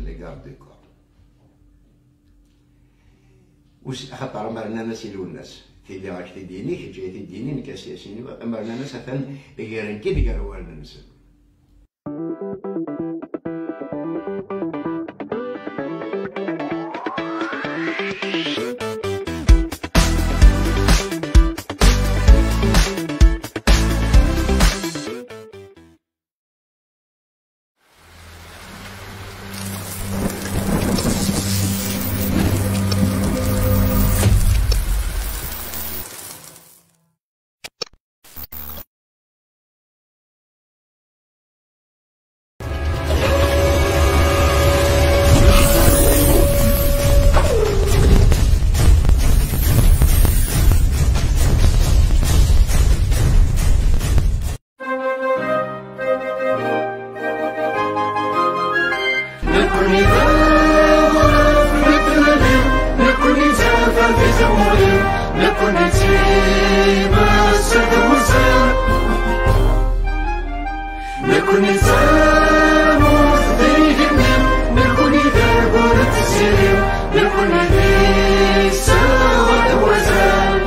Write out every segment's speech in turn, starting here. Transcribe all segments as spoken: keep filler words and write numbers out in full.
Les gardes du corps. Us-, axaṭer amer nnan-as i Lwennas, tili ad k-t-id-yini, kečč ad t-id-yini, nekk ad s-yini, amer nnan-as atan gren-k-id gar wallen-nsen. Nekkni d aɣref n tlelli, nekkni d tafat di tmuri, nekkni d timas d wazal. Nekkni d tamurt d igenni, nekkni d agur d tziri, nekkni d iseɣ d wazal.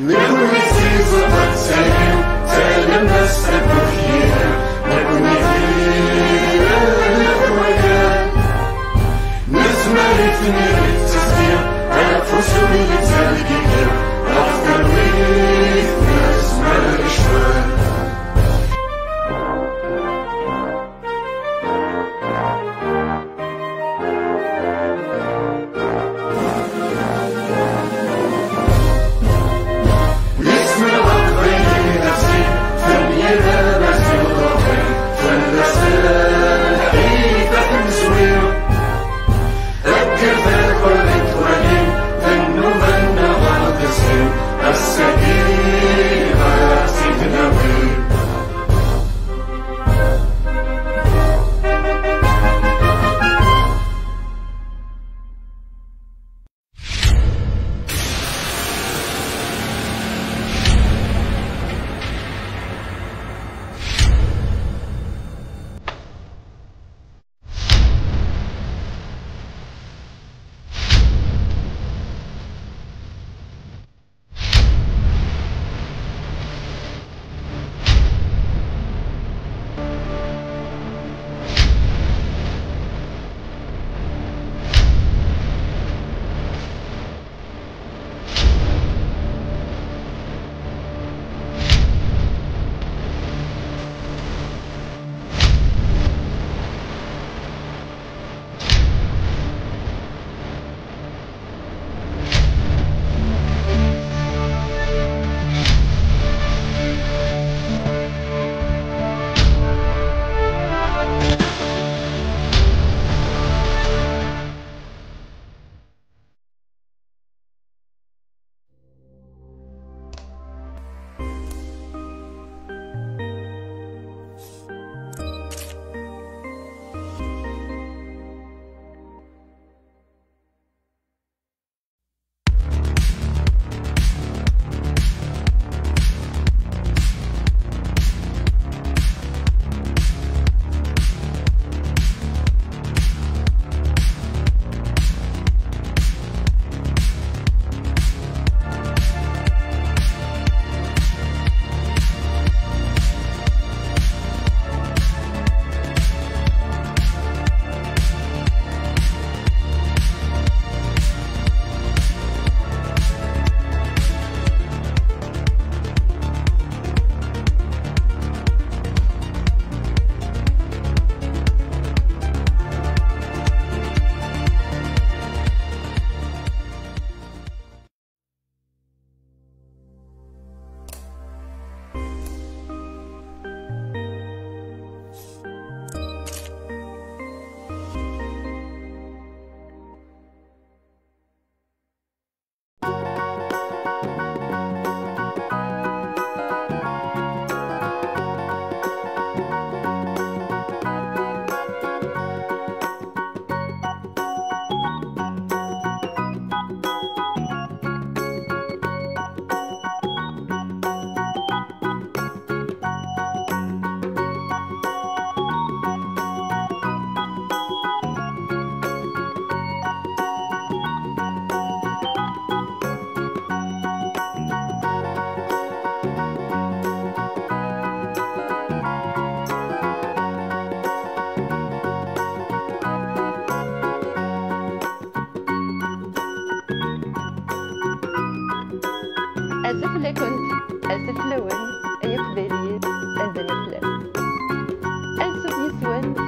Nekkni d tiẓeṭ d tayri, d talemmast akked yiri, nekkni d iran d wagan. Nezmer i tmiri d teẓgi, afus ur yettergigi, ɣef talwit nezmer i ccwal.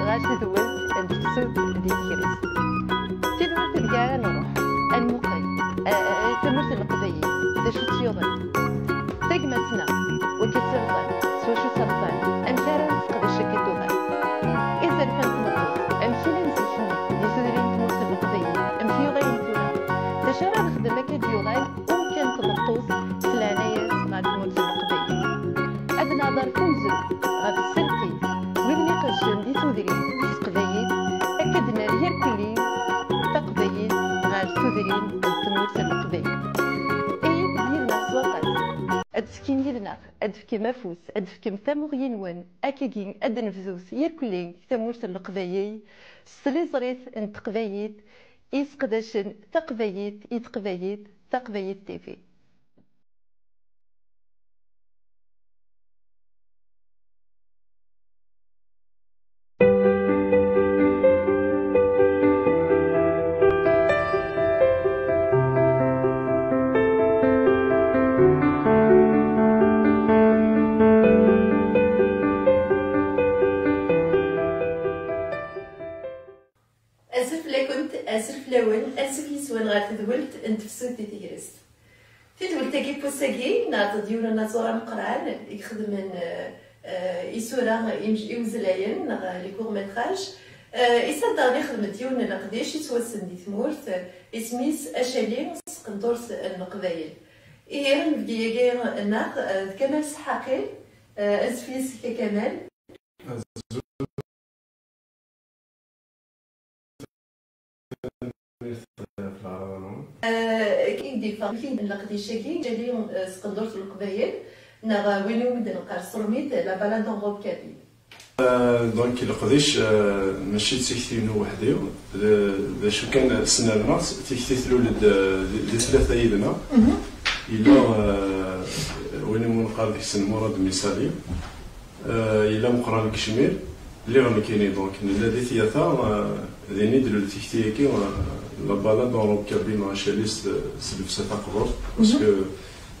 ɣer tedwelt n tefsut di tegrest. Tedwelt deg ara nruḥ, ad nmuqel, eh, eh, tamurt n Leqbayel, d acu tt-yuḍen? Tagmat-nneɣ, wakken tt-rẓan, s wacu tt-rẓan, amek ara nesseqdec akken tuḍan? Izerfan n tmeṭṭut, amek i llan zik-nni di tudrin n tmurt n Leqbayel, amek i uɣalen tura? D acu ara nexdem akka d-yuɣal umkan n tmeṭṭut s leɛnaya-s ɣer tmurt n Leqbayel? Ad nehder f umezruy ɣef tsertit, wid-nni iqeddcen di tudrin s teqbaylit, akka d-nerr irkelli taqbaylit ɣer tudrin n tmurt n Leqbayel. Ihi, yid-neɣ s waṭas. Ad d-tekkim yid-neɣ, ad d-tefkem afus, ad d-tefkem tamuɣli-nwen, akkagi ad d-nebdu s irkelli tamurt n Leqbayel s tliẓrit n teqbaylit i seqdacen taqbaylit i teqbaylit, Taqbaylit T V. Azul fell-akent, azul fell-awen, ansuf yes-wen ɣer tedwelt n tefsut di tegrest. Tidwelt-agi n wass-agi, nɛeṭṭ-d yiwen unaẓur ameqqran i ixedmen, eh, eh, isura imj-, iwezlayen neɣ les courts-métrages. Eh, isad daɣen ixdem-d yiwen n leqdic yettwassen di tmurt, eh, isem-is Acali s tqendurt n Leqbayel. Ihi, anebgi-agi nneɣ, eh, d Kamal Seḥḥaqi, eh, ansuf yes-k a Kamal. Azul. Tanemmirt ɣef leɛraḍa-nwen. Eh, akken i d-yeffeɣ, amek i d leqdic-agi, Acali, eh, s tqendurt n Leqbayel, neɣ, eh, win iwumi d-neqqar s tṛumit, la balade en robe kabyle. Eh, donc, leqdic, eh, mačči d tikti-inu weḥd-i, d, d acu kan, snernaɣ-tt, tikti tlul-d, eh, di, di tlata yid-neɣ. Mhm. Yella, eh, win iwumi neqqar deg-sen Murad Misali. Eh, yella Meqqran deg Cmir, lliɣ nekkini, donc, nella di tyata, eh, din i d-tlul tikti-agi, eh, la balade en robe kabyle neɣ Acali s, s llebsa taqburt, parce que,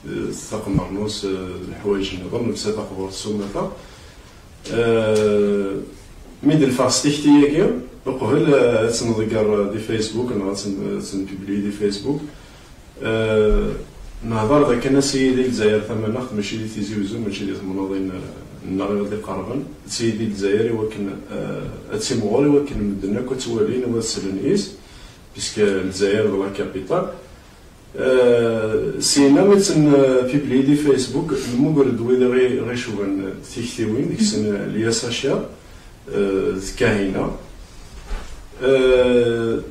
eh, taqemmernuẓt, eh, leḥwayeǧ nniḍen, llebsa taqburt s umata. Eh, mi d-neffeɣ s tikti-agi, uqbel, eh, ad tt-nḍegger, eh, di Facebook, neɣ ad tt-n-, ad tt-npubliyi di Facebook, Eh, nehḍer d akken ad s-yili Lezzayer tamanaɣt, mačči di Tizi Uzzu, mačči di temnaḍin, eh, nneɣ i ɣ-d-iqerben. Ad s-yili Lezzayer i wakken, eh, ad timɣur i wakken medden akk ad tt-walin u ad slen yes, puisque Lezzayer d la capitale. Eh, syenna mi tt-npubliyi di Facebook, nemmuger-d wid i ɣ-, i ɣ-icuban tiktiwin, deg-sen, eh, Lyas Acier, eh, d Kahina. Eh,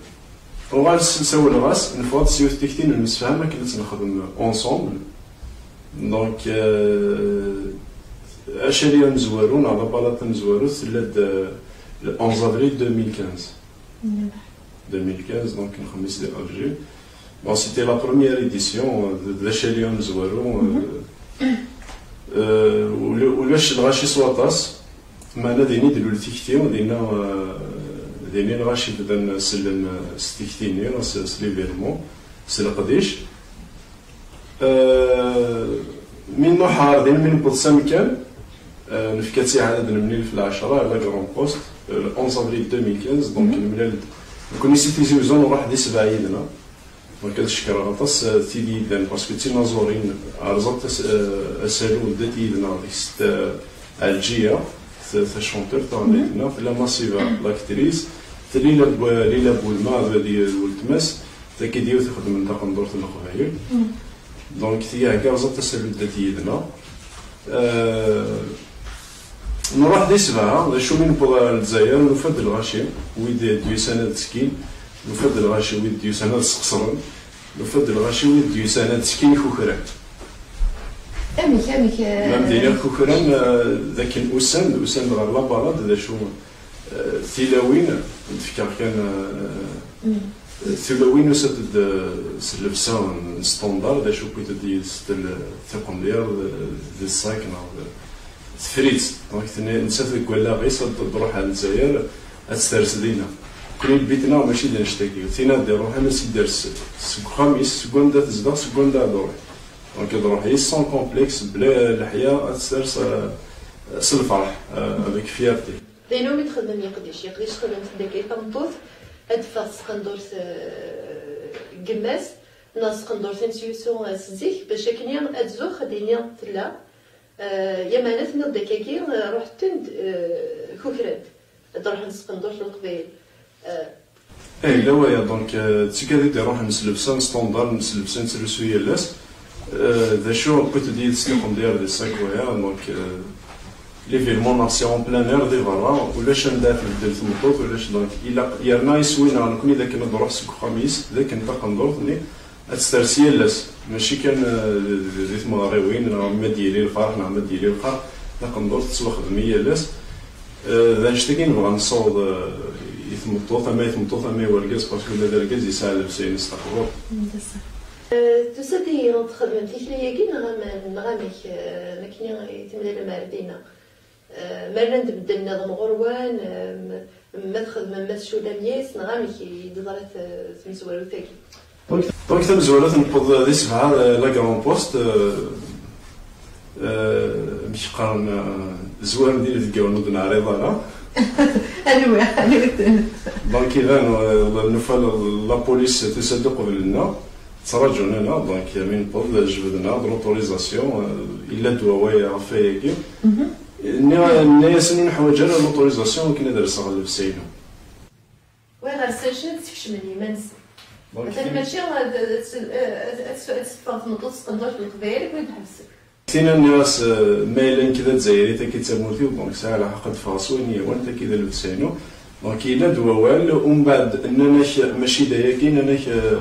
Uɣal s-, sawleɣ-as, neffeɣ-d s yiwet tikti n lemsefham akken ad tt-nexdem ensemble. Donc, euh, Acali amezwaru, neɣ la balade tamezwarut, tella-d, euh, le onze avril deux mille quinze. Mbeɛd. Deux mille quinze, donc, nxemmis di Alger. Bon, c'était la première édition, euh, de, de Acali amezwaru, euh, euh, ula-, ulac lɣaci s waṭas. Meɛna din i d-tlul tikti, dinna, eh, din i lɣaci bdan sellen, eh, s tikti-nni, s, s l'événement, s leqdic. Eh, mi nruḥ ɣer din, mi newweḍ s amkan, eh, nefka-tt i ɛad ad nemlil f lɛecṛa, à la Grande Poste, eh, le onze avril deux mille quinze, donc, mhm, nemlal-d, nekkni si Tizi Uzzu, nruḥ di sebɛa yid-neɣ. Donc, ad cekkreɣ aṭas, eh, tid yellan, parce que d tinaẓurin, rẓant as-, eh, asalu n dat yid-neɣ deg-s, eh, Ɛelǧiya, ta-, tacanturt, taɣennant-nneɣ, tella Massiva, l'actrice, tella Lila Bou-, Lila Boulma, d, d weltma-s, tagi d yiwet ixeddmen taqendurt n Leqbayel. Donc, tigi hegga rẓant asalu n dat yid-neɣ. Eh, nruḥ di sebɛa, d acu mi newweḍ ɣer Lezzayer, nufa-d lɣaci, wid d-yusan ad ttekkin, nufa-d lɣaci, wid d-yusan ad sqeṣren, nufa-d lɣaci, wid d-yusan ad ttekkin ikukran. Amek, amek, eh, ma m-d-iniɣ ikukran, eh, d akken usan-d, usan-d ɣer la balade, d acu, eh, tilawin, d-fkeɣ kan, eh, mm. Tulawin usant-d, eh, s llebsa n standard, d acu wwint-d yid-s tel-, tiqendyar d, d ṣṣak neɣ d tefrit. Donc, tenna, nettat deg wallaɣ-is ad d-, d-truḥ ar Lezzayer, ad tt-ters dinna. Nekkni lbit-nneɣ mačči d annect-agi. Tin ad d-iruḥen ad tt-id-ters seg uxxam-is, seg wanda tezdeɣ, seg wanda ad truḥ. Donc, ad truḥ yis sans complexe, bla leḥya, ad tt-ters, eh, s lferḥ, eh, avec fierté. D ayen umi txedmem yeqdic. Yeqdic txedmem-t dagi i tameṭṭut, ad d-teffeɣ tseqendurt, eh, n yemma-s, neɣ tseqendurt-nnes yusu, eh, s zik, bac akken ad tzuxx, ad d-tini tella. Eh, yamana tenniḍ-d akkagi, eh, ruḥ-ten-d, eh, kukrant. Ad d-ruḥen tseqendurt n Leqbayel. Eh, Eh, yella waya, donc, euh, d tikkad i d-iruḥen s llebsa n standard, s llebsa nettlusu yal ass. Euh, d acu, wwit-d yid-s tiqendyar di ṣṣak waya, donc, euh, l'événement neɣ c'est en plein air di berra, ulac anda tbeddel tmeṭṭut, ulac, donc, ilaq, yerna iswi-nneɣ nekni d akken ad d-nruḥ seg uxxam-is, d akken taqendurt-nni ad tt-ters yal ass, mačči kan, euh, di, di tmeɣriwin, neɣ ma d-yili lferḥ, neɣ ma d-yili lqerḥ, taqendurt tettwaxdem i yal ass. Euh, d annect-agi i nebɣa nessaweḍ, euh, i tmeṭṭut, ama i tmeṭṭut, ama i wergaz, parce que ula d argaz yesɛa llebsa-ines taqburt. Euh, tusa-d ihi ad txedmem tikli-agi, neɣ am-, neɣ amek, euh, am akken i temlalem ar dinna? Eh, ma rran-d medden nniḍen ɣur-wen, eh, m-, ma txedmem, ma tculam yes, neɣ amek i d-teḍra t-, tmezwarut-agi? Donc, donc tamezwarut newweḍ di sebɛa, eh, la Grand Poste, eh, eh, amek qqaren, eh, zwaren d inebgawen ur d-neɛriḍ ara. Anwi, anwi-ten? Donc iban, eh, nufa la, la police tusa-d uqbel-nneɣ, ttraǧun-aneɣ, donc mi newweḍ jebden-aɣ-d l'autorisation, eh, yella-d wawal ɣef wayagi. Nniɣ-, nniɣ-asen ur neḥwaǧ ara l'autorisation akken ad rseɣ llebsa-inu. Wa ɣer sacen ad skecmen iman-nsen. Donc, atan mačči ad, ad, ad, ad, ad teffeɣ tmeṭṭut s tqendurt n Leqbayel akken ad ḥebsen. Tin nniɣ-as, eh, ma yella nekk d Azzayri, taki d tamurt-iw, donc sɛiɣ lḥeqq ad ffɣeɣ s wayen yehwan, taki d llebsa-inu. Donc yella-d wawal, umbeɛd nnan-ak mačči d ayagi, nnan-ak, eh,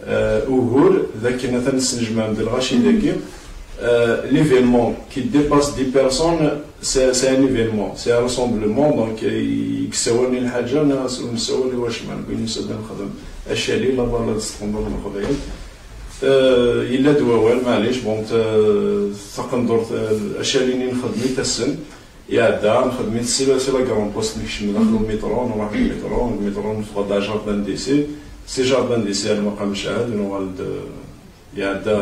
Euh, ugur, d akken atan tesnejmaɛem-d lɣaci dagi. Euh, l'événement qui dépasse dix personnes, c'est, c'est un événement, c'est un rassemblement, donc, euh, i yessawalen i lḥaǧa, neɣ ur nessawal i wacemma, nekk nusa-d ad nexdem acali, la balade s tqendurt n Leqbayel. Euh, yella-d wawal, maɛlic, bon, euh, taqendurt, euh, acali-nni nexdem-it ass-n. Iɛedda, nxedm-it si, si la Grand Poste, nekcem daxel umitṛu, nruḥ deg umitṛu, deg umitṛu neffeɣ-d ar jardin d'essai, si jardin d'essai ar Maqam Mecɛad, nuɣal-d, iɛedda,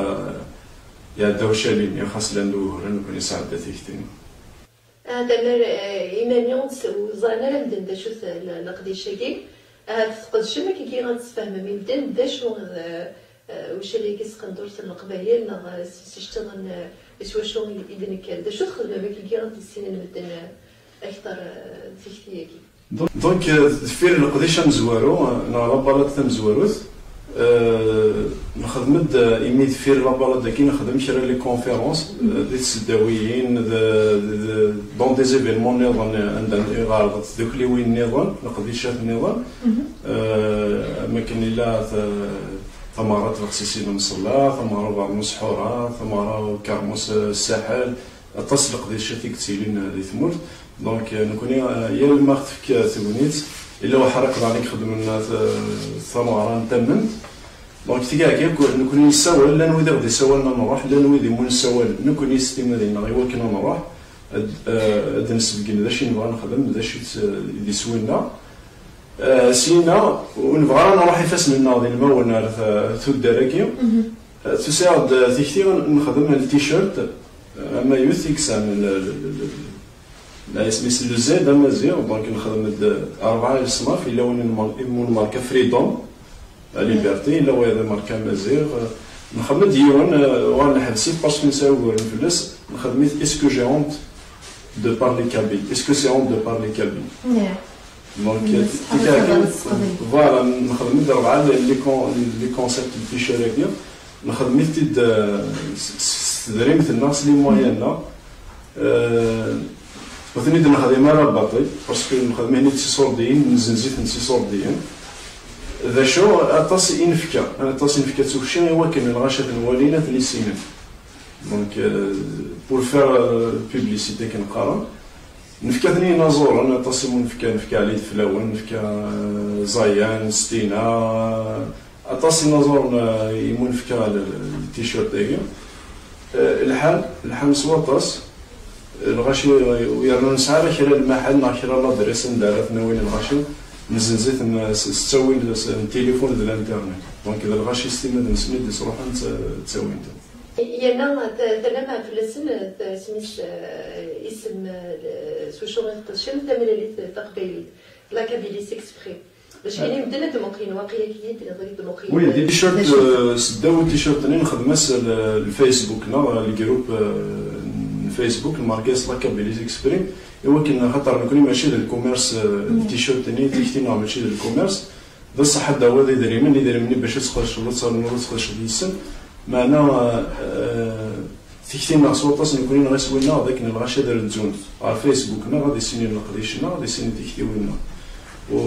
iɛedda ucali-nni, xas llan-d wuguren, nekkni nesɛedda tikti. Ah, tamar, eh, iman-nni ur s-, ur ẓran ara medden d acu-t le-, leqdic-agi. Ahat tqedcem akkagi ad tesfehmem i medden d acu, eh, Eh, ucali-agi s tqendurt n Leqbayel neɣ, eh, s, s iceṭṭiḍen, eh, s wacu i, i d-nekker? D acu txedmem akkagi ad issinen medden, eh, akteṛ, eh, tikti-agi? Donc, donc, eh, deffir leqdic amezwaru, eh, neɣ la balade tamezwarut, eh, nexdem-d, eh, imi deffir la balade-agi nexdem kra les conférences, eh, di tseddawiyin, de, de, de, dans des événements nniḍen, eh, anda i ɣerḍent tdukliwin nniḍen, leqdicat nniḍen, eh, am akken illa ta-, tameɣra n tbexsisin n umṣella, tameɣra n ubeṛnus Ḥura, tameɣra n ukeṛmus, eh, Ssaḥel, aṭas n leqdicat i yettilin, eh, di tmurt. Donc, eh, nekkni, eh, yal ma ɣ-tefk, eh, tegnit, illa uḥriq daɣen i ixeddmen, eh, t-, tameɣra n tamemt. Donc, tigagi akk, nekkni nessawal, llan wid i ɣ-d-isawalen ad nruḥ, llan wid imu nessawal nekkni s timmad-nneɣ i wakken ad nruḥ, ad, eh, ad d-nsebgen d acu i nebɣa nexdem, d acu i d, i d iswi-nneɣ. Eh, syin-a, ur nebɣa ara nruḥ ifassen-nneɣ d ilmawen ar t-, tuddar-agi. Eh, tusa-aɣ-d tikti, nexdem l-t-shirt, eh, amaynut i yesɛan l-, l-, l-, l-, la isem-is le Z amaziɣ, donc nexdem-d rebɛa leṣnaf, yella win n mar-, imu n marka Freedom, la Liberté, yella wayeḍ marka Amaziɣ, eh, nexdem-d yiwen, eh, uɣal neḥbes-it parce que nesɛa uguren fell-as, nexdem-it est-ce que j'ai honte de parler kabyle. Est-ce que c'est honte de parler kabyle? Yeah. Donc, mm, euh, voilà, nexdem-d rebɛa les, les con-, les concepts n t-shirt-agi. Nexdem-it-id, euh, s, s, s tedrimt-nneɣ, s les moyens-nneɣ. Euh, ur ten-id-nexdim ara baṭel, parce que nexdem-it-id s iṣurdiyen, nzenz-iten s iṣurdiyen. D acu, aṭas i nefka, aṭas i nefka d tukci i wakken lɣaci ad ten-walin, ad ten-issinen. Donc, euh, pour faire, euh, publicité, akken qqaren, nefka-ten i yinaẓuren, aṭas i mu nefka, nefka Ɛli Ideflawen, nefka, euh, Zayan, Stina, aṭas n yinaẓuren, euh, i mu nefka le, le t-shirt-agi. Euh, lḥan, lḥan s waṭas, lɣaci, euh, yernu nesɛa ara kra n lmaḥal neɣ kra n ladris anda ara ten-awin lɣaci, nzenz-iten, euh, s, s ttawil, s, n tilifun d l'internet. Donc, d lɣaci s timmad-nsen i d-isruḥen, tt-, ttawin-ten. Yerna ta-, tala ma fell-asen, ta-, isem-is, eh, Isem, eh, s wacu i teṭṭeccem tamralit taqbaylit, la Kabylie s'exprime. Bac yini medden ad d-muqlen, waqila kid-, ad d-muqlen. Oui, des t-shirts, euh, seddaw n t-shirt-nni nxedm-as l-, lfacebook neɣ lgrup, euh, n Facebook, lmarka-s la Kabylie s'exprime, i wakken xaṭer nekni mačči d lkumers, euh, d t-shirt-nni, tikti-nneɣ mačči d lkumers. D ṣṣeḥ ad d-tawiḍ idrimen, idrimen-nni bac ad tqedceḍ, ad ternuḍ ad tqedceḍ yis-sen. Meɛna, eh, tikti-nneɣ s waṭas nekni neɣ iswi-nneɣ d akken lɣaci ad rzunt ɣer Facebook-nneɣ, ad issinin leqdic-nneɣ, ad issinin tiktiwin-nneɣ. U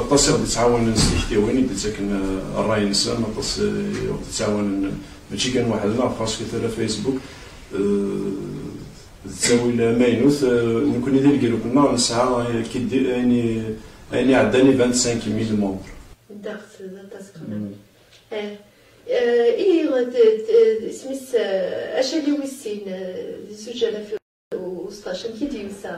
aṭas i ɣ-d-ittɛawanen s tiktiwin, i d-ittaken, eh, ṛṛay-nsen, aṭas, eh, i ɣ-d-ittɛawanen, mačči kan weḥd-neɣ, parce que tura Facebook, eh, d ttawil amaynut, eh, nekni di lgrup-nneɣ nesɛa, eh, kiddi-, ayen i, ayen iɛeddan i vingt-cinq mille membres. Daɣ d aṭas quand même. Eh, eh, ihi, t-, t-, isem-is, eh, Acali wis sin, eh, di zuǧ alaf u seṭṭac, amek i d-yusa?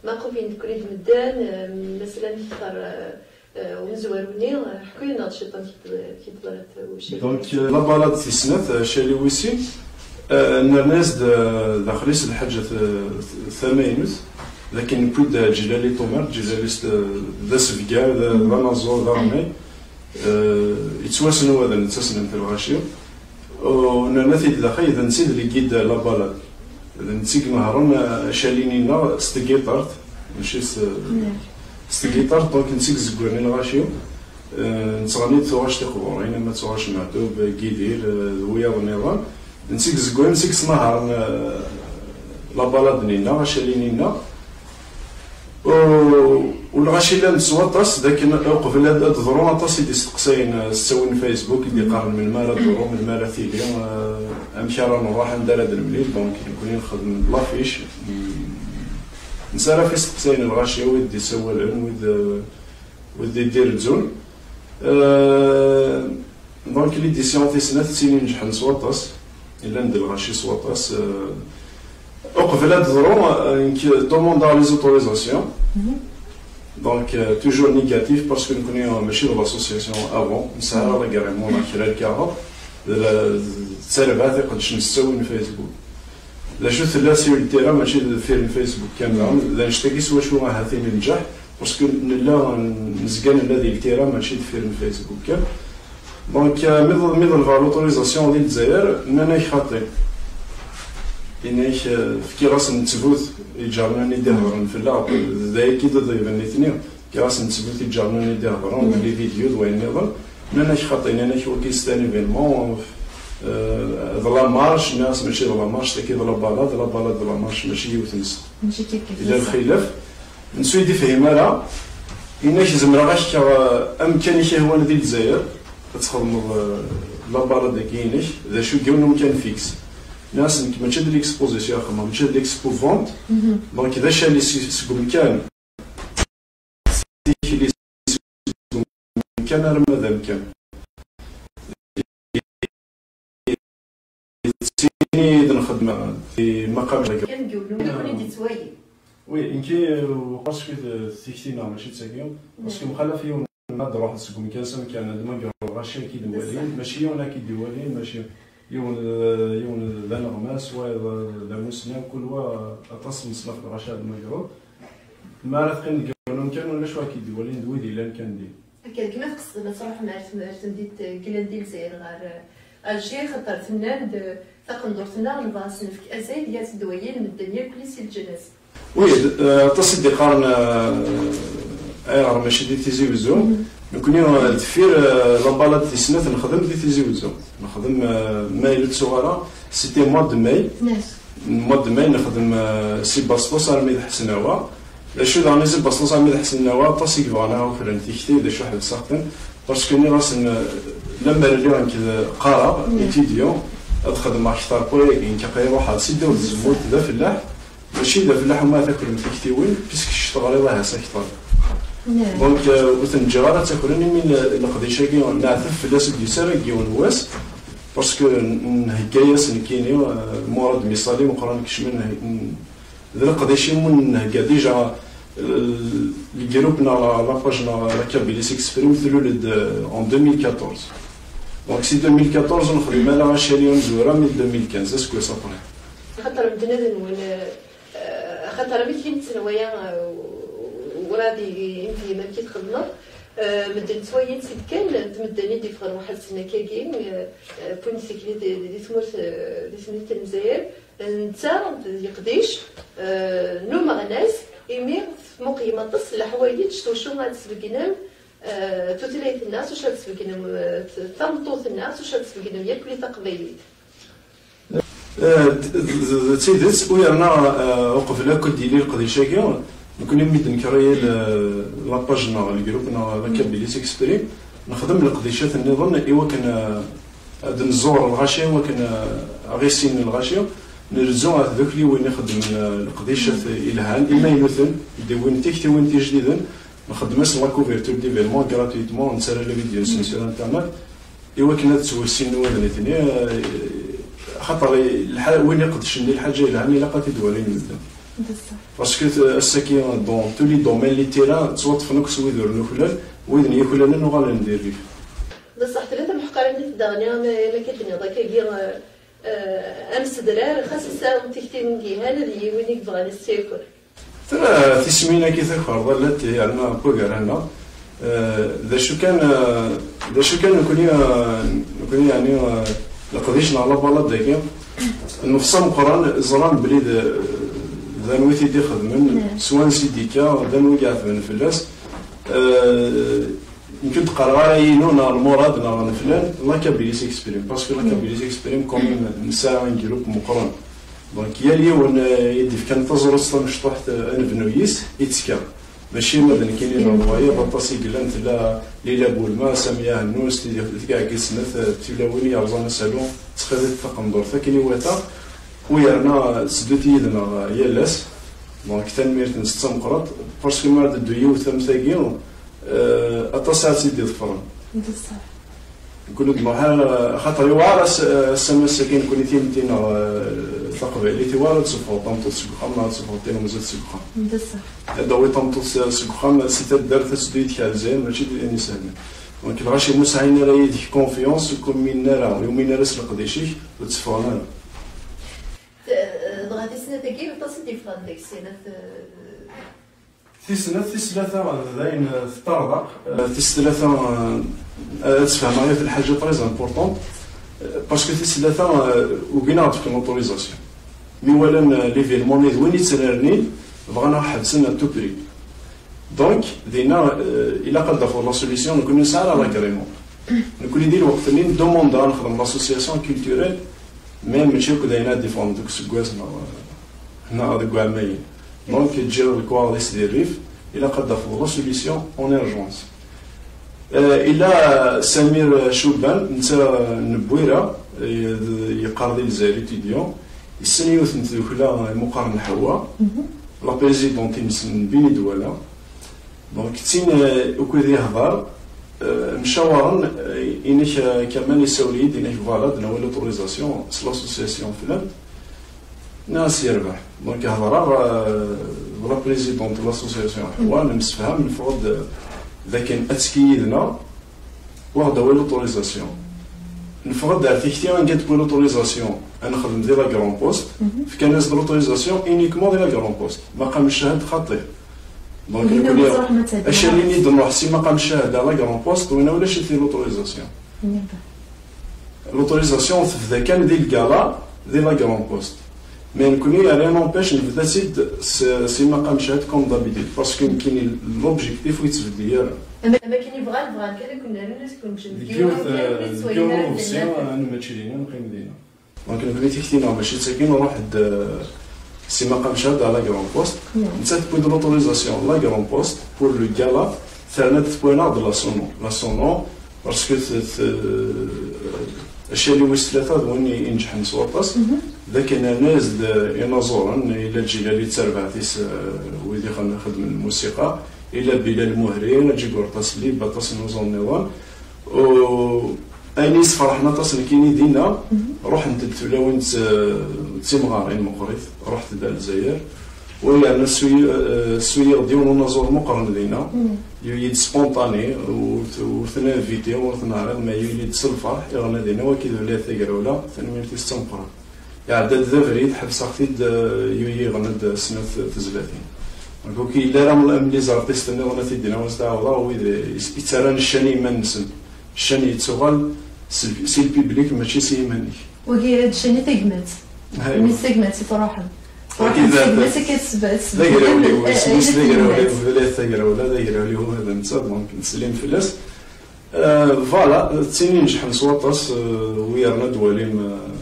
Maqubin nekni d medden, eh, maslan kter, eh, eh, umezwaru-nni, eh, ḥku-yaɣ-d ciṭṭan amek i d-, amek i d-teḍra twacult. Donc, eh, la balade tis snat, eh, Acali wis sin, eh, nerna-as-d, eh, daxel-is lḥaǧa t-, t-, tamaynut, d akken newwi-d, eh, Ǧilali Tumert, Ǧilali s-, d asebgar, d, d anaẓur, d aɣmay. Eh, yettwassen wadal n tasnemt lɣaci. U nerna-t-id daxel, d netta i d lgid la balade. D netta i inehhren, eh, acali-nni-nneɣ s tgiṭart, mačči s, s tgiṭart, donc netta i izegren i lɣaci. Eh, nettɣenni-d tuɣac tiqburin, ama d tuɣac Meɛtub, Gidir, eh, d wiyaḍ nniḍen. Netta i izegren, netta i yesnehhren, eh, la balade-nni-nneɣ, acali-nni-nneɣ. U, u lɣaci llan s waṭas, d akken uqbel ad, ad d-ḍrun aṭas i d-isteqsayen, eh, s ttawil n Facebook, i d-iqqaren melmi ara d-ḍru, melmi ara tili, eh, amek ara nruḥ, anda ara d-nemlil. Donc, nekni nxeddem l'affiche, mm, nettarra f isteqsayen n lɣaci, wid d-isawalen, wid, eh, wid d-irezzun. Eh, Donc, l'édition tis snat d tin ineǧḥen s waṭas, llan-d lɣaci s waṭas. Euh, uqbel ad d-teḍru, euh, nekk demande les autorisations. Donc, euh, toujours négatif, parce que nekni, euh, mačči d l'association avant, nesɛa l'agrément neɣ kra lkaɣeḍ, d la, d tarbaɛt iqedcen s ttawil n Facebook. D acu tella si le terrain, mačči deffir n Facebook kan daɣen, d annect-agi s wacu ahat i nenǧeḥ, parce que nella, nezga nella di le terrain, mačči deffir n Facebook kan. Donc, euh, mi ḍ-, mi ḍelbeɣ l'autorisation di Lezzayer, nnan-ak xaṭi. Yenna-ak, euh, fkiɣ-asen ttbut iǧarnan i d-ihedren fell-aɣ, d ayagi i d-iḍeyben nitni. Fkiɣ-asen ttbut iǧarnan i d-ihedren, d les vidéos, d wayen nniḍen. Nnan-ak xaṭi, nnan-ak wagi c'est un événement, euh, d la marche, nniɣ-as mačči d la marche, tagi d la balade, la balade d la marche, mačči yiwet-nsen. Mačči kifkif. Yella lxilaf. Netta ur yi-d-ifhim ara, yenna-k zemreɣ ad k-fkeɣ, euh, amkan i k-ihwan di Lezzayer, ad txedmeḍ, euh, la balade-agi-inek, d acu, deg yiwen umkan fixe. Nniɣ-as nekk mačči d l'exposition i xedmeɣ, mačči d l'expo vente, donc d acali si-, seg umkan, tikli seg umkan arma d amkan. Yettini d nxeddem di maqam. Kan deg yiwen n umkan i d-yettwali. Oui, nekki, euh, parce que d-, tikti-nneɣ mačči d tagi, parce que mxalaf yiwen ad d-ruḥeḍ seg umkan s amkan, ad d-magreḍ lɣaci ad k-id-walin, mačči yiwen ad k-id-iwalin, mačči yiwen d, yiwen d aneɣmas, wayeḍ d amussnaw, kul wa aṭas n leṣnaf n lɣaci ad d-magreḍ. Mi ara teqqimeḍ deg yiwen umkan, ulac wa k-id-iwalin d wid yellan kan din. Akka, deg ma tqesdem ad tṛuḥem ar tm-, ar temdint, eh, yellan di Lezzayer ɣer, eh, Alger, xaṭer tenna-d, eh, taqendurt-nneɣ nebɣa ad s-nefk azal gar tedwayin, medden yakk si lǧenaz. Oui, d-, eh, aṭas i d-iqqaren, eh, ayɣer mačči di Tizi Wezzu. Nekni, eh, deffir, eh, la balade tis snat nexdem di Tizi Wezzu. Nexdem, eh, ma yella ttuɣ ara, c'était mois de mai. Mois de mai nexdem, euh, si Basṭus armi d Ḥesnawa. D acu daɣen i si Basṭus armi d Ḥesnawa, aṭas i yebɣan ad ukren tikti, d acu ḥebseɣ-ten. Parce que nniɣ-asen, euh, lemmer lliɣ nekk d qqareɣ, étudiant, ad xedmeɣ kter n wayagi, nekk aql-i ruḥeɣ si ddaw tzemmurt d afellaḥ, mačči d afellaḥ uma ad takrem tiktiwin, puisque kečč teɣriḍ ahat akter. Donc, euh, ur ten-ǧǧiɣ ara ttakren, imi n-, leqdic-agi neɛteb fell-as ur d-yusi ara deg yiwen wass, parce que n-, nhegga-yas nekkini, euh, Murad Misali, Meqran Kecmen, n-, d leqdic imu nhegga déjà, euh, lgrup neɣ la, la page neɣ la Kabylie s'exprime tlul-d, euh, en deux mille quatorze. Donc si deux mille quatorze nexdem ala acali amezwura mi deux mille quinze, aseggas après. Xaṭer medden ad nwen, euh, Axaṭer amek i nettnawaya, eh, werɛad i, i nefhem amek i txedmeḍ. Eh, medden ttwalin-tt-id kan, n tmedden i d-yeffɣen waḥed sna akkagi, eh, eh, wwin-d tikli di, di tmurt, eh, di tmurt n Lezzayer. Netta d yeqdic, eh, n umeɣnas, imi tmuqlem aṭas n leḥwayeǧ s wacu ad tesbegnem, eh, tutlayt-nneɣ, s wacu ad tesbegnem, eh, t-, tameṭṭut-nneɣ, s wacu ad tesbegnem yakk taqbaylit. Eh, d, d, d, d tidet, u yerna, eh, uqbel akk ad d-yili leqdic-agi, nekkni mi d-nekrayel, eh, la page neɣ le groupe neɣ la Kabylie s'exprime, nexdem leqdicat nniḍen i wakken, eh, ad nẓur lɣaci, i wakken, eh, ad ɣ-issinen lɣaci, nrezzu ar tdukliwin ixeddmen, eh, leqdicat ilhan, imaynuten, i d-iwwin tiktiwin tijdiden, nxeddem-asen la couverture d'événement gratuitement, nettarra les vidéos-nsen sur internet, i wakken ad ttwissinen wid nitni, eh, axaṭer lḥa-, win iqedcen di lḥaǧa yelhan ilaq ad t-id-walin medden. Parce que, eh, ass-agi, dans tous les domaines, les terrains ttwaṭṭfen akk s wid ur nuklal, wid n-yuklalen uɣalen di rrif. D ṣṣeḥ, tella tamḥeqqranit daɣen, ma, ma akka d-tenniḍ akkagi, eh, eh, amsedrar, xas yesɛa tiktiwin yelhan, ad yili win i yebɣan ad s-yaker. Tura tismin-agi takerḍa llant yerna n waggar-nneɣ. Eh, d acu kan, eh, d acu kan nekkni, eh, nekkni yeɛni, eh, leqdic neɣ la balade-agi, nnefs ameqqran ẓran belli d, d anwa i t-id-ixedmen, s wansi i d-ikka, d anwa i iɛetben fell-as. Eh, Nekk ur d-qqareɣ ara inu neɣ n Murad neɣ n flan, la Kabylie s'exprime, parce que la Kabylie s'exprime quand même nesɛa un groupe meqqren. Donc yal yiwen, eh, i d-ifkan taẓrust tamecṭuḥt, eh, ad nebnu yis, ittekka. Mačči ma d nekkini neɣ d wayeḍ, aṭas i yellan, tella Lila Boulma, Samia Hannous, Tidi Tgaɛgis Snat, eh, d tilawin i yerẓan asalu, ttxil-k taqendurt akken iwata, u yerna tteddut yid-neɣ, eh, yal ass. Donc tanemmirt-nsent d tameqqrant, parce que ma d-teddu yiwet am tagi, Eh, aṭas ara tt-id-iḍefren. D ṣṣeḥ. Nekkni d-nruḥ ara, axaṭer yewɛer ass-, ass-a, ass-agi nekkni timetti-nneɣ, eh, taqbaylit, yewɛer ad teffɣeḍ tameṭṭut seg uxxam neɣ ad teffɣeḍ tilemẓit seg uxxam. D ṣṣeḥ. Ad d-tawiḍ tameṭṭut s-, seg uxxam si taddart ad teddu yid-k ar Lezzayer, mačči d ayen isehlen. Donc lɣaci ur sɛin ara yid-k confiance, ur k-uminen ara, ur uminen ara s leqdic-ik, ur tteffɣen ara. T-, dɣa tis snat-agi, aṭas i d-yeffɣen deg-s, yenna-t, eh, Tis snat, tis tlata d ayen, eh, teṭṭerḍeq. Eh, tis tlata, eh, ad sfehmeɣ yiwet lḥaǧa très importante, eh, parce que tis tlata, eh, ugin ad d-fken l'autorisation. Mi walan, eh, l'événement-nni d win yettrarnin, bɣan ad ḥebsen à tout prix. Donc, dinna, eh, ilaq ad d-tafeḍ la solution, nekkni nesɛa ara l'agrément. Nekkni di lweqt-nni, demande ad nexdem l'association culturelle, mais mačči akk d ayen ad d-iffɣen deg useggas neɣ, neɣ deg uɛamayen. Donc, ǧǧiɣ lekwaɣeḍ-is di rrif, ilaq ad d-tafeḍ la solution en urgence. Eh, illa Samir Chouban, netta n Bwira, eh, d-, yeqqar di Lezzayer étudiant, yessen yiwet n tdukla imuqar n Ḥewwa, la présidente-ines n Bini Douala. Donc, d tin, eh, ukud yehḍer, eh, mcawaren, eh, inek, eh, Kamal isawel-iyi-d, inek, voilà, d-nawi l'autorisation s l'association flan. Nniɣ-as yerbeḥ. Donc, hedreɣ, euh, d la présidente de l'association Ḥewwa, nemsefham, neffeɣ-d, euh, d akken ad tekki yid-neɣ, u ad d-tawi l'autorisation. Neffeɣ-d ar tikti, anga d-tewwi l'autorisation, ad nexdem di la Grand Poste, fkan-as-d l'autorisation uniquement di la Grand Poste. Maqam ccahad xaṭi. Donc, nekkni, acali-nni d-nruḥ si maqam ccahad à la Grand Poste, winna ulac-it di l'autorisation. L'autorisation tebda kan di lgala, di la Grand Poste. Mais nekkni, rien n'empêche, nebda-tt-id s, si maqam ccahad comme d'habitude, parce que nekkini l'objectif ur yettbeddi ara. Am, am akken i bɣan, bɣan kan ad ken-rren, ad ken-ǧǧen deg yiwen, deg yiwen uḍebsi, ad nemmečč dinna, neqqim dinna. Donc nekkni tikti-nneɣ mačči d tagi, nruḥ-d, euh, si maqam ccahad à la Grand Poste. Nettat tewwi-d l'autorisation la Grand Poste pour le gala, terna-d tewwi-aneɣ-d la Sono. La Sono, parce que t-, t-, acali wis tlata d win i, ineǧḥen s waṭas, d akken rnan-as-d inaẓuren, illa Ǧilali d terbaɛt-is, euh, wid i xedmen lmusiqa, illa Bilal Muhri, Ǧi Gurṭas Lib, aṭas n uẓuren nniḍen. U ayen i yesferḥen aṭas nekkini dinna, ruḥent-d tulawin d, d timɣarin meqqrit, ruḥent-d ar Lezzayer. U yerna suyi-, eh, suyiɣ-d yiwen unaẓur meqqren dinna, yuyi-d spontané, ur t-, ur t-ninvitiɣ, ur t-neɛriḍ, ma yuli-d s lferḥ, iɣenna dinna, wagi d Lɛid Tagrawla, tanemmirt-is d tameqqrant. Iɛedda-d d abrid, ḥebseɣ-t-id, eh, yuyiɣen-d snat tezlatin. Donc, ur k-yelli ara am les artistes nniḍen, a t-id-iniɣ, ad s-d-ɛawdeɣ, wid i s-, yettarran ccan i yiman-nsen. Ccan yettuɣal si, si lpiblik, mačči si yiman-ik. Wagi d ccan i tagmat. Aywa. Mi s tagmat i truḥem. Wagi truḥem d, s tagmat akka tesba-, d agraw-iw, isem-is d agraw-iw, d tagrawla, d agraw-iw, d netta, donc, nsellem fell-as. Euh, voilà, d tin ineǧḥen s waṭas, euh, wi yerna d-walim, euh,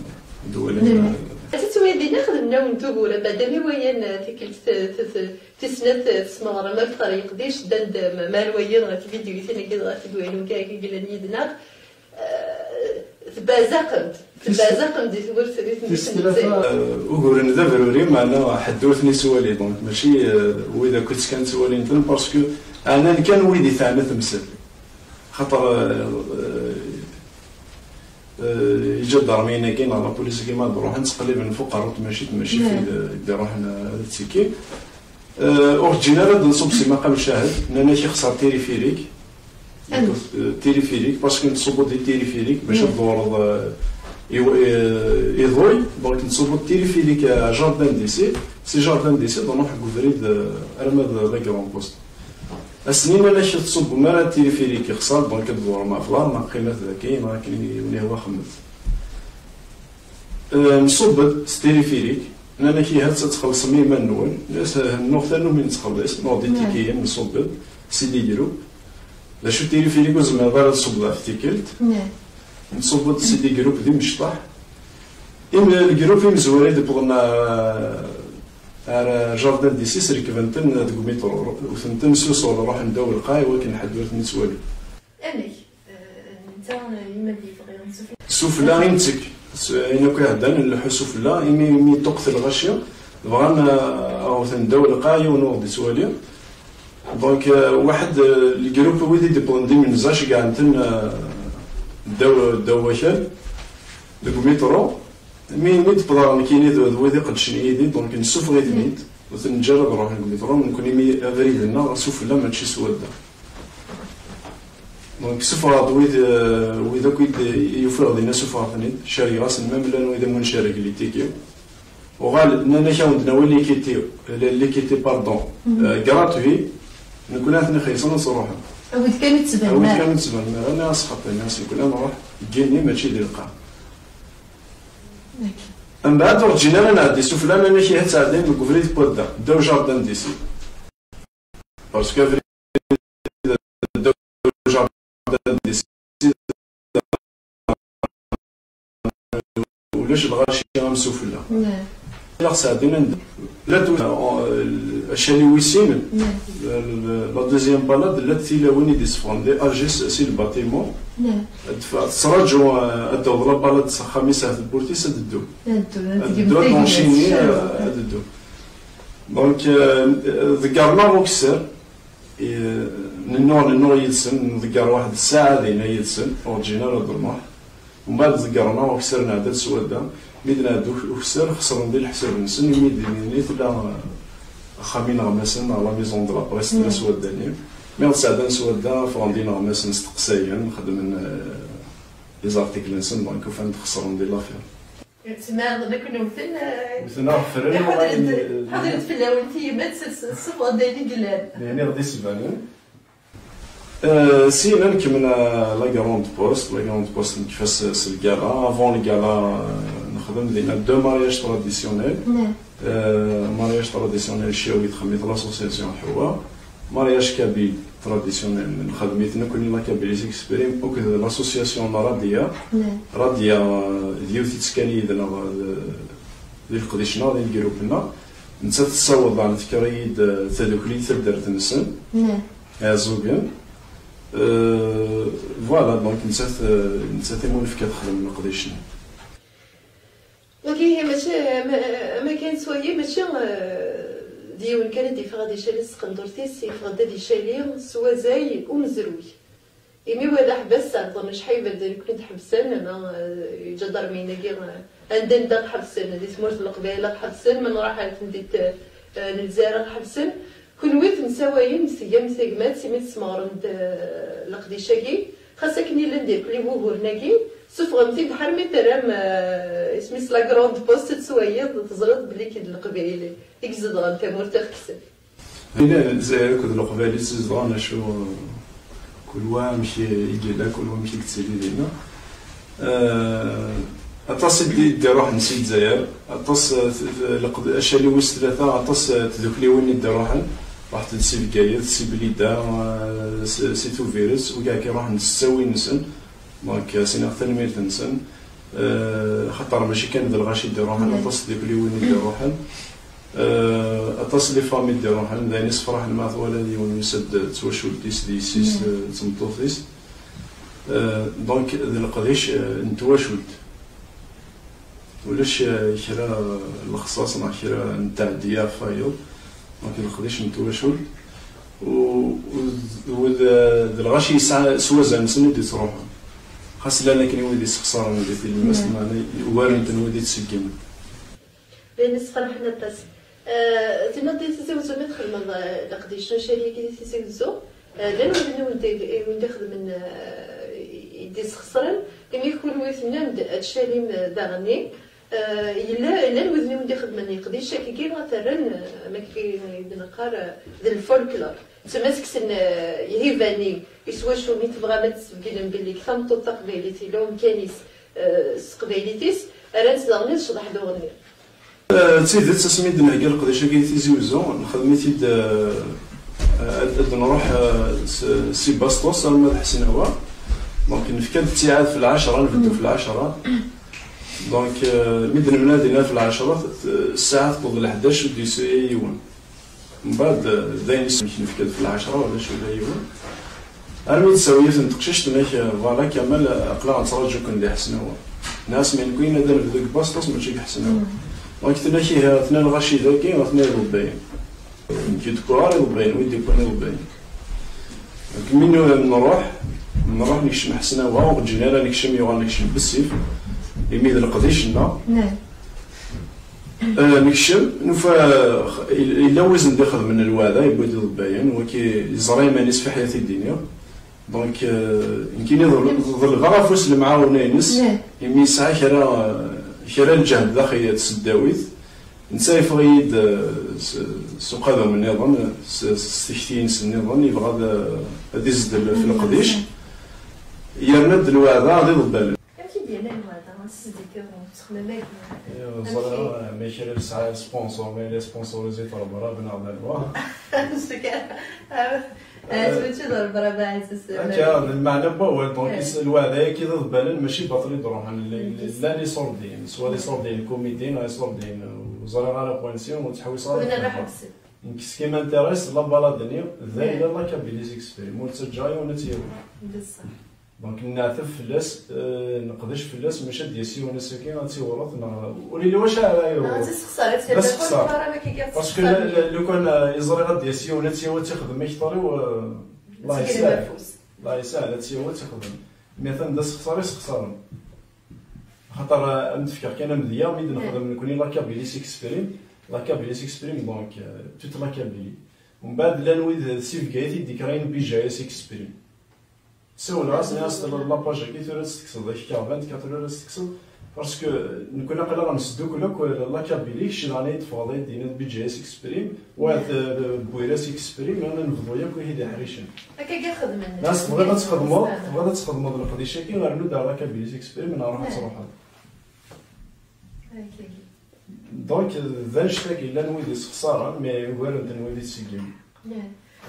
d-walim, euh, Ata ttwali dinna xedmen-awen-d ugur, abaddal i wayen, euh, tikkelt t-, t-, t-, tis snat, euh, tesmeɣrem akteṛ n yeqdic, ddan-d, euh, ma-, mar wayen ɣer tvidyutin-agi dɣa tidwalin-agi i yellan yid-neɣ. Euh, tebɛezaqem-d, tebɛezaqem-d di tmurt, di tmurt n Lezzayer. Euh, uguren d abruri, meɛna ḥedd ur ten-yettwali, donc mačči, euh, wid akk kan ttwalin-ten, parce que ɛnan kan wid i teɛna temsal. Xaṭer, euh, euh, iǧadarmiyen-agi neɣ lapulis-agi ma d-ruḥen, ttqelliben f uqerru n tmacint, mačči f wid, euh, i d-iruḥen, euh, ad ttekkin. Euh, ur ǧǧin ara ad nṣubb si maqam cahed, nnan-ak ixṣer tirifirik. Euh, tirifirik, parce que nettṣubbu di tirifirik, bac ad dewreḍ, euh, i, i, iḍuy, donc nettṣubbu tirifirik à jardin d'ici, si jardin d'ici, d nruḥ deg ubrid, euh, arma d la Grande Poste. Ass-nni nnan-ak ur tettṣubbum ara tirifirik, ixṣer, donc ad tḍurrem ɣef larma, qqimet dagi, neɣ akken i wen-yehwa xemmet. Euh, nṣubb-d s tirifirik, nnan-ak ihi ad txellṣem i yiman-nwen, nnuɣ tannumi nettxelliṣ, nuɣ-d itikiyen, nṣubb-d, si les groupes. D acu tirifirik ur tezmireḍ ara ad tṣubbeḍ ɣef tikkelt. Nṣubb-d si les groupes d imecṭaḥ. Im-, les groupes imezwura i d-wwḍen, euh, ar jardin d'ici, rekben-ten deg umiṭru, wten-ten s uṣul, ruḥen ddaw lqaɛ i wakken ḥedd ur ten-ittwali. Amek? Eh, netta, eh, yemma d-yeffeɣ sufella. Sufella i nettek. S-, ayen akk iɛeddan, nleḥḥu sufella, imi, imi ṭṭuqqet lɣaci, bɣan, eh, ad wten ddaw lqaɛ, yiwen ur ɣ-d-ittwali. Donc, euh, waḥed, euh, les groupes wid i d-wwḍen d imenza, ceggɛen-ten, euh, ddaw, ddaw wakal, deg umiṭru. Mi, mi d-wwḍeɣ nekkini d, d wid iqeddcen yid-i, donc nessufeɣ-iten-id. Ur ten-neǧǧa ara ad ruḥen deg umiṭru, nekkni mi abrid-nneɣ sufella mačči s wadda. Donc, sufɣeɣ-d wid, euh, wid akk i d-, i ufiɣ dinna, sufɣeɣ-ten-id, cergeɣ-asen, même llan wid am uncereg, les tickets. Uɣal, nnan-ak ad wen-d-nawi les tickets, les, les tickets, pardon, euh, gratuit, nekkni ad ten-ixellṣen ad sruḥen. Awi-d kan ur d-ttbanem ara. Awi-d kan ur d-ttbanem ara, nniɣ-as xaṭi, nniɣ-as nekkni ad nruḥ deg igenni, mačči di lqaɛ. Mbeɛd ur ǧǧin ara nɛeddi sufella, nnan-ak ihi ad tɛeddim deg ubrid n wadda, ddaw jardin d'ici. Parce que abrid ddaw jardin d'ici, ulac lɣaci am sufella. Ilaq sɛeddin anda. La tu-, euh, acali wis sin, la, la, la deuxième balade, llant tilawin i d-iseffɣen, des A G si le bâtiment. Tettṛaǧu, euh, ad d-taweḍ la balade s axxam-is, ar tewwurt-is, ad d-teddu. Ad d-teddu, ad d-teddu, ad d-teddu. Donc, euh, ḍeggren-aɣ ukessar, i, nennuɣ, nennuɣ yid-sen, nḍegger waḥed ssaɛa dinna yid-sen, ur ǧǧin ara ad nruḥ. Mbeɛd ḍeggren-aɣ ukessar, nɛedda-d s wadda. Mi d-nɛedda uk-, ukessar, xesren di leḥsab-nsen, imi d-, dinni tella, euh, axxam ineɣmasen, neɣ la maison de la presse, tella s wadda-nni. Mi ɣ-d-sɛeddan s wadda, ffɣen-d ineɣmasen, steqsayen, xedmen, euh, les articles-nsen, donc ufan-d xesren di l'affaire. Ttmeɛḍen akken wten, eh, wten aɣefren, ḥudrent, ḥudrent fell-awen tiyemmat, s-, s-, seffɣen-d ayen i yellan. D ayen i ɣ-d-isbanen. Eh, syin ad nkemmel, eh, la Grande Poste. La Grande Poste nekfa s, s lgala. Avant lgala, eh, nexdem dinna deux mariages traditionnels. Euh, mariage traditionnel ciawi, txemmit l'association Ḥewwa. Mariage kabyle traditionnel, nxedm-it nekkni, la Kabylie s'exprime, akked l'association Radia. Radia, euh, d yiwet i ttekkan yid-neɣ, euh, di leqdic-nneɣ, di lgrup-nneɣ. Nettat tessaweḍ-aɣ-n, tekker-iyi-d, euh, tadukli, taddart-nsen. Iɛeẓẓugen. Euh, voilà, donc nettat, euh, nettat i mu nefka texdem leqdic-nni. Wagi, mačči, ma, ma kan s wagi, mačči, eh, d yiwen kan i d-yeffeɣ ad icali s tqendurt-is, yeffeɣ-d ad icali s wazay umezruy. Imi wa d aḥbas, ɛerḍen acḥal iberdan i ken-id-ḥebsen, ama, eh, iǧadarmiyen-agi, eh, anda, anda ɣ-ḥebsen, di tmurt n Leqbayel ɣ-ḥebsen, ma nruḥ ar temdint, eh, n Lezzayer ɣ-ḥebsen. Kunwi temsawayem, tgam tagmat, imi tesmeɣrem-d, eh, leqdic-agi. Xas akken i llan d irkelli wuguren-agi, sufɣem-t-id ḥarmi terram, eh, isem-is la grande poste, ad twayeḍ, teẓriḍ belli kid leqbayel i izedɣen tamurt i ɣ-kksen. Dinna, Lezzayer akked Leqbayel i tt-izedɣen, acu, kul wa amek i yella, kul wa amek i yettili dinna. Eh, aṭas i d-, i d-iruḥen si Lezzayer, aṭas, eh, t-, t-, leqd-, acali wis tlata, aṭas, eh, tdukliwin i d-iruḥen, ruḥent-d si Bgayet, si Blida, eh, si, si Tubiret, wigi akka ruḥen-d s ttawil-nsen, donc, eh, siniɣ tanemmirt-nsen, eh, xaṭer mačči kan d lɣaci i d-iruḥen, aṭas n tdukliwin i d-iruḥen, eh, aṭas n les familles i d-iruḥen, d ayen isefraḥen ma twala d yiwen yusa-d d twacult-is, d yessi-s, eh, d tmeṭṭut-is. Eh, donc, d leqdic, eh, n twacult. Ulac, eh, kra n lexṣaṣ neɣ kra n tɛeddiya ɣef wayeḍ. Donc, d leqdic n twacult. U, u, d, u d, d lɣaci yesɛa s wazal-nsen i d-yettruḥun. Xas llan akken i wid yessexṣaren di tilmast, meɛna ugaren-ten wid i d-iṣeggimen. D ayen yessefraḥen aṭas. Eh, tenniḍ-d i Tizi Wezzu mi txedmeḍ, eh, leqdic n ucali-agi di Tizi Wezzu, eh, llan wid-nni i wen-d-, i wen-d-ixedmen, eh, i d-isxeṣren, imi kunwi tennam-d ad tcalim, eh, daɣenni. Eh, yella, llan wid-nni i wen-d-ixedmen leqdic-agi ad t-rren, eh, am akken i d-neqqar, eh, d lfolklor. Tama seg-sen, eh, ihiban-i, i s wacu mi tebɣam ad tesbeggnem belli deg tameṭṭut taqbaylit yella umkan-is, eh, s teqbaylit-is, rran-tt daɣenni d ccḍeḥ d uɣenni. Eh, d tidet, asmi i d-nhegga leqdic-agi i Tizi Wezzu, nexdem-it-id, eh, eh, ad, ad nruḥ, eh, s, si Basṭus arma d Ḥesnawa. Donc, nefka-d ttiɛad f lɛecṛa, nbeddu f lɛecṛa. Donc, eh, mi d-nemlal dinna f lɛecṛa, t-, t-, ssaɛa tewweḍ leḥdac ur d-yusi yiwen. Mbeɛd, eh, d ayen i s-, nefka-d f lɛecṛa, ulac ula yiwen. Armi d-tsawi yiwet n teqcict, tenna-k, eh, voilà, Kamal, eh, aql-aɣ nettraǧu-ken di Ḥesnawa. Nniɣ-as, mais nekkni ad nebdu deg Basṭus, mačči deg Ḥesnawa. Donc, tenna-k, ihi, atnan lɣaci dagi, atnan iḍebbayen. Nekk d kurar iḍebbayen, wi d-yewwan iḍebbayen. Donc, mi nu-, nruḥ, nruḥ nekcem Ḥesnawa, ur ɣ-ǧǧin ara nekcem, yuɣal nekcem bessif, imi d leqdic-nneɣ. Eh, nekcem, nufa, eh, yella wizen d-ixedmen lweɛda, yewwi-d iḍebbayen, waki yeẓra iman-is fi ḥyat i d-iniɣ. Donc, eh, nekkini ḍel-, ḍelbeɣ afus lemɛawna-ines, imi yesɛa kra, kra n lǧehd daxel n tseddawit. Netta yeffeɣ-iyi-d, eh, s, s uqadum nniḍen, s, s tekti-ines nniḍen, yebɣa ad, ad izdel f leqdic. Yerna-d lweɛda d iḍebbalen. Amek i d-yerna lweɛda n tesdidit n uxemmem-agi? Ẓriɣ, ma kra yesɛa sponsor, ma yella sponsorisé Rebṛab neɣ d anwa. Akka, d lmeɛna n wawal, donc, lweɛda-agi d iḍebbalen, mačči baṭel i d-ruḥen, llan iṣurdiyen, swa d iṣurdiyen n kumidi neɣ iṣurdiyen, ur ẓriɣ ara poinsi, ur ttḥewwiseɣ ara. Nekk, ce qui m'intéresse, la balade-nni, d ayla la Kabylie s'exprime, ur ttaǧǧaɣ yiwen ad tt-yawi. Donc, nneɛtab fell-as, eh, neqdec fell-as, maca ad d-yas yiwen ass-agi, ad tt-iwṛet, neɣ ur yelli wacu ara iwṛet. Ad tt-issexṣer, ad tt-yerr d asexṣar. Parce que la, la, lukan, eh, i ẓriɣ ad d-yas yiwen, ad tt-yawi, ad tt-ixdem akteṛ-iw, eh, Allah yesɛa. Allah yesɛa, ad tt-yawi, ad tt-ixdem. Mais atan d asexṣar i sexṣaren. Axaṭer, eh, ad m-d-fkeɣ kan amedya, mi d-nexdem nekni la Kabylie s'exprime, la Kabylie s'exprime, donc, eh, toute la Kabylie. Mbeɛd, llan wid si Bgayet i d-ikrayen B J A s'exprime. Sawleɣ-as, nniɣ-as, la page-agi tura ad tt-tekkseḍ, ak Kaɣbant, quatre heures ad tt-tekkseḍ, parce que nekkni aql-aɣ nesdukkel akk la Kabylie, kečč daɣen ay d-teffɣeḍ ay d-tiniḍ B J A s'exprime, wa d, d Bwira s'exprime, ad nebḍu yakk ihi d iḥricen. Akka i xedmen. Nas, tebɣiḍ ad txedmeḍ, tebɣiḍ ad txedmeḍ leqdic-agi, rnu-d ar la Kabylie s'exprime, neɣ ruḥ ad truḥeḍ. Donc, d annect-agi llan wid yessexṣaren, mais ugaren-ten wid yettṣeggimen.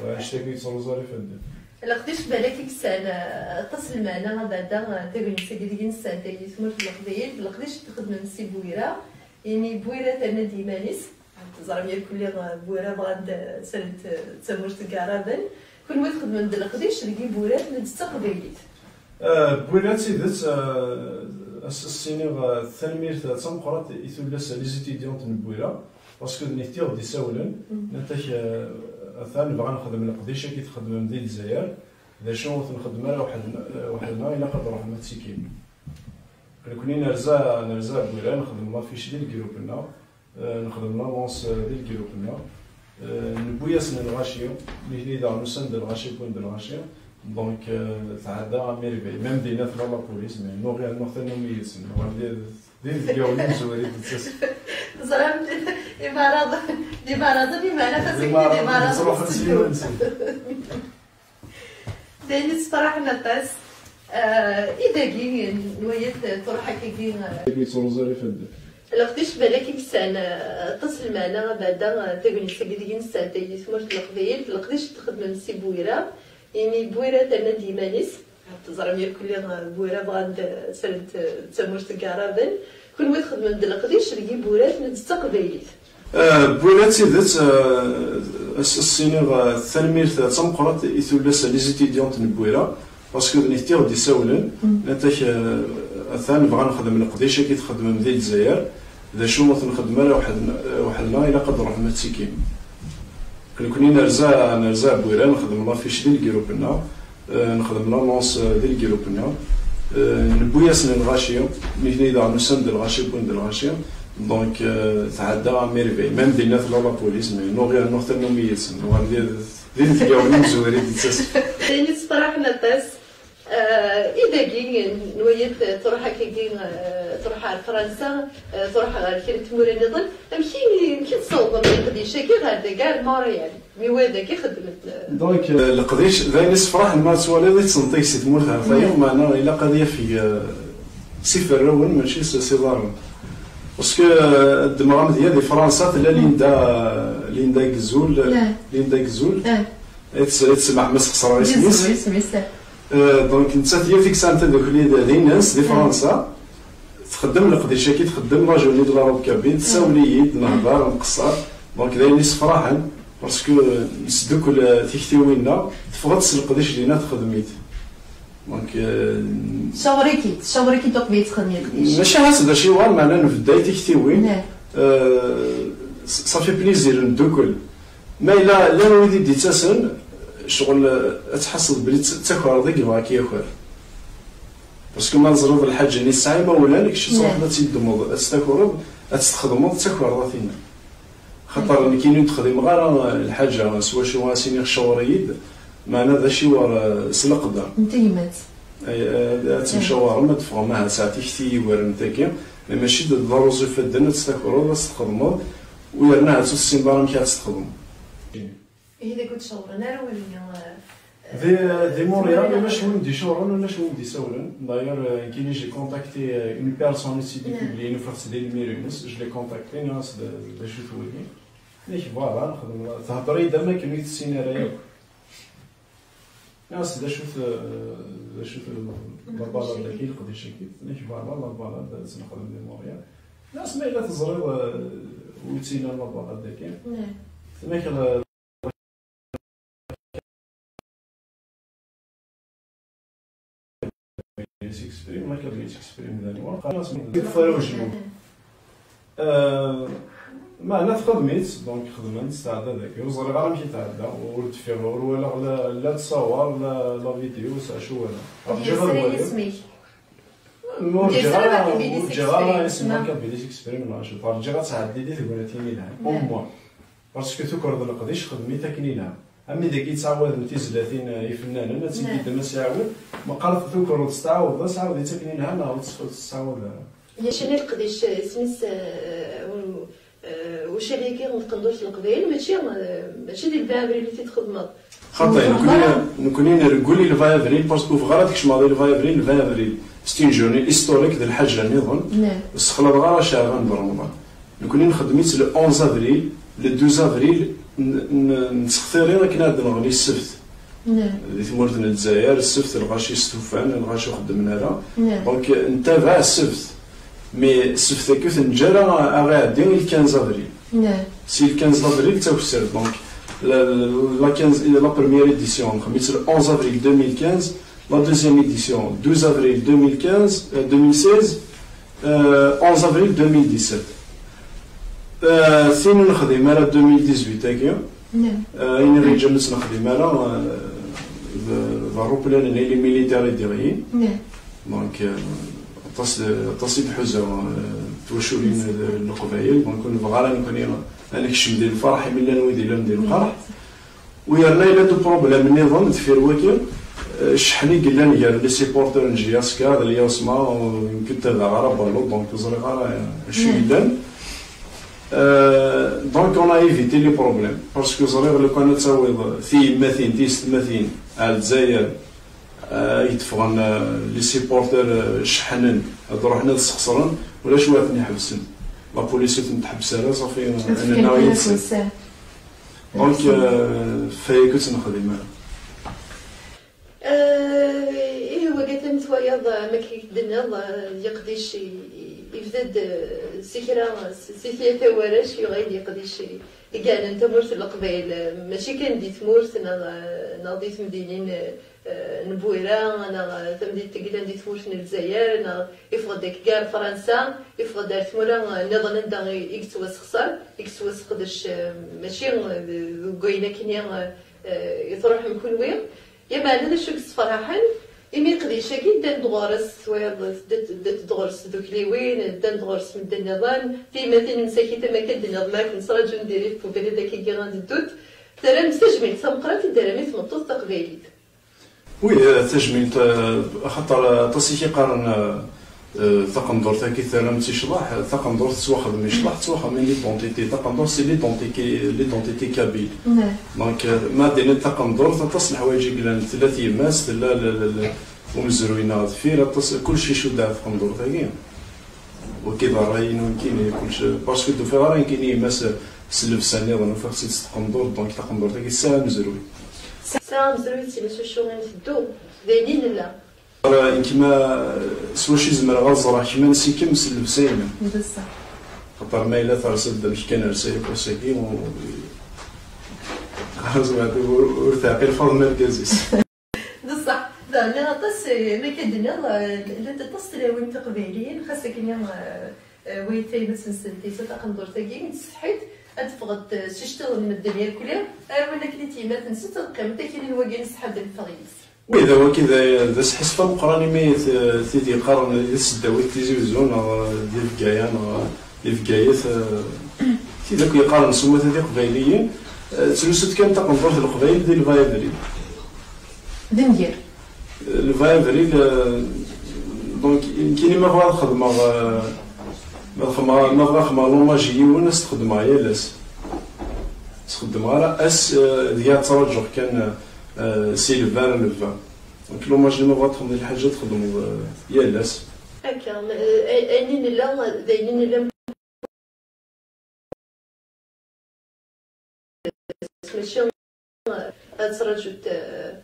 Annect-agi yettruẓu ar ifadden. Leqdic balak i yesɛan, eh, aṭas n lmeɛna, abeɛda, eh, tagnit-agi deg i nesɛedday di tmurt n Leqbayel, d leqdic i d-xedmen si Bwira, imi Bwira terna-d iman-is. Teẓram yakk lliɣ, eh, Bwira bɣan-d, eh, srent, eh, d tamurt n Iɛraben. Kunwi txedmem-d leqdic deg iburar n d taqbaylit. Eh, Bwira d tidet, eh, as-, as-iniɣ, eh, tanemmirt d tameqqrant i tullas, les étudiantes n Bwira, parce que d nitenti i ɣ-d-isawlen, nnant-ak, eh, atan bɣan nexdem leqdic-agi txedmem di Lezzayer, d acu ur t-nxeddem ara weḥd-, eh, weḥd-neɣ, ilaq ad d-truḥem ad ttikim. Nekkni nerza, nerza Bwira, nexdem l'affiche di lgrup-nneɣ, eh, nexdem l'annonce, eh, di lgrup-nneɣ. Eh, newwi-yasen lɣaci, nitni daɣen usan-d lɣaci, wwin-d lɣaci. Donc, euh, tɛedda amirbi. Même dinna tella la police, mais nuɣ yernu tanumi yid-sen. Nuɣal d, d inebgawen imezwar i d-yettas. Teẓram, imeɛraḍen, d imeɛraḍen, imeɛna xas akken d imeɛraḍen. Ttruḥun s yiman-nsen. D ayen yessefraḥen aṭas. Ah, i dagi, nwaya-t truḥ akkagi, ah, Dagi yettruẓu ar ifadden. Leqdic balak i yesɛan, ah, aṭas n lmeɛna, abeɛda, ah, tagnit-agi deg i nesɛedday di tmurt n Leqbayel, d leqdic i d-txedmem si Bwira. Imi Bwira terna-d iman-is, teẓram irkelli, ah, Bwira bɣan-d, ah, sren-d, ah, d tamurt n Iɛraben, kunwi txedmem-d leqdic deg Iburat, d taqbaylit. Ah, Bwira d tidet, ah, as-, as-iniɣ, ah, tanemmirt d tameqqrant i tullas, les étudiantes n Bwira, parce que d nitenti i ɣ-d-isawlen, nnan-ak, ah, atan nebɣa nexdem leqdic-agi txedmem di Lezzayer, d acu ur t-nxeddem ara weḥd-, weḥd-neɣ, ilaq ad d-ruḥem ad ttikim. Nekkni nerza, nerza Bwira, nexdem l'affiche di lgrup-nneɣ, euh, nexdem l'annonce, euh, di lgrup-nneɣ, euh, newwi-yasen lɣaci, nitni daɣen usan-d lɣaci, wwin-d lɣaci, donc, euh, tɛedda amirbi. Même dinna tella la police, mais nuɣ yernu tanumi yid-sen, nuɣal d, d inebgawen imezwar i d-yettasen. D ayen yessefraḥen aṭas. Ah, i dagi, nwaya-t truḥ akkagi, ah, truḥ ar Fransa, ah, truḥ ɣer kra n tmura nniḍen. Amek i, amek i tessawḍem leqdic-agi ɣer dagi, ar Montréal? Mi wa dagi xeddmen, ah. Donc, euh, leqdic d ayen yessefraḥen ma twaliḍ i ttneṭig si tmurt ɣer tayeḍ, meɛna ilaq ad yafeg, euh, s iferrawen, mačči s, s iḍarren. Parce que, euh, ddmeɣ amedya di Fransa, tella Linda, Linda Gezul, Linda Gezul. I tt-, i tt-, ma, ma sxeṣreɣ isem-is. Isem-is. Euh, donc, nettat yiwet i yesɛan tadukli d, d ines di Fransa. Txeddem leqdic-agi, txeddem la journée de l'arabe kabyle, tessawel-iyi-d, nehder, nqeṣṣer. Donc, d ayen yessefraḥen, parce que, euh, nesdukkel, euh, tiktiwin-nneɣ, teffeɣ-d s leqdic dinna texdem-it. Donc, euh, Tcawṛ-ik-id, tcawṛ-ik-id uqbel ad txedmeḍ leqdic. Mačči ahat d aciwer, meɛna nbedda i tiktiwin. Euh, ça fait plaisir, ndukkel. Ma yella llan wid i d-yettasen, ccɣel, eh, ad tḥasseḍ belli d, d takerḍ i yebɣa ad k-yaker. Parce que ma teẓriḍ lḥaǧa-nni tesɛa imawlan, kečč truḥeḍ ad tt-id-ddmeḍ, ad tt-takreḍ, ad tt-txedmeḍ d takerḍa tinna. Xaṭer nekkini ur d-xdimeɣ ara lḥaǧa s wacu ad s-iniɣ cawṛ-iyi-d, meɛna d aciwer, eh, s leqder. N tegmat. Ay, eh, ad temcawarem, ad teffɣem, aha, sɛa tikti yugaren tagi, mais mačči d, d aruẓ ifadden ad tt-takreḍ, ad tt-txedmeḍ, u yerna ahat ur tessineḍ ara amek ad tt-txedmeḍ. Ihi dagi ur d-cawren ara wid-nni, eh, Di, di Montréal, ulac win d-icawren, ulac win d-isawlen. D'ailleurs, euh, nekkini, j'ai contacté, euh, une personne ici du public, nufa-tt di lmiri-ines, je l'ai contacté, nniɣ-as d, d acu-t wagi. Nniɣ-as, voilà, nexdem, thedder-iyi-d am akken ur yi-tessin ara yakk. Nniɣ-as d acu-t, d acu-t la balade-agi, leqdic-agi? Tenna-k, voilà, la balade ad tt-nexdem di Montréal. Nniɣ-as, ma yella teẓriḍ, eh, wi tt-ilan la balade-agi? Tenna-k, la, il s'exprime, la cabine s'exprime, d anwa? Qqaren-as, deg Ferruǧi. Euh, meɛna texdem-itt, donc xedmen-tt, tɛedda dagi. Ur ẓriɣ ara amek i tɛedda, ur d-ffiɣ, ur walaɣ la, la ttṣawar, la, la vidéo, s acu walaɣ. Rǧiɣ ad waliɣ. Ma ur ǧǧiɣ ara, ur ǧǧiɣ ara isem la cabine s'exprime, neɣ acu. Rǧiɣ ad tɛeddi di tegnatin yelhan, au moins. Parce que tukreḍ leqdic, xdem-it akken ilha. Am wid-agi yettɛawaden tizlatin, eh, ifennanen, ad tt-id-yeddem ad s-iɛawed. Meqqar tukreḍ tettɛawdeḍ-as, ɛawed-itt akken ilha, neɣ ur tt-, ur tettɛawad ara. Yacani leqdic, eh, isem-is, eh, u-, eh, ucali-agi n tqendurt n Leqbayel, mačči, eh, mačči di lbɛa abrid i t-id-txedmeḍ. Xaṭi, nekkni, nekkni nreggel i le vingt avril, parce que ur bɣiɣ ara ad kecmeɣ di le vingt avril, le vingt avril, c'est une journée historique, d lḥaǧa nniḍen. Ur ssexlaḍeɣ ara Caɛban d Remḍan. Nekkni nxeddem-itt le onze avril, le douze avril, n-, n-, nettextiri akken ad d-neɣli ssebt. Di tmurt n Lezzayer, ssebt lɣaci stufan, lɣaci ur xeddmen ara. Donc, ntabaɛ ssebt. Mais ssebt-agi ur t-neǧǧa ara ad iɛeddi i le quinze avril. Si le quinze avril d takessart. Donc, la, la, la quinze, la première édition, nxeddem-itt le onze avril deux mille quinze, la deuxième édition, douze avril deux mille quinze, euh, deux mille seize, euh, onze avril deux mille dix-sept. Euh, tin ur nexdim ara deux mille dix-huit agi, euh, ayen i ɣ-yeǧǧan ur tt-nexdim ara, euh, d, d ṛṛuplan-nni, les militaires i d-iɣlin. Donc, euh, aṭas, aṭas i d-ḥuzaɣ, euh, twaculin n Leqbayel, donc ur nebɣi ara nekkni ad nekcem di lferḥ imi llan wid yellan di lqerḥ. U yerna yella-d uproblem nniḍen deffir waki, Cḥen i yellan gar les supporters n J S K d Liasma, ur yemkin ad aɣ ara ballu, donc ur ẓriɣ ara acu yellan. Euh, donc on a évité les problèmes, parce que ẓriɣ lukan ad tawiḍ tiyemmatin, tiyessetmatin ar Lezzayer, euh, i d-ffɣen, euh, les supporters, euh, ceḥḥnen, ad ruḥen ad sxeṣren, ulac wa ten-iḥebsen. La police ur ten-tḥebbes ara, safi, euh, nenna yid-sen. Donc, euh, fayakut nexdim ara. Eh, ihi wagi, am twayeḍ, eh, am akken i k-d-tenniḍ, eh, yeqdic i, i, yebda-d, eh, si kra, si, si tyata warrac, yuɣal yeqdic i, i yeɛnan tamurt n Leqbayel, eh, mačči kan di tmurt, neɣ, eh, neɣ di temdinin, eh, eh, n Bwira, neɣ, eh, tamdint i yellan di tmurt n Lezzayer, neɣ yeffeɣ-d akka gar Fransa, yeffeɣ-d ar tmura, eh, nniḍen anda i, i yettwasexṣer, i yettwasseqdec, eh, mačči, eh, deg wayen akkenni, eh, eh, i truḥem kunwi. Lameɛna d acu i yessefraḥen, imi leqdic-agi ddan-d ɣur-s, twayeḍ, ddant-, ddant-d ɣur-s tdukliwin, ddan-d ɣur-s medden nniḍen, tiyemmatin msakit am akken d-nniḍen, akken ttraǧun diri deg ubrid akkagi ad ddunt, terram-d tajmilt tameqqrant i d-terram i tmeṭṭut taqbaylit. Oui, eh, tajmilt, eh, axaṭer, eh, aṭas i k-iqqaren, eh, Eh, taqendurt-agi terram-tt i ccḍeḥ, taqendurt tettwaxdem i ccḍeḥ, tettwaxdem i l'identité, taqendurt c'est l'identité, l'identité kabyle. Donc, eh, ma d-tiniḍ taqendurt, aṭas n leḥwayeǧ i yellan, tella tyemmat, tella l-, l-, l-, umezruy-nneɣ deffir, aṭas, kullec icudd ɣer tqendurt-agi. Wagi d ṛṛay-inu nekkini, kullec, parce que d-ufiɣ ara nekkini yemma-s s llebsa nniḍen, ufiɣ-tt-id s tqendurt, donc taqendurt-agi tesɛa amezruy. Tesɛa amezruy, tettili s wacu i nteddu, d ayen i nella. Nekk ma s wacu i zemreɣ ad ẓreɣ kemm ansi-kem s llebsa-inem. D ṣṣeḥ. Xaṭer ma yella tersiḍ-d amek kan rsiɣ akk ass-agi, u-, xas ma ur, ur teɛqil Faḍma argaz-is. D ṣṣeḥ. Da, nniɣ aṭas, eh, mi akka d-nniɣ, eh, llant aṭas tlawin tiqbayliyin, xas akken, eh, eh, wayt tayemmat-nsent, taqendurt-agi, tsetḥi-d, ad d-teffeɣ-d, eh, s iceṭṭiḍen n medden irkelli, eh, win akken i d-yemmat-nsent, ad qqiment akkin i wagi n ṣṣeḥ ad d-neffeɣ yid-s. Oui, d awaki d, d asḥissef ameqqran imi t-, tid yeqqaren di tesdawit Tizi Uzzu neɣ di Bgaya neɣ di Bgayet, eh, tid akk yeqqaren s umata d Iqbayliyen, eh, ttlusut kan taqendurt n Leqbayel di lbaya abrid. D nnger. Lbaya abrid, eh, donc, nekkini ma bɣiɣ ad xedmeɣ, eh, ma xedmeɣ, ma bɣiɣ xedmeɣ l'hommage i yiwen, ad s-t-xedmeɣ yal ass. S-xedmeɣ ara ass, eh, deg-a ttṛaǧuɣ kan, eh, Eh, si lebba ar lebba. Donc, l'hommage-nni ma bɣa txedmeḍ lḥaǧa, txedmeḍ, eh, yal ass. Akka, eh, ayen i nella, d ayen i nella. Mačči, eh, ad traǧut, eh,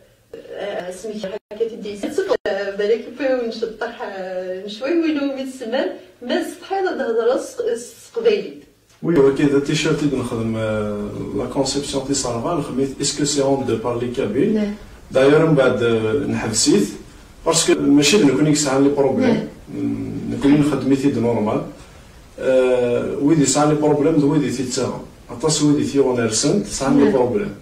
eh, asmi akka i d-yesseqsa, eh, balak yewwi-wen ceṭṭaḥ, eh, n cway, win umi tsemman, ma tsetḥiḍ ad d-thedreḍ s, s teqbaylit. Oui, wagi d t-shirt i d-nexdem, euh, la conception tis rebɛa, nexdem-it, est-ce que c'est honte de parler kabyle? D'ailleurs, mbeɛd, euh, neḥbes-it, parce que mačči d nekkni i yesɛan les problèmes. Mm, nekkni nxeddem-it-id normal. Euh, wid yesɛan les problèmes d wid i t-yettaɣen. Aṭas n wid i t-yuɣen rsen-t, sɛan les problèmes.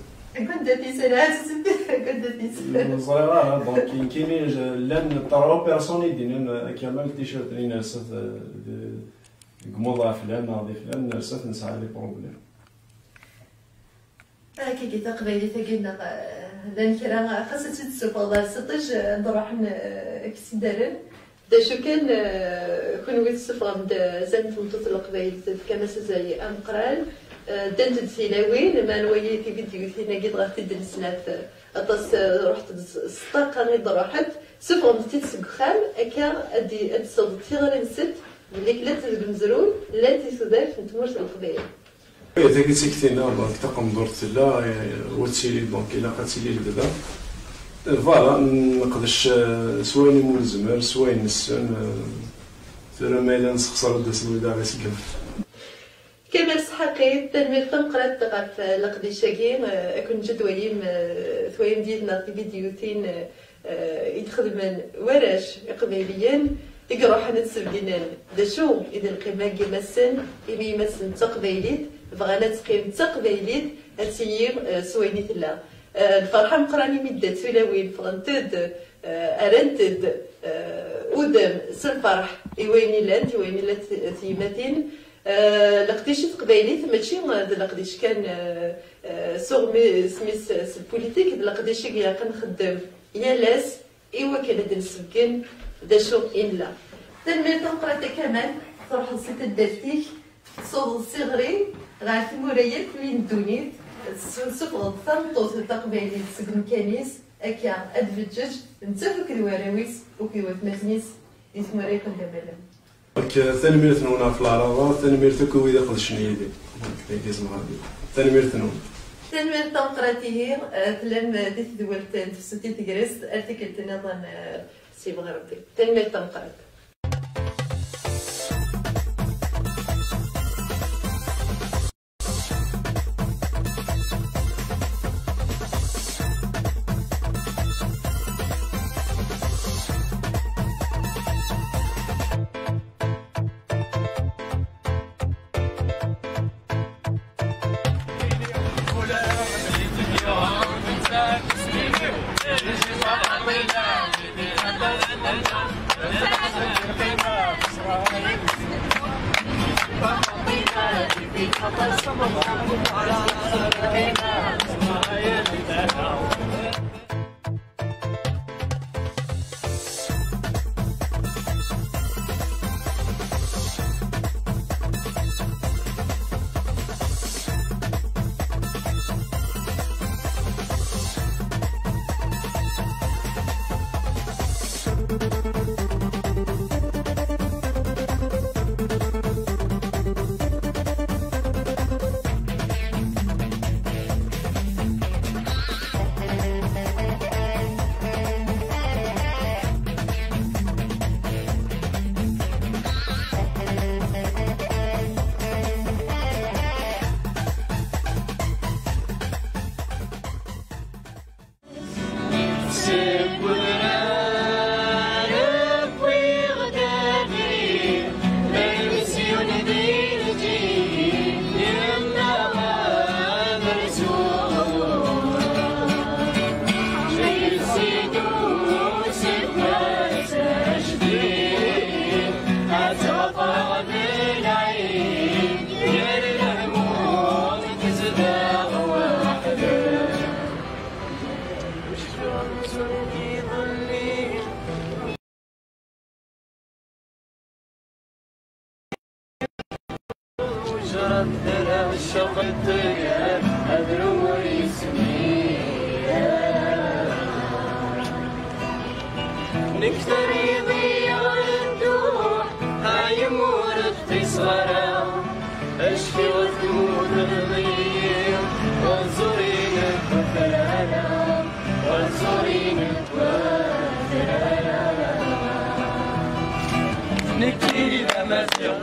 Ur ẓriɣ ara, donc, nekkini, je-, llan trois personnes i d-yennan, euh, Kamal, t-shirt-nni nersa-t, euh, de, deg umuḍeɛ flan neɣ di flan, nersa-t, nesɛa les problèmes. Akkagi taqbaylit-agi-nneɣ, eh, llan kra, xas ad tt-id-tessufɣeḍ ar s iṭij, eh, ad d-ruḥen, eh, ad k-tt-id-rren. D acu kan, eh, kunwi tessufɣem-d, eh, azal n tmeṭṭut n Leqbayel, tefkam-as azal ameqqran, eh, ddant-d tilawin, ma nwali tividyutin-agi dɣa t-id-nesnat, eh, aṭas, eh, ruḥet-d s, s ṭṭaqa i d-ruḥet, sufɣemt-t-id seg uxxam, akka ad d-, ad d-tessiwḍeḍ tiɣri-nsent, belli llant deg umezruy, llant i tudert n tmurt n Leqbayel. Tagi d tikti-nneɣ, donc taqendurt tella, eh, ur ttili, donc ilaq ad tili lebda. Eh, voilà, neqdec, eh, s wayen umi nezmer, s wayen nessen, eh, tura ma yella nessexṣer ad d-asen wid ara iseggmen. Kamal Sḥaqi, tanemmirt tameqqrant ɣef, eh, leqdic-agi, eh, ad ken-neǧǧ ad twalim, eh, twalim-d yid-neɣ tividyutin, eh, eh, i d-xedmen warrac iqbayliyen i iruḥen ad d-sbeggnen d acu i d lqima n yemma-tsen, imi yemma-tsen d taqbaylit, bɣan ad teqqim d taqbaylit, ad tili, eh, s wayen i tella. Eh, lferḥ ameqqran imi dda d tulawin ffɣent-d, eh, rrant-d, eh, udem s lferḥ i wayen i llant, i wayen i llant tyemmatin. Eh, leqdic i teqbaylit mačči d leqdic kan, eh, eh, s uɣmi-, s mi-, s, s lpulitik, d leqdic i ilaq ad nxeddem yal ass i wakken ad d-nsebgen d acu i nella. Tanemmirt tameqqrant a Kamal, truḥeḍ si taddart-ik, tessuḍeḍ s iɣri ɣer tmura yakk n ddunit, tessuffɣeḍ tameṭṭut taqbaylit seg umkan-is, akka ad tbeǧǧeǧ nettat akked warraw-is akked watmaten-is di tmura yakk n Lamalam. Ok, tanemmirt-nwen ɣef leɛraḍa, tanemmirt akk i wid iqedcen yid-i. Ok, thank you so much. Tanemmirt-nwen. Tanemmirt tameqqrant ihi, eh, tellam, eh, di tedwilt n Tefsut i Tegrest, ar tikkelt nniḍen, eh, s yebɣi Rebbi. Tanemmirt tameqqrant. Nekk tariḍ-iyi ɣer dduḥ, ay ur ṭṭiseɣ ara. Acku tmudeḍ-iyi, ur ẓurineɣ ara, ur ẓurineɣ ara. Nekk d amaziɣ.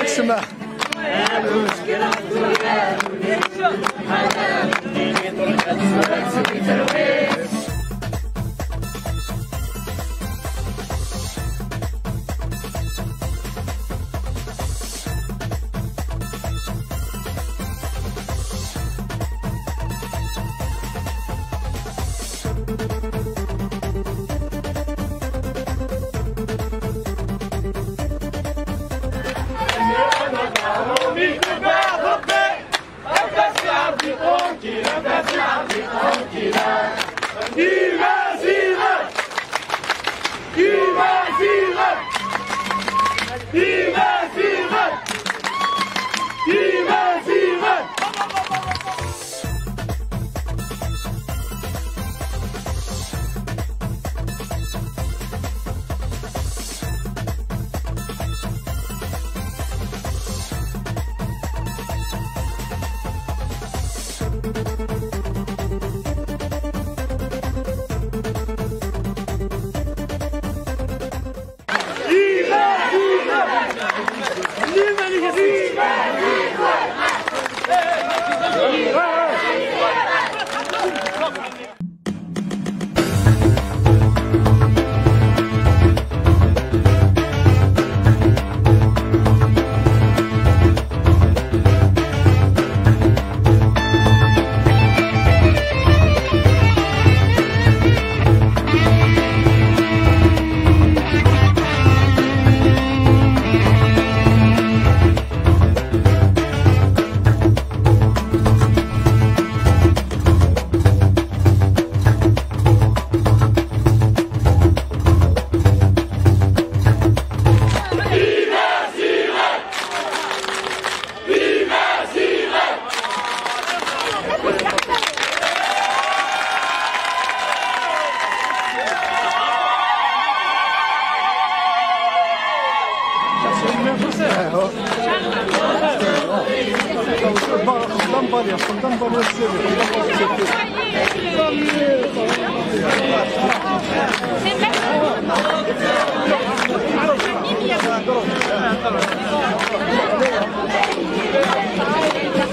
Ssmaḥ. Imaziɣen! Imaziɣen! Imaziɣen! Imaziɣen!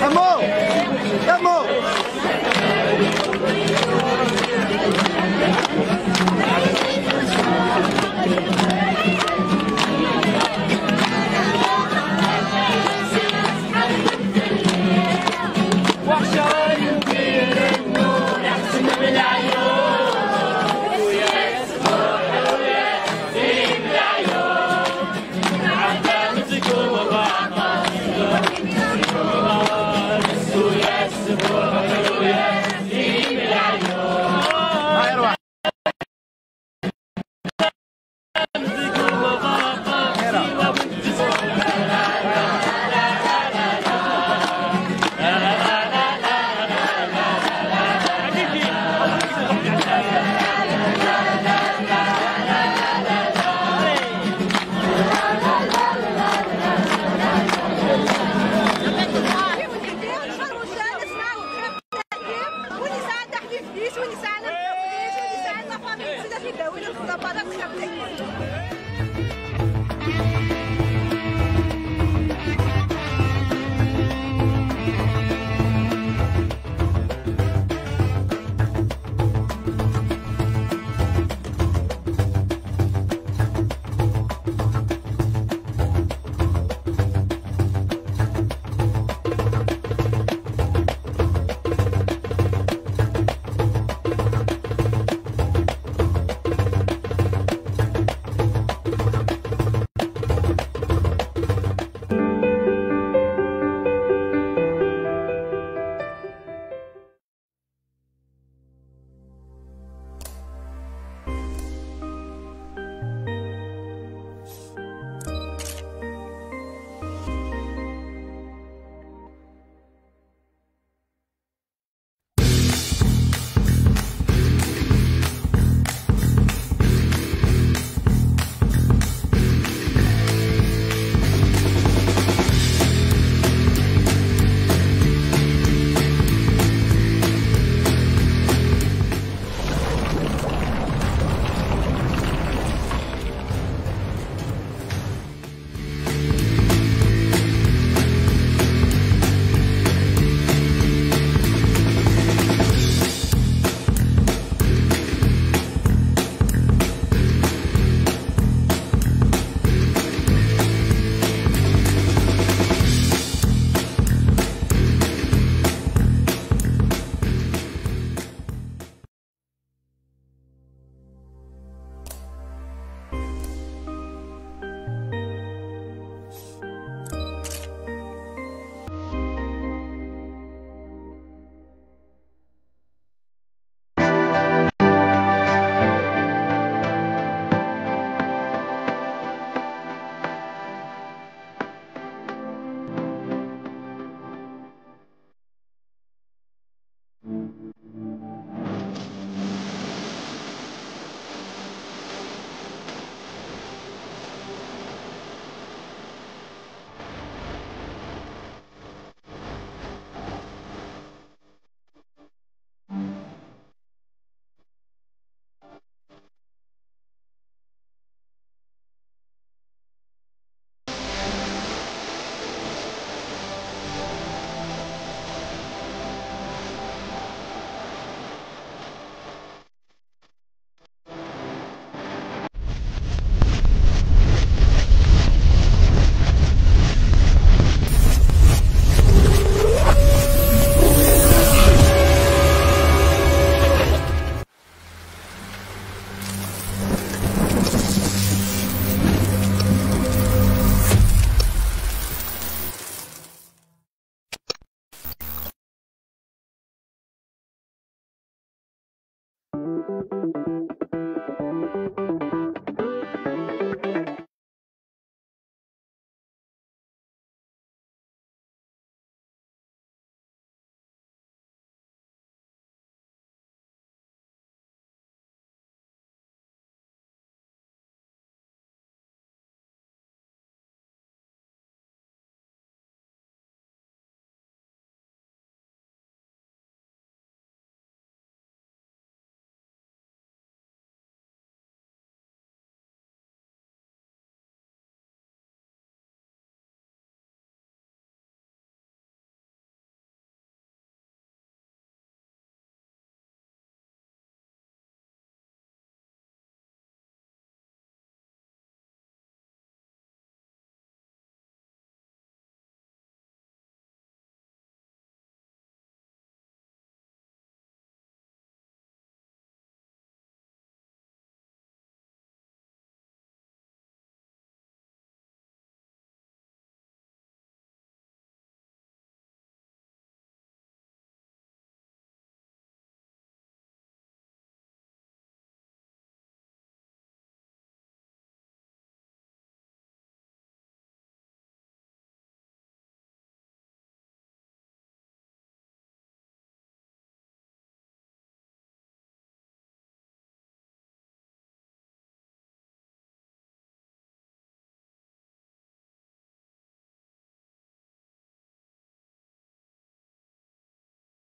Amo! Amo!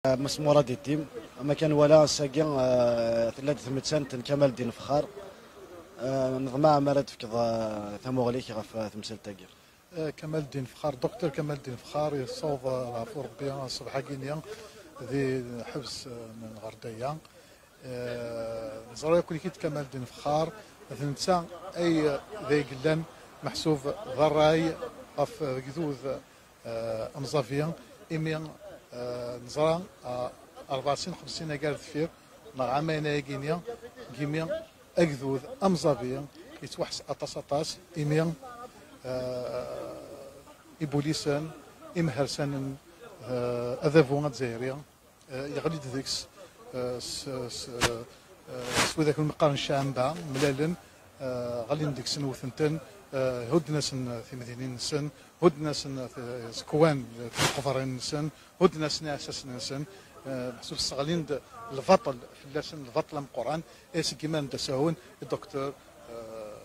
Mass Murad Itim, ama kan wala ass-agi, eh, tella-d tmettant n Kamal Ddin Fexxar. Eh, neḍmeɛ mi ara d-tefkeḍ, eh, tamuɣli-k ɣef, eh, temsalt-agi. Eh, Kamal Ddin Fexxar, Docteur Kamal Ddin Fexxar, yessaweḍ, eh, leɛfu Rebbi, ṣṣbeḥ-agi-nni di lḥebs, eh, n Ɣerdaya. Eh, neẓra yakk-ik-id Kamal Ddin Fexxar, d netta ay, eh, d ay yellan meḥsub d ṛṛay ɣef, eh, wegdud, eh, amẓavi, imi, eh, neẓra, eh, ṛebɛa sin, xemsin agar deffir, neɣ ɛamayen ayagi-nni, deg imi agdud amẓavi yettwaḥs aṭas, aṭas, imi, eh, ibulisen, imhersanen, eh, adabu azzayri, eh, yeɣli-d deg-s, eh, s, s, eh, s widak umi qqaren ccɛamba, mlalen, eh, ɣlin deg-sen, wten-ten, eh, hudden-asen timdinin-nsen, hudden-asen, eh, ẓekwan, eh, timeqbrin-nsen, hudden-asen iɛessasen-nsen, eh, meḥsub sseɣlin-d lbaṭel fell-asen, lbaṭel ameqqran, eh, seg yimaren d asahun, Docteur, eh,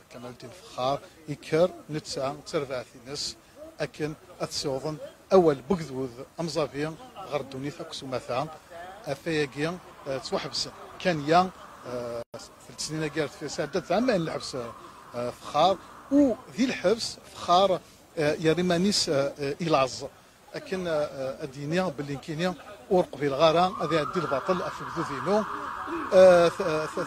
Kamal Ddin Fexxar, yekker netta d terbaɛt-ines, akken ad ssiwḍen awal n wegdud amẓavi ɣer ddunit akk s umata. Ɣef wayagi, eh, ttwaḥebsen kan ya, eh, telt snin agar deffir, sɛedda-d ɛamayen n lḥebs, eh, Fexxar, u di lḥebs Fexxar, eh, yerra iman-is, eh, eh, i laẓ. Akken, eh, eh, ad d-yini belli nekkini ur qbileɣ ara ad iɛeddi lbaṭel ɣef wegdud-inu. Eh, t-, eh, t-,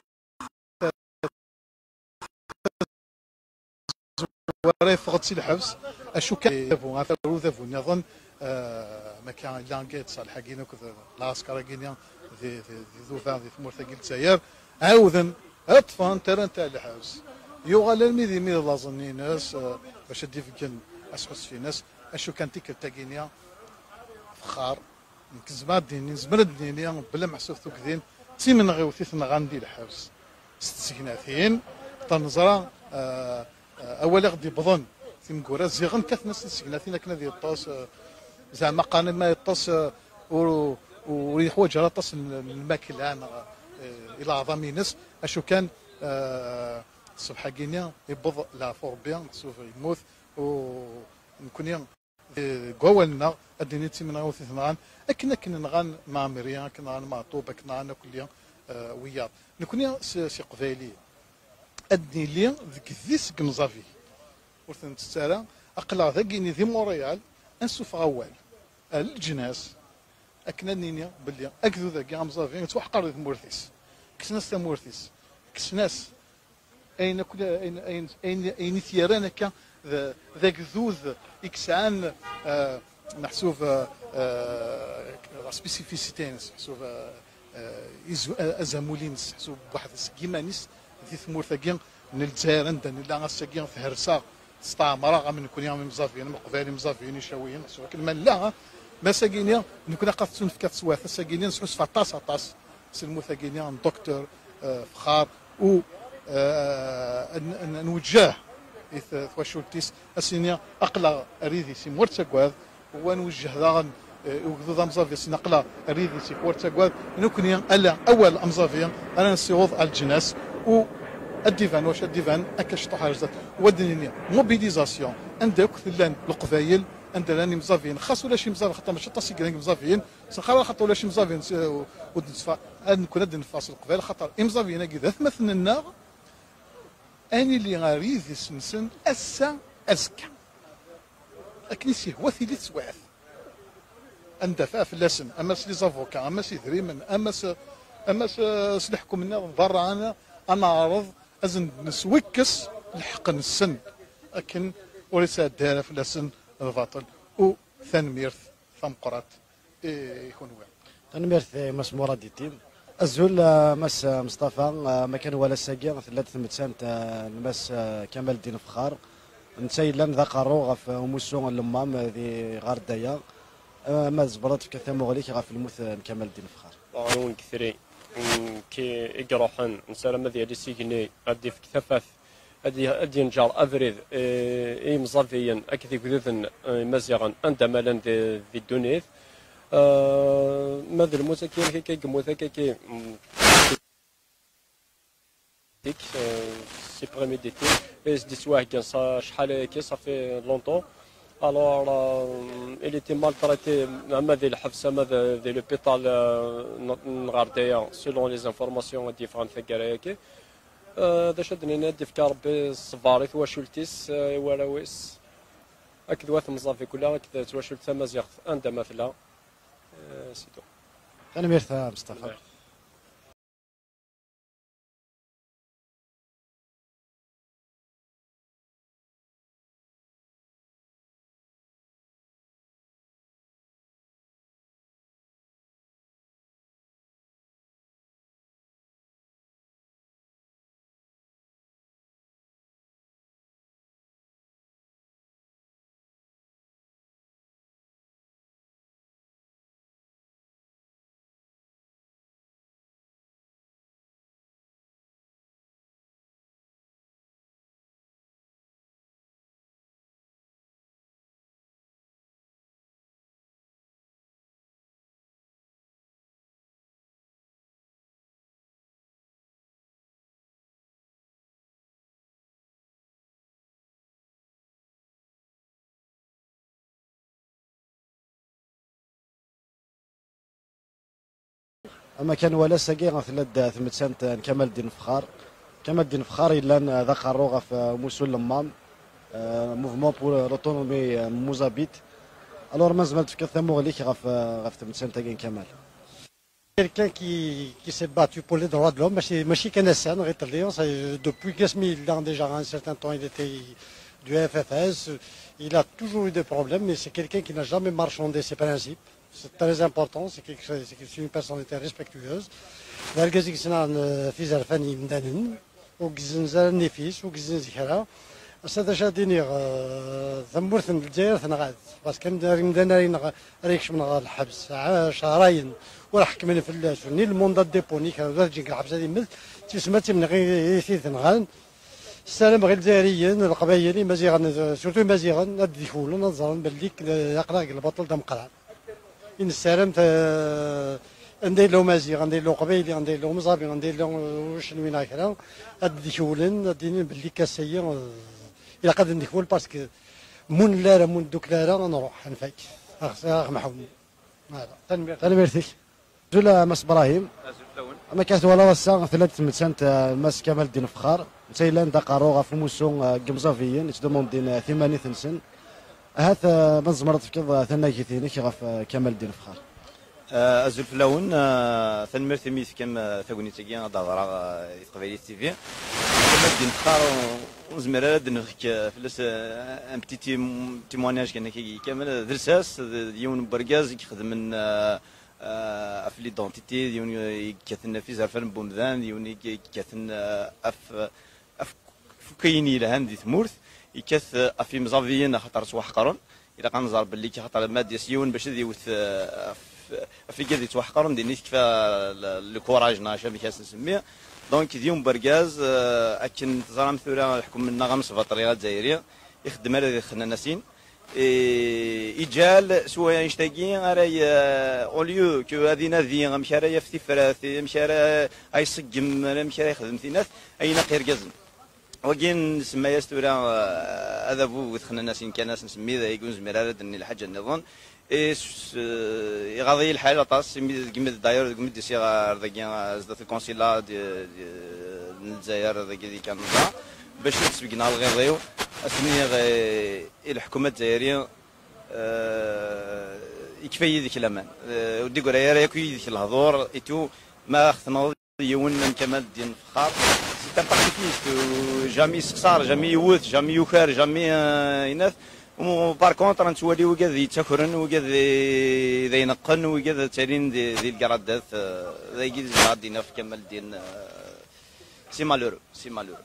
Wara yeffeɣ-d si lḥebs, acu kan, adabu, ɣef udabu nniḍen, eh, ma kan yella anga yettṣalḥ-agi akked lɛesker-agi-nni di, di, di Duba, di tmurt-agi n Lezzayer, ɛawden, ṭṭfen-t, rran-t ar lḥebs. Yuɣal armi d imi d laẓ-nni-ines, eh, bac ad d-ibeggen asḥusef-ines, acu kan tikkelt-agi-nni, Fexxar, nekk zemreɣ ad d-nini, nezmer ad d-nini, bla meḥsub tugdin, d timenɣiwt i t-nɣan di lḥebs. S tsegnatin, xaṭer neẓra, eh, eh, awal i ɣ-d-yewwḍen, tineggura ziɣen kkaten-as tsegnatin akken ad yeṭṭes, eh, zeɛma qqaren ma yeṭṭes, eh, ur, ur yeḥwaǧ ara aṭas n, n lmakla neɣ, eh, i leɛḍam-ines, acu kan, eh, ṣṣbeḥ-agi-nni yewweḍ leɛfu Rebbi, meḥsub yemmut, u nekkni deg wawal-nneɣ, ad d-nini d timenɣiwt i t-nɣan, akken, akken nɣan Mɛemmri, akken nɣan Meɛṭub, akken nɣan akk-, eh, wiyaḍ. Nekkni s, s Iqbayliyen, ad nili deg idis n yimẓabiyen. Ur ten-ntett ara, aql-aɣ dagini di Montréal, ad nessufeɣ awal ar leǧnas, akken ad nini belli agdud-agi amẓabi yettwaḥqer di tmurt-is. Kksen-as tamurt-is, kksen-as ayen akk, ayen, ayen, ayen, ayen i t-yerran akka d, d agdud i yesɛan, eh, meḥsub, eh, eh, la spécificité-ines, meḥsub, eh, eh, izu-, eh, azamul-ines, meḥsub weḥd-s seg yiman-is di tmurt-agi n Lezzayer, anda nella ass-agi thersa, testeɛmer-aɣ, am nekkni, am imẓabiyen, am Leqbayel, imẓabiyen, icawiyen, meḥsub akken ma nella, ma ass-agi-ni, nekkni aql-aɣ tettunefk-aɣ teswiɛt, ass-agi-ni nesḥusef aṭas, aṭas s lmut-agi-ni n Docteur, eh, Fexxar, u, eh, n-, n-, nweǧǧeh i t-, twacult-is, ad s-nini aql-aɣ ar yidis-im, ur ttagad, u ad nweǧǧeh daɣen, eh, i ugdud amẓabi, ad s-nini aql-aɣ ar yidis-ik, ur ttagad, nekkni ala awal amẓabi ara nessiweḍ ar leǧnas, u ad d-iban wacu ad d-iban, akka ciṭuḥ ar zdat, u ad d-nini mobilisation, anda akk llan Leqbayel, anda llan imẓabiyen, xas ulac imẓabiyen, xaṭer mačči aṭas i yellan imẓabiyen, s lxir, xaṭer ulac imẓabiyen, s-, ur d-nettfa-, ad nekkni ad d-neffeɣ s Leqbayel, xaṭer imẓabiyen-agi d atmaten-nneɣ, ad nili ar yidis-nsen ass-a, azekka. Akken i s-yehwa tili teswiɛt. Ad ndafeɛ fell-asen, ama s les avocats, ama s idrimen, ama s, ama s, s leḥkem-nniḍen berra, ad, ad neɛreḍ ad sen-neswekkes lḥeqq-nsen, akken ur yesɛedday ara fell-asen lbaṭel. U tanemmirt tameqqrant i, i kunwi. Tanemmirt i Mass Murad Itim. Azul, eh, Mass Meṣṭafa, eh, ma kan wala ass-agi tella-d tmettant, eh, n Mass, eh, Kamal Ddin Fexxar. Netta yellan d aqerru ɣef, eh, umussu n lemmam, eh, di Ɣerdaya. Eh, ma tzemreḍ ad tefkeḍ tamuɣli-k ɣef lmut, eh, n Kamal Ddin Fexxar? Ɣer wen ketri, mm, ki i iruḥen, nessaram ad yali s igenni, ad d-ifk tafat, ad y-, ad yenǧer abrid, eh, i yimẓabiyen akked igduden, eh, imaziɣen, anda ma llan di, di ddunit. Eh, ma d lmut akka, akka, akka, yemmut akka, akka, mm, dik, eh, c'est prémédité. I s-d-yettwaheggan sa-, acḥal ayagi, ça fait longtemps. Alors, euh, il était maltraité, ama di lḥebs, ama di, di l'hôpital, euh, n, n Ɣerdaya, selon les informations i d-yeffɣen taggara-agi. Euh, d acu ad d-nini, ad d-yefk Rebbi ṣṣber i twacult-is, euh, i warraw-is, akked wat Mẓabi kula, akked twacult tamaziɣt, anda ma tella. Euh, c'est tout. Tanemmirt a Mustafa. Ama kan wala ass-agi tella-d tmettant n Kamal Ddin Fexxar. Kamal Ddin Fexxar yellan d aqerru ɣef, euh, umussu n lemmam, euh, Mouvement pour l'Autonomie, euh, Mozambique. Alors, ma tzemreḍ tefkeḍ tamuɣli-k ɣef, euh, ɣef tmettant-agi n Kamal? Quelqu'un qui, qui s'est battu pour les droits de l'homme, mačči, mačči kan ass-a, neɣ iḍelli, ça, depuis asmi yella déjà un certain temps, il était du F F S, il a toujours eu des problèmes, mais c'est quelqu'un qui n'a jamais marchandé ses principes. C'est très important, c'est quelque chose, c'est une personnalité respectueuse. D argaz i yesɛan, euh, tizerfan n yimdanen, ur yezzenz ara nnif-is, ur yezzenz kra. Ass-a d acu ad d-iniɣ, euh, tamurt n Lezzayer tenɣa-t, parce que imdanen ara yenɣ-, ara ikecmen ɣer lḥebs, ɛ-, cehrayen, ur ḥekmen fell-as, ni le mandat de dépôt, ni kra, ula d ǧin deg lḥebs ad immet, d tisma d timneɣ i, i t-id-nɣan. Ssarameɣ i Lezayriyen, Leqbayel, Imaziɣen, surtout Imaziɣen, ad d-kewlen, ad ẓren belli k-, aql-aɣ deg lbaṭel d ameqqran. I nessaram ta-, anda yella Umaziɣ, anda yella Uqbayli, anda yella Umẓabi, anda yella Ucenwi neɣ kra, ad d-kewlen, ad d-inin belli kass-ayi, eh, ilaq ad d-nekmel, parce que mu nella ara, mu neddukel ara, ad nruḥ, ad nfak. Ax, ax Mḥum. Voilà. Tanemmirt. Tanemmirt-ik. Azul a Mass Brahim. Azul fell-awen. Ama kan twalaḍ ass-a tella-d tmettant, eh, Mass Kamal Ddin Fexxar. Netta yellan d aqerru ɣef umussu, eh, n yimẓabiyen, yettdumundin, eh, timanit-nsen. Ahat, eh, ma tzemreḍ tefkeḍ, eh, tanagit-inek ɣef, eh, Kamal Ddin Fexxar. Eh, azul fell-awen, eh, tanemmirt imi tefkam, eh, tagnit-agi ad d-hedreɣ, eh, i Teqbaylit T V. Kamal Ddin Fexxar, ur, ur nezmir ara ad d-nefk, eh, fell-as, eh, un petit tim-, témoignage kan akka kamel, d lsas, d, d yiwen n wergaz i ixedmen, eh, eh, ɣef l'identité, d yiwen i yekkaten ɣef izerfan n wemdan, d yiwen i yekkaten, eh, ɣef, ɣef, ɣef ayen yelhan di tmurt, yekkat, eh, ɣef yimẓabiyen axaṭer ttwaḥeqren. Ilaq ad nẓer belli axaṭer ma d-yas yiwen bac ad yewwet, eh, ɣef, ɣef igad yettwaḥeqren, din i tekfa le, le courage neɣ acu amek ad s-nsemmi. Donc, d yiwen n wergaz, eh, akken teẓram tura leḥkem-nneɣ amesbaṭli azzayri, ixeddem ala di txennanasin. Eh, iǧal s wannect-agi ara y-, au lieu que ad inadi amek ara yaf tifrat, amek ara, ay iṣeggem, amek ara yexdem tinat, ay ineqq irgazen. Wagi nsemma-yas tura, eh, adabu bu txennasin kan, as nsemmi d ayagi, ur nezmir ara ad d-nini lḥaǧa nniḍen. Eh, s-, s-, eh, iɣaḍ-iyi lḥal aṭas, imi degmi d, d'ailleurs, degmi d-isiɣ ar dagi, eh, zdat lkonsilat di, di, n Lezzayer, dagi di Kanada, bac ad sbeggneɣ lɣiḍ-iw, ad s-iniɣ, eh, i leḥkuma zzayri, eh, yekfa yid-k laman. Eh, ur d-igray ara yakk yid-k lehdur, et tout, ma aɣ-tenɣeḍ yiwen am Kamal Ddin Fexxar, c'est un pacifiste, euh, jamais yessexṣar, jamais yewwet, jamais yuker, jamais, euh, inat. U, par contre, nettwali wigad yettakren, wigad d, d ayen qqen, wigad ttalin di, di lgaradat, euh, d ayagi i zemreɣ ad d-iniɣ ɣef Kamal Ddin, euh, c'est malheureux, c'est malheureux.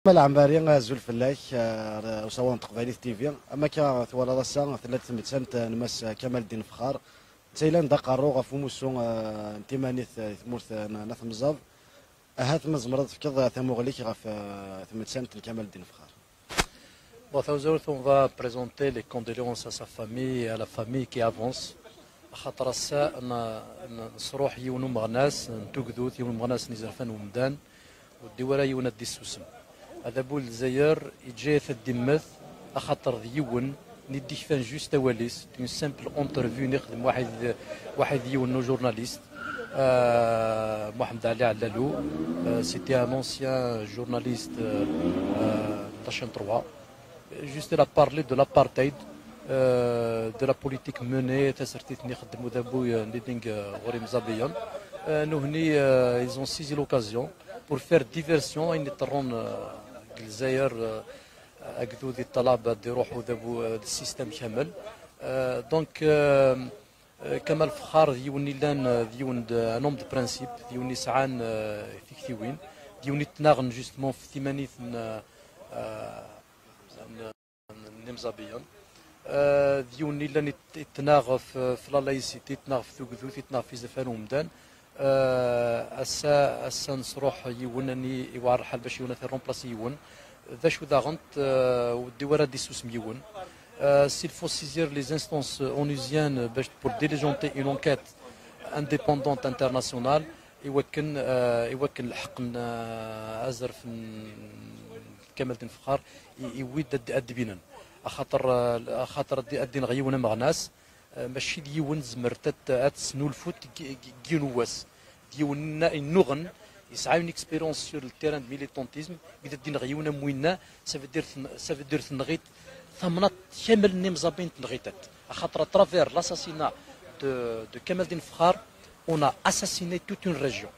Kamal Ɛembari, azul fell-ak, eh, usawaḍ n Teqbaylit T V. Am akka twalaḍ ass-a, tella-d tmettant n Mass Kamal Ddin Fexxar. Netta yellan d aqerru ɣef umussu, eh, n timanit, eh, di tmurt, eh, n, n At Mẓab. Ahat ma tzemreḍ ad tefkeḍ, eh, tamuɣli-k ɣef, eh, tmettant n Kamal Ddin Fexxar. Bon, tamezwarut, on va présenter les condoléances à sa famille et à la famille qui avance. Axaṭer ass-a n- n- nesruḥ yiwen umeɣnas n tugdut, yiwen umeɣnas n izerfan n umdan, ur d-iwwi ara yiwen ad d-issusem. Adabu n Lezzayer yeǧǧa-yat ad d-immet, axaṭer d yiwen n i d-ikfan juste awal-is, une simple interview n ixdem waḥid, waḥid yiwen n ujournaliste, euh, Mohamed Ali Allalou, euh, c'était un ancien journaliste, euh, euh, de la chaîne trois. Juste, il a parlé de l'apartheid, euh, de la politique menée, tasertit n ixeddem udabu, euh, n Liding, euh, ɣur imẓabiyen. Euh, nuhni, euh, ils ont saisi l'occasion pour faire diversion, ayen iṭerrun, euh, deg Lezzayer, euh, agdud iṭṭalab ad iruḥ udabu, euh, d système kamel. Euh, donc, euh, euh, Kamal Fexxar d yiwen illan, euh, d yiwen d un homme de principe, d yiwen yesɛan, euh, tiktiwin, d yiwen ittnaɣen justement f timanit n, euh, n, n imẓabiyen. Euh, d yiwen illan it- ittnaɣ f, f la laïcité, ittnaɣ f tugdut, ittnaɣ f izerfan n umdan. Euh, ass-a, ass-a nesruḥ yiwen ani iwɛer lḥal bac yiwen ad t-irremplace yiwen. D acu daɣen, euh, ur d-iwwi ara ad d-issusem yiwen. Euh, s'il faut saisir les instances onusiennes bac pour diligenter une enquête indépendante internationale, iwakken, euh, iwakken lḥeqq n, euh, azref n Kamal Ddin Fexxar i- iwwi-d ad ad d-binen. Axaṭer, euh, axaṭer ad d- ad d-ineɣ yiwen ameɣnas, euh, mačči d yiwen tzemret ad ad tesnulfut deg deg yiwen wass. D yiwen inna- innuɣen, yesɛa une expérience sur le terrain de militantisme, mi d ad d-ineɣ yiwen am winna, ça veut dire ten- ça veut dire tenɣit tamnaḍt kamel n imẓabiyen tenɣit-at. Axaṭer à travers l'assassinat de, de Kamal Ddin Fexxar, on a assassiné toute une région.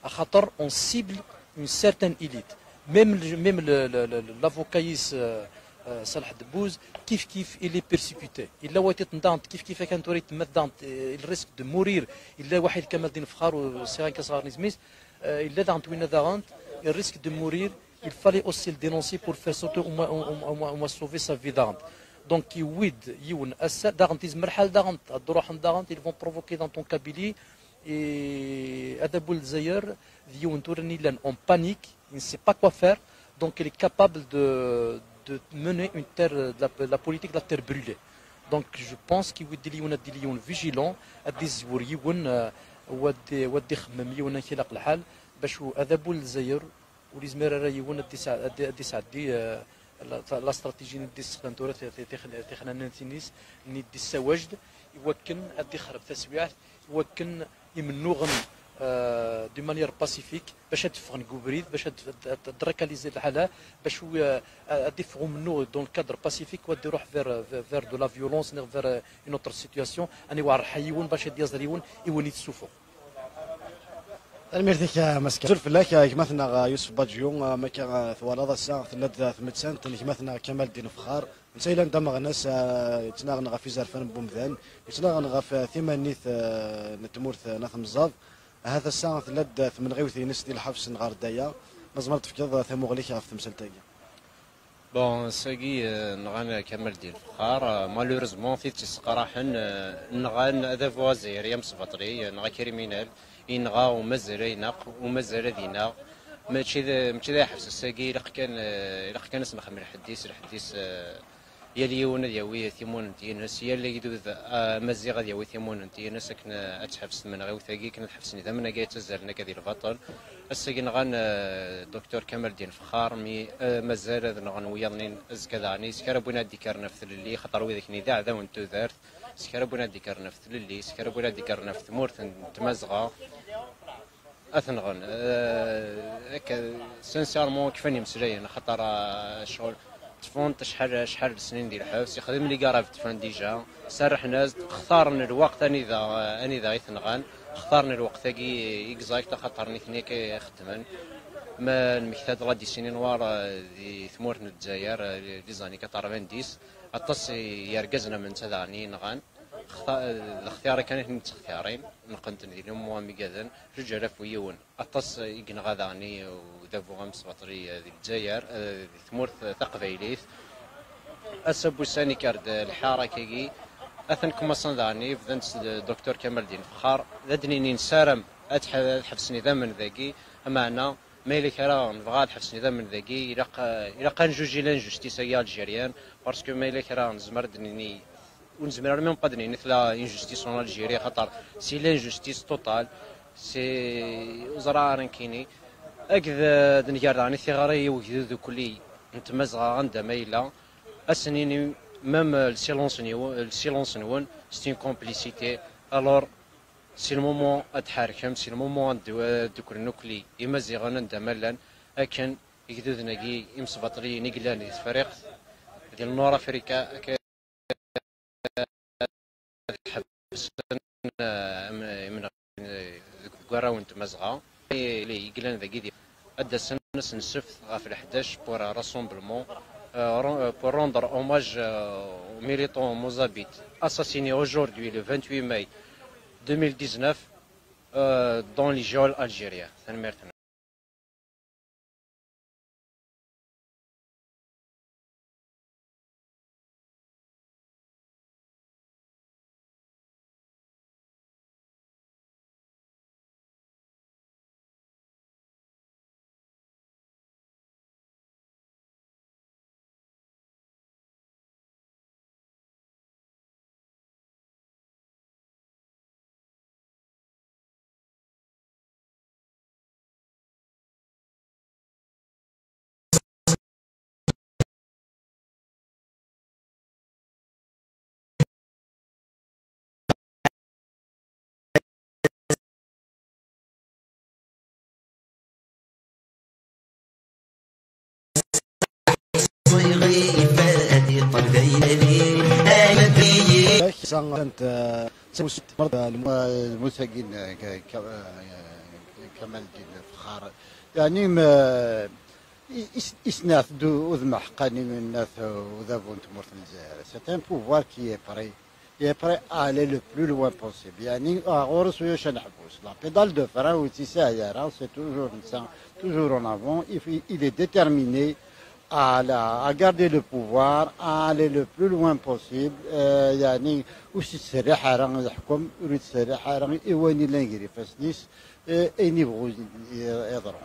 Axaṭer on cible une certaine élite. Même, le- même le- le- le- l'avocat-is, euh, euh, Salah Debbouz, kif kif, il est persécuté. Yella wayeḍ daɣen, kif kif akken tura yettemmat daɣen, euh, il risque de mourir. Yella waḥid Kamal Ddin Fexxar, ur sɛiɣ ara isem-is, euh, yella daɣen winna daɣen, il risque de mourir. Il fallait aussi le dénoncer pour faire sortir au moins, au, au, au moins, au moins sauver sa vie daɣen. Donc, yewwi-d yiwen ass-a, daɣen tizmer lḥal daɣen, ad d-ruḥen daɣen, ils vont provoquer dans ton Kabylie, et Adabu n Lezzayer, d yiwen tura n illan en panique, il ne sait pas quoi faire, donc il est capable de, de mener une terre, de la, la politique de la terre brûlée. Donc je pense qu'il faut d yiwen ad d-yili yiwen vigilant, ad d-izwir yiwen, euh, u ad d- u ad d-ixemmem yiwen amek ilaq lḥal, bac u Adabu n Lezzayer ur yezmir ara yiwen ad d-isɛ- ad d- ad d-isɛeddi, euh, la, la stratégie n i d-issexdam tura ti- ti- tixn- tixnanatin-is, n i d-issawaj-d, i wakken ad d-ixreb taswiɛt, i wakken imennuɣen, euh, d'une manière pacifique, bac ad d-ffɣen deg ubrid, bac ad ad- ad- ad d-récaliser lḥala, bac u, euh, ad d-iffeɣ umennuɣ dans le cadre pacifique, u ad d-iruḥ vers, vers, vers de la violence, neɣ vers, euh, une autre situation, ad iweɛer lḥal yiwen bac ad d-yaẓer yiwen i wen-itessufeɣ. Tanemmirt-ik a Mass Kamal. Azul fell-ak a gma-tneɣ, a Yusef Baǧyu, a, ma akka, a, twalaḍ ass-a tella-d, a, tmettant n gma-tneɣ Kamal Ddin Fexxar, netta yellan d ameɣnas, a, yettnaɣen ɣef izerfan n wemdan, yettnaɣen ɣef, a, timanit, a, n tmurt, a, n At Mẓab. Ahat ass-a tella-d, a, tmenɣiwt-ines di lḥebs n Ɣerdaya. Ma tzemreḍ tefkeḍ, a, tamuɣli-k ɣef temsalt-agi? Bon, ass-agi, euh, nɣan Kamal Ddin Fexxar. Euh, malheureusement, tidet yesseqraḥen, euh, nɣan adabu azzayri amesbaṭli, euh, neɣ akriminal, yenɣa umazal ad ineɣ, umazal ad ineɣ. Mačči d, mačči d ayeḥbes ass-agi, ilaq kan, euh, ilaq kan ad s-nexdem lḥedd-is, lḥedd-is, euh, yal yiwen ad yawi timunent-ines, yal agdud, euh, amaziɣ ad yawi timunent-ines akken, euh, ad teḥbes tmenɣiwt-agi, akken ad ḥebsen idammen-agi yettazzalen akka di lbaṭel. Ass-agi nɣan, euh, Docteur Kamal Ddin Fexxar, mi, euh, mazal ad nɣen wiyaḍ-nni azekka daɣen, s kra n win ad d-ikkren ɣef tlelli, xaṭer widak-nni d aɛdawen n tudert, s kra n win ad d-ikkren ɣef tlelli, s kra n win ad d-ikkren ɣef tmurt n Tmazɣa, ad t-nɣen. Euh, akka, sincèrement, kfan imeslayen, xaṭer, euh, ccɣel, ṭṭfen-t acḥal, acḥal n snin di lḥebs, yexdem les gardes à vue ṭṭfen déjà, serrḥen-as-d, xtaren lweqt anida, anida i t-nɣan, xtaren lweqt-agi exact, axaṭer nitni akka i xeddmen. Ma nmekta-d la décennie noire, euh, di tmurt n Lezzayer, euh, les années quatre-vingt-dix, aṭas n yergazen am netta daɣen i nɣan. Xta-, d lextyara kan i ten-id-ttextyarin, neqqen-ten di lumu am igaden, zuǧ alaf u yiwen. Aṭas i yenɣa daɣen i udabu amesbaṭli di Lezzayer, eh, di tmurt taqbaylit. Ass-a n wussan ikker-d lḥara akkagi, atan kumaṣan daɣen i bdan s Docteur Kamaldin Fexxar, d ad d-nini nessaram ad ḥ-, ad ḥebsen idammen dagi, ameɛna ma yella kra nebɣa ad ḥebsen idammen dagi, ilaq, ilaq ad njuji l'injustice-agi algérienne, parce que ma yella kra nezmer ad d-nini, ur nezmir ara même pas ad d-nini tella injustice en Algérie, xaṭer c'est l'injustice totale, c'est, ur ẓriɣ ara nekkini. Akked, eh, d-nger daɣen i tiɣri i ugdud ukli n Tmazɣa anda ma yella, ad s-nini même, eh, le silence-nwen, le silence-nwen, c'est une complicité. Alors, c'est le moment ad tḥerkem, c'est le moment ad d-, ad dduklen ukli Imaziɣen anda ma llan, akken igduden-agi imesbaṭliyen i yellan di Tefriqt, di Nord Afrika, akken ad ḥebsen, eh, am-, imenɣi, eh, deg, deg warraw n Tmazɣa. I, i yellan dagi di, ad d-asen ass n ssebt ɣef leḥdac pour un rassemblement, euh, ren-, euh, pour rendre hommage, euh, aux militants mozambiques assassinés aujourd'hui, le vingt-huit mai deux mille dix-neuf, euh, dans les geôles algériennes. Tanemmirt-nwen. Ass-a, eh, lmut-agi n, eh, Ka-, Ka-, eh, Kamaldin Fexxar, yeɛni, m-, i, i s-, i s-nɛat d-, udem aḥeqqani n at udabu n tmurt n Lezzayer. C'est un pouvoir qui est prêt, qui est prêt à aller le plus loin possible. Yeɛni, ah, ɣur-s ulac aneḥbus. La pédale de frein ur tt-yesɛi ara, c'est toujours, toujours en avant. Il, il est déterminé à la, à garder le pouvoir, à aller le plus loin possible. Euh, yeɛni, ur s-yettserriḥ ara ad yeḥkem, ur yettserriḥ ara i wayen yellan gar ifassen-is. Eh, ayen yebɣu yeḍru.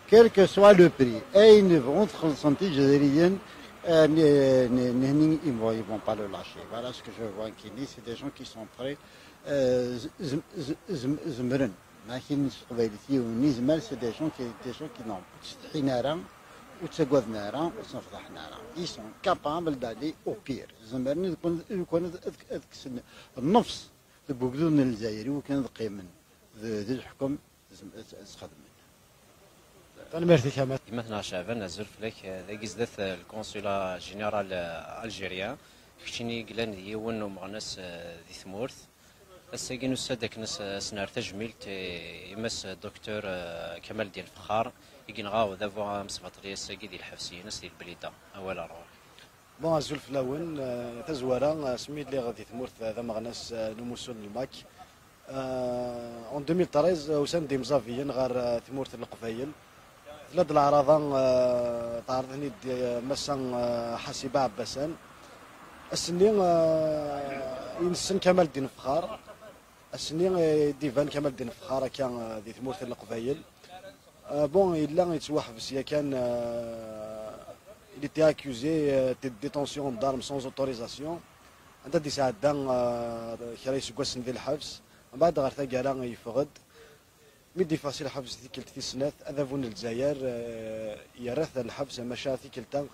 Quel que soit le prix, ayen yebɣun txellṣen tijezriyin, eh, n-, n-, n-, ils vont, ils vont pas le lâcher. Voilà ce que je vois, nekkini, c'est des gens qui sont prêts, eh, z-, z-, z-, z-, zemren. Ma akken s teqbaylit yiwen yezmer, c'est des gens qui, des gens qui n'ont, ur ttsetḥin ara, ur ttagaden ara, ur ttnefḍaḥen ara. Ils sont capables d'aller au pire. Zemren, lukan, lukan ad, ad, ad kksen nnefs deg ugdud n Lezzayer, i wakken ad qqimen d, d leḥkem, ad, ad, ad sxedmen. Tanemmirt-ik a Mat. Gma-tneɣ Ceɛban, azul fell-ak. Dagi zdat, eh, le consulat général, eh, algérien. Keččini i yellan d yiwen n umeɣnas, eh, di tmurt. Ass-agi nusa-d akken as-, as-nerr tajmilt i, i Mass Docteur, eh, Kamaldin Fexxar, i yenɣa udabu amesbaṭli ass-agi di lḥebs-ines di Lblida. Awal ɣur-k. Bon, azul fell-awen. Eh, tazwara, eh, asmi lliɣ di tmurt, eh, d ameɣnas, eh, n umussu n lmak. Eh, en deux mille treize, eh, usan-d imẓabiyen ɣer, eh, tmurt n Leqbayel. Tella-d leɛraḍa, eh, teɛreḍ-ten-id, eh, Massa, eh, Ḥasiba Ɛebbasan. Ass-nni, eh, i nessen Kamal Ddin Fexxar. Ass-nni, eh, i d-iban Kamal Ddin Fexxar akka, eh, di tmurt n Leqbayel. Euh, bon, yella yettwaḥbes yakan, euh, il était accusé, euh, de détention d'armes sans autorisation. Anda d-yesɛedda, euh, kra iseggasen di lḥebs. Mbeɛd ɣer taggara yeffeɣ-d. Mi d-yeffeɣ si lḥebs tikkelt tis snat, adabu n Lezzayer, euh, yerra-t ɣer lḥebs, maca tikkelt-a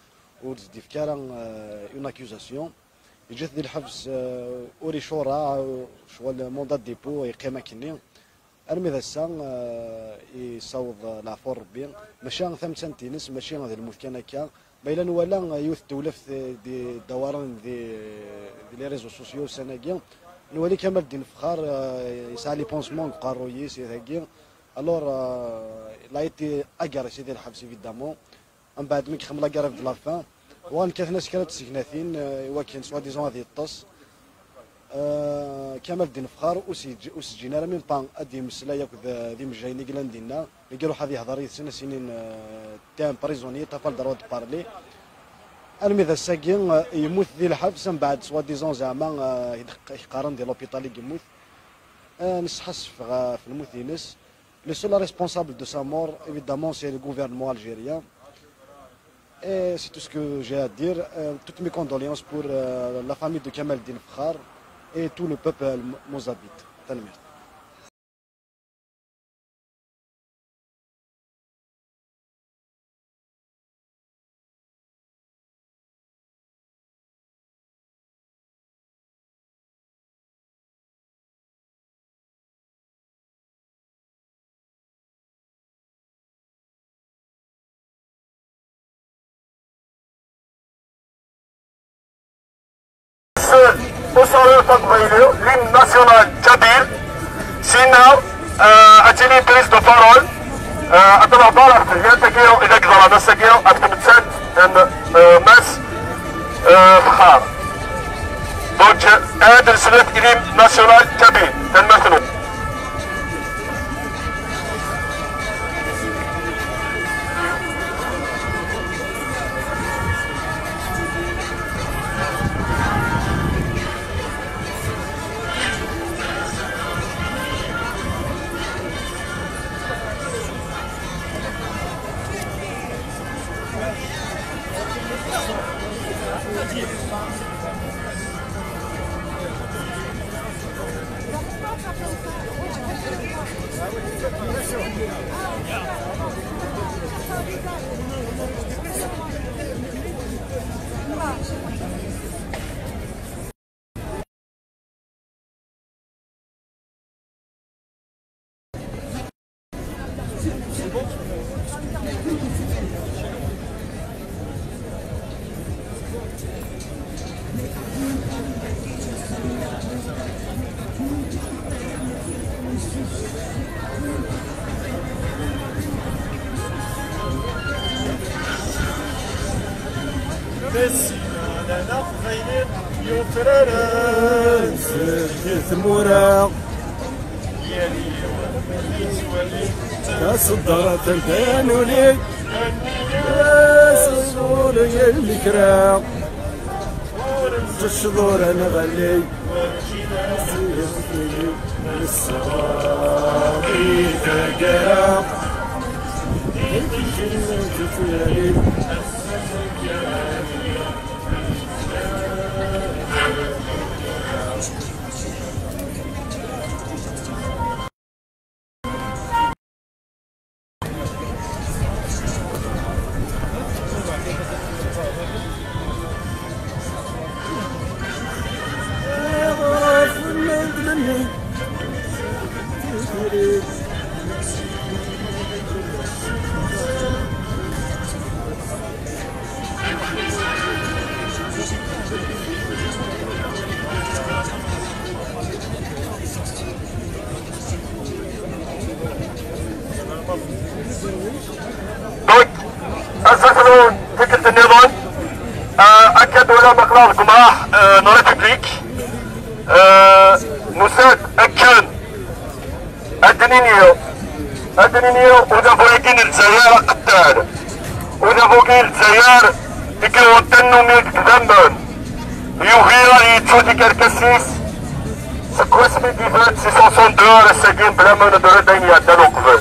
ur d-yefki ara, euh, une accusation. Yeǧǧa-t di lḥebs, euh, ur icureɛ, euh, ccɣel mandat de dépôt yeqqim akkenni. Armi d ass-a, eh, yessaweḍ leɛfu n Rebbi, maca tamettant-ines mačči d lmut kan akka. Ma yella nwala, eh, yiwet n tewlaft, eh, di ddawaren di, di les réseaux sociaux ussan-agi, nwali Kamal Ddin Fexxar, eh, yesɛa les pansements deg uqerruy-is, i dagi. Alors, eh, il a été agressé di lḥebs, évidemment. Mbeɛd mi yexdem la grève de la faim, uɣalen kkaten-as kra n tsegnatin, eh, i wakken soi-disant ad yeṭṭes. Euh, Kamel Ddin Fxar ur s-yeǧ-, ur s-ǧǧin ara même pas ad d-yemmeslay akked, euh, d imejjayen i yellan dinna. Mi iruḥ ad yehder yid-sen, ad s-inin, euh, t'es un prisonnier, t'as pas le droit de parler. Armi d ass-agi, euh, yemmut di lḥebs, mbeɛd soi-disant zeɛma, euh, i d-, i qqaren di l'hôpital i yemmut. Euh, nesḥassef ɣef lmut-ines. Le seul responsable de sa mort, évidemment, c'est le gouvernement algérien. Et c'est tout ce que j'ai à dire. Euh, toutes mes condoléances pour, euh, la famille de Kamel Ddin Fkhar et tout le peuple mozabite. Tanemmirt. أسرة تقبيلية، l'hymne national kabyle. Sina, euh, ad tili prise de parole. Euh, ad nehḍer ɣef tedyant-agi, i d-yeḍran ass-agi, ɣef tmettant n, euh, Mass, euh, Fxar. Donc, euh, ad nsel l'hymne national kabyle. Tanemmirt-nwen. Messi, d aqbayli yufraren seg tmura. Taṣeddart n tanuli, aṣur n lekra, tecḍur nɣelli, nesɣer i taggara. Donc, azekka, tikkelt nniḍen, euh, akka d-wala maqla deg umraḥ, euh, n République, euh, nusa-d akken ad d-nini, ad d-nini udabu-agi n Lezzayer aqettal. Udabu-agi n Lezzayer i iwet tannumi deg idammen. Yugi ad yettu tikerkas-is seg wasmi d-ifat si soixante-deux ar ass-agi, bla ma nedder-d ayen iɛeddan uqbel.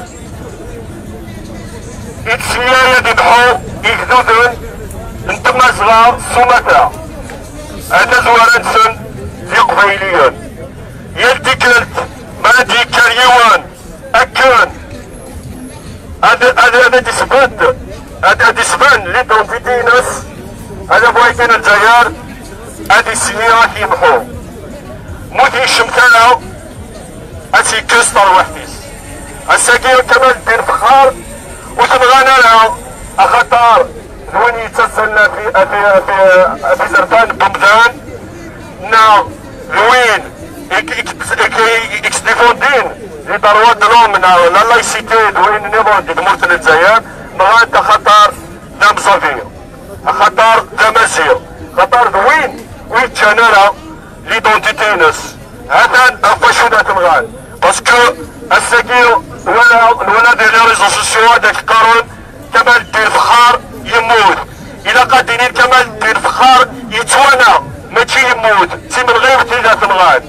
Ittceyyaɛ ad imḥu igduden n Tmazɣa s umata, ar tazwara-nsen d Iqbayliyen. Yal tikkelt ma ad d-yekker yiwen akken ad, ad, ad d-isbedd, ad, ad d-isben l'identité-ines, adabu-agi n Lezzayer ad iseyyi ad t-yemḥu. Ma ur t-yeccemt ara, ad tt-yekkes tarwiḥt-is. Ass-agi, Kamal Ddin Fexxar ur t-nɣan ara, axaṭer d win yettazzalen ɣef, ɣef, ɣef, ɣef izerfan n umdan, neɣ d win i, i, i, i, i yettdifundin les droits de l'homme neɣ la laïcité d wayen nniḍen di tmurt n Lezzayer, nɣan-t axaṭer d amẓabi, axaṭer d amaziɣ, axaṭer d win ur yeǧǧan ara identité-ines. Ha-t-an ɣef wacu i d-tenɣan. Parce que ass-agi nwala, nwala di les réseaux sociaux ad ak-qqaren Kamal Ddin Fexxar yemmut. Ilaq ad d-inin Kamal Ddin Fexxar yettwanaɣ, mačči yemmut. D timenɣiwt i d-tenɣan.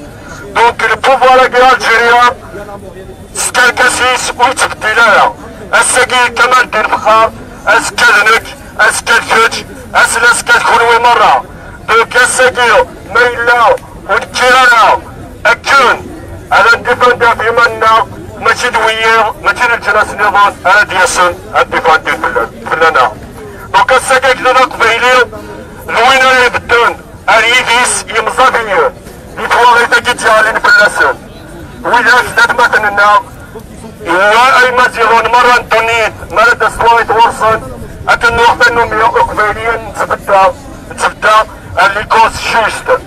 Donc le pouvoir-agi algérien teskerkes yes-s ur yettbeddil ara. Ass-agi Kamal Ddin Fexxar, azekka d nekk, azekka d kečč, ass-n azekka d kunwi merra. Donc ass-agi ma yella ur nekkir ara akken ara ndifandi ɣef yiman-nneɣ, mačči d wiyiḍ, mačči d leǧnas nniḍen ara d-yasen ad ndifandi fell-, fell-aneɣ. Donc ass-agi agdud aqbayli d win ara ibedden ar yidis yemẓabiyen di twaɣit-agi d-yeɣlin fell-asen. Widak d atmaten-nneɣ, wa ay Imaziɣen merra n ddunit, mi ara d-tas twaɣit ɣur-sen, akken nuɣ tannumi uqbayliyen nettbedda, nettbedda ar les causes justes.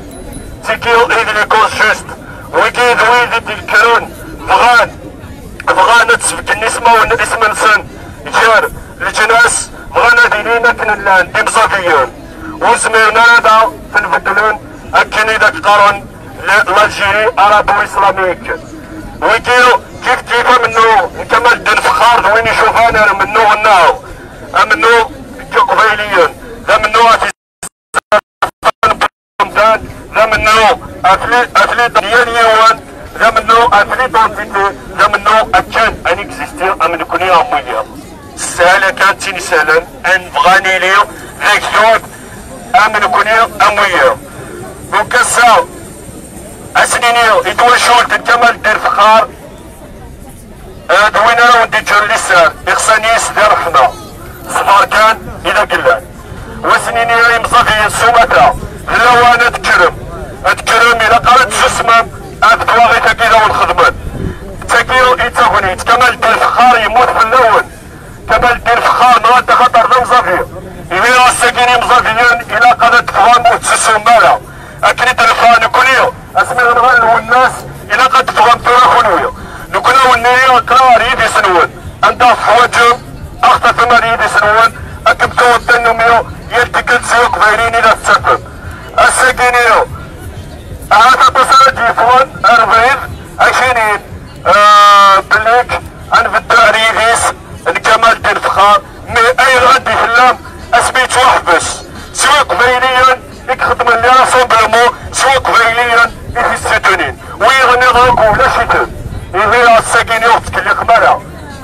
Tigi i d les causes justes. Wigi d wid i d-ikkren, bɣan, bɣan ad sbedden ismawen, isem-nsen gar leǧnas, bɣan ad ilin akken llan d imẓabiyen. Ur zmiren ara ad ten-beddlen akken i d ak-qqaren l-, l'Algérie arabo-islamique. Wigi kif kif amennuɣ n Kamal Ddin Fexxar d win icufan ar amennuɣ-nneɣ, amennuɣ n Yiqbayliyen, d amennuɣ at umdan, d amennuɣ at li-, at li-, n yal yiwen, d amennuɣ at l'identité, d amennuɣ akken ad n-existi am nekni am wiyaḍ. S sshala kan d tin isehlen, ad nebɣa ad nili d agdud am nekni am wiyaḍ. Donc ass-a, ad s-nini i twacult n Kamal Ddin Fexxar, eh, d win ara wen-d-iǧǧen liser, ixsan-is di ṛṛeḥma. Ṣṣber kan i d agellan. Wa s-nini ay imẓabiyen s umata, d lawan ad tekkrem. Ad tekkrem, ilaq ara tsusmem ɣef twaɣit-agi i d awen-xedmen. D tagi i d tagnit. Kamal Ddin Fexxar yemmut fell-awen. Kamal Ddin Fexxar, nɣan-t axaṭer d amẓabi. Imir ass-agi n imẓabiyen, ilaq ad teffɣem ur tetsusum ara. Akken i d-neffeɣ nekni, asmi ɣ-nɣan Lwennas, ilaq ad teffɣem tura kunwi. Nekni ad wen-nini aql-aɣ ar yidis-nwen. Anda ɣ-teḥwaǧem, ad ɣ-tafem ar yidis-nwen, akken tewweḍ tannumi, yal tikkelt s Iqbayliyen i la tettafem. Ass-agi-ni, ahat aṭas ara d-yeffɣen ar bɛid, ad k-inin, eh, belli ad nbedder ar yidis n Kamal Ddin Fexxar, mais ayɣer ad d-tellam asmi yettwaḥbes? S Iqbayliyen i ixeddmen les rassemblements, s Iqbayliyen i t-issitunin. Wiyiḍ nniḍen akk ulac-iten. Ihi ass-agi-ni ur tettkellixem ara.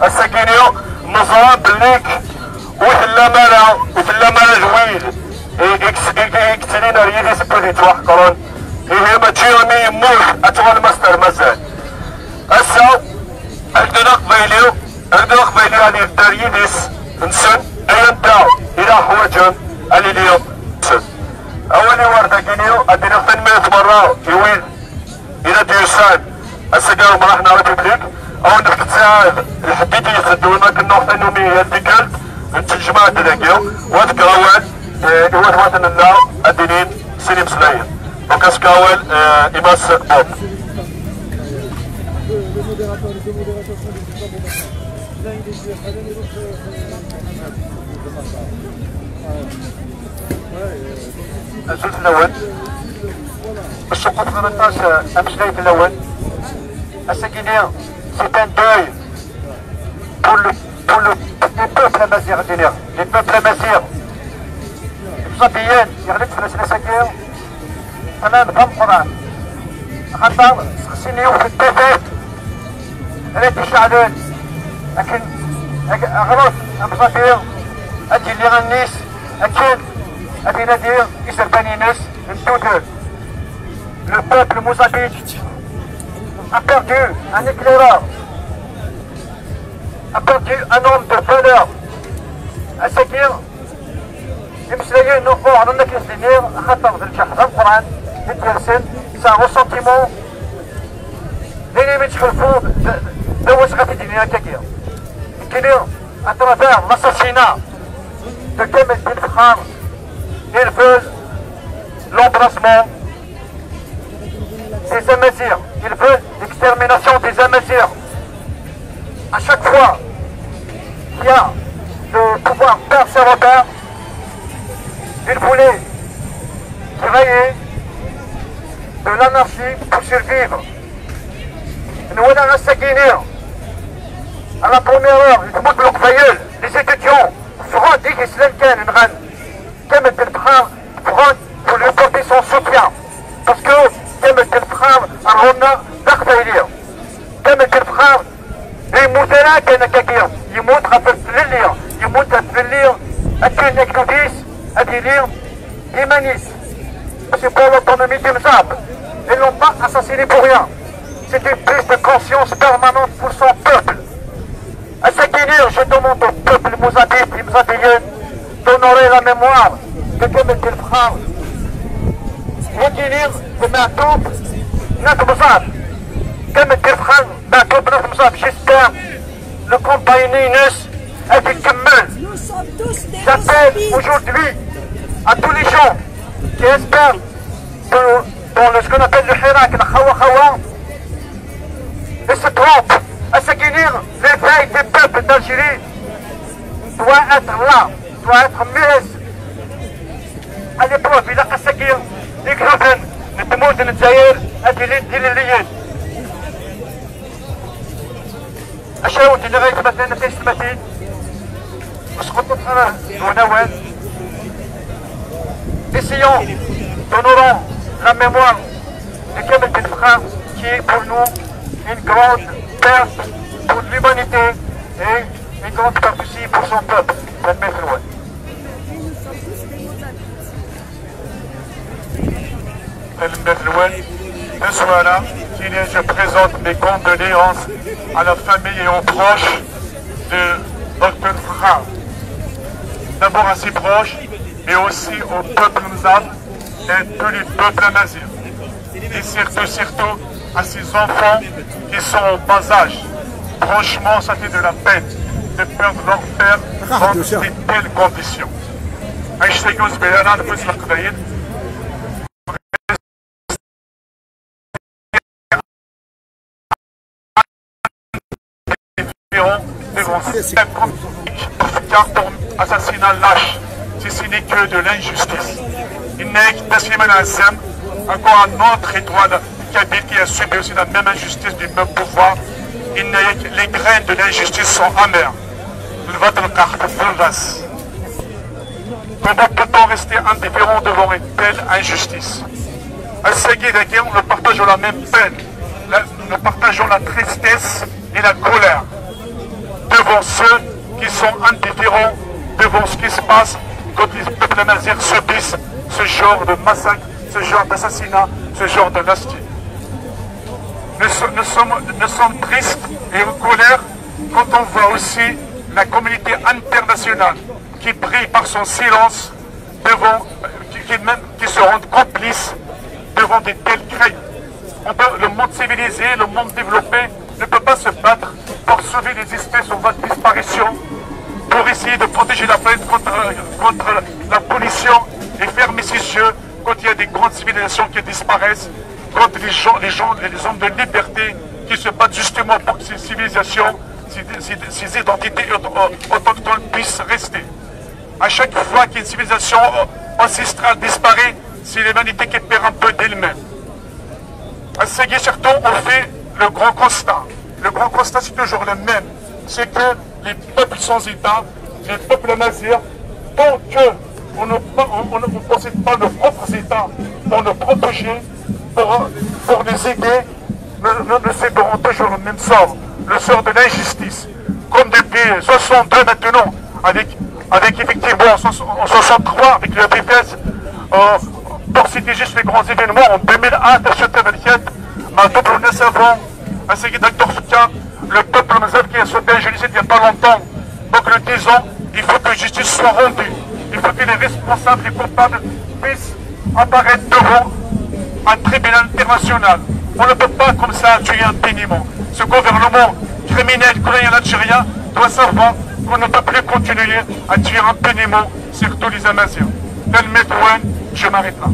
Ass-agi-ni neẓra belli ur tellam ara, ur tellam ara d wid i, i, i, i yettilin ar yidis n wid yettwaḥeqren. Ihi mačči ami yemmut ad tuɣalem aster mazal. Ass-a, agdud aqbayli, agdud aqbayli ad yedder yidis-nsen, ay anta i la ḥwaǧen ad nili nsen. Awal-iw ar dagini, ad d-iniɣ tanemmirt merra i wid i la d-yusan ass-agi ɣer umraḥ n la République, ad wen-nefk ttiɛad lḥedd i d-iteddun akken nuɣ tanumi yal tikkelt nettnejmaɛ-d dagi, u ad fkeɣ awal, eh, i watmaten-nneɣ ad d-inin sin imeslayen. Donc, ad fkeɣ awal, eh, i Mass Bob. Azul fell-awen. Meccuqet aṭas, eh, ameslay fell-awen. Ass-agi-ni, c'est un deuil pour le, pour le, les peuples amaziɣ, ad iniɣ, les peuples amaziɣ. Imẓabiyen, yeɣli-d fell-asen ass-agi, ṭṭlam d ameqqran. Axaṭer, sexsin yiwet n tafat ara d-iceɛlen akken ag-, aɣref amẓabi ad d-yili allen-is, akken ad inadi izerfan-ines n tudert. Le peuple mozambique a perdu un éclaireur, a perdu un homme de valeur. Ass-agi, imeslayen uɣur akken i s-d-nniɣ, axaṭer d lǧeḥd ameqqran i d-yersen, c'est un ressentiment d ayen imi ttḥulfuɣ d, d, d awezɣi ad t-id-iniɣ akkagi. Nekkini, à travers l'assassinat de Kamel Ddin Fexxar, ils veulent l'embrasement des Amazirs. Ils veulent l'extermination des Amazirs. À chaque fois qu'il y a le pouvoir perse et romain, ils voulaient créer de l'anarchie pour survivre. Nwala ass-agi-ni, à la première heure, di tmurt n Leqbayel, les étudiants ffɣen-d i yeslan kan, nɣan Kamel Belfexxar, ffɣen pour lui porter son soutien. Parce que Kamel Belfexxar, rɣu-nneɣ d aqbayli. Kamel Belfexxar ur yemmut ara kan akkagi, yemmut ɣef tlelli, yemmut ɣef tlelli akken aknudis ad yili iman-is. C'est pour l'autonomie du Mzab. Ils l'ont pas assassiné pour rien. C'est une prise de conscience permanente pour son peuple. Ass-agi-ni, je demande au peuple mouzabite et mzabienne d'honorer la mémoire de Kamel Belfexxar. Wagi-ni d Meɛtub n At Mzab. Kamel Belfexxar d Meɛtub n At Mzab. J'espère le campagne-ines ad ikemmel. J'appelle aujourd'hui à tous les gens qui espèrent dans, dans le, ce qu'on appelle le Hirak, la Khawa Khawa, ils se trompent. Ass-agi-ni, l'éveil des peuples d'Algérie doit être là, doit être mis à l'épreuve. Ilaq ass-agi igduden n tmurt n Lezzayer ad ilin d ilelliyen. Acu ara wen-d-iniɣ ay atmaten, ay taysetmatin? Ur sqeṭṭuṭ ara deg-wen awal. Essayons d'honorer la mémoire de Kamel Belfexxar, qui est pour nous une grande perte pour l'humanité et une grande perte aussi pour son peuple. Tanemmirt-nwen. Tanemmirt-nwen. Tazwara, je présente mes condoléances à la famille et aux proches de Docteur Belfexxar. D'abord à ses proches, mais aussi au peuple mzab et tous les peuples amazirs. Et surtout, surtout à ces enfants qui sont au bas âge. Franchement, ça fait de la peine de perdre leur père dans de telles conditions. Anect-agi ur nezmir ara ad nfus leqbayel. Environ, devant cinquante, car pour assassinat lâche, c'est signe que de l'injustice. Yenna-yak Slimane Azem, encore un autre étoile kabyle qui a subi aussi la même injustice du même pouvoir. Yenna-yak, les graines de l'injustice sont amères. Lbaṭel qerḥen-t. Comment peut-on rester indifférent devant une telle injustice? Ass-agi dagi, nous partageons la même peine, la- nous partageons la tristesse et la colère devant ceux qui sont indifférents devant ce qui se passe quand les peuples amazirs subissent ce genre de massacre, ce genre d'assassinat, ce genre de lâcheté. Nous, so- nous sommes, nous sommes tristes et en colère quand on voit aussi la communauté internationale qui brille par son silence devant, qui, qui même, qui se rendent complices devant de tels crimes. On peut- le monde civilisé, le monde développé ne peut pas se battre pour sauver les espèces en voie de disparition, pour essayer de protéger la planète contre, contre la pollution et fermer ses yeux quand il y a des grandes civilisations qui disparaissent, quand les gens, les gens, les hommes de liberté qui se battent justement pour que ces civilisations, ces, ces- ces identités auto- autochtones puissent rester. À chaque fois qu'une civilisation ancestrale disparaît, c'est l'humanité qui perd un peu d'elle-même. Ass-agi, surtout, on fait le grand constat. Le grand constat, c'est toujours le même. C'est que les peuples sans État, les peuples amazirs, tant que on ne, on, on ne possède pas nos propres États pour nous protéger, pour, pour les aider, nous, nous, nous subirons toujours le même sort, le sort de l'injustice. Comme depuis soixante-deux maintenant, avec, avec effectivement en soix- en soixante-trois, avec le F F S, euh, pour citer juste les grands événements, en deux mille un, Tachot Tavelkhet, ma double Nassavon, ainsi que Docteur Foucault, le peuple mzab qui a sauté un génocide il n'y a pas longtemps. Donc le disons, il faut que justice soit rendue. Il faut que les responsables, les coupables puissent apparaître devant un tribunal international. On ne peut pas comme ça tuer impuniment. Ce gouvernement criminel, colonial algérien doit savoir qu'on ne peut plus continuer à tuer impuniment, surtout les Amaziens. Tanemmirt-nwen, je m'arrête là.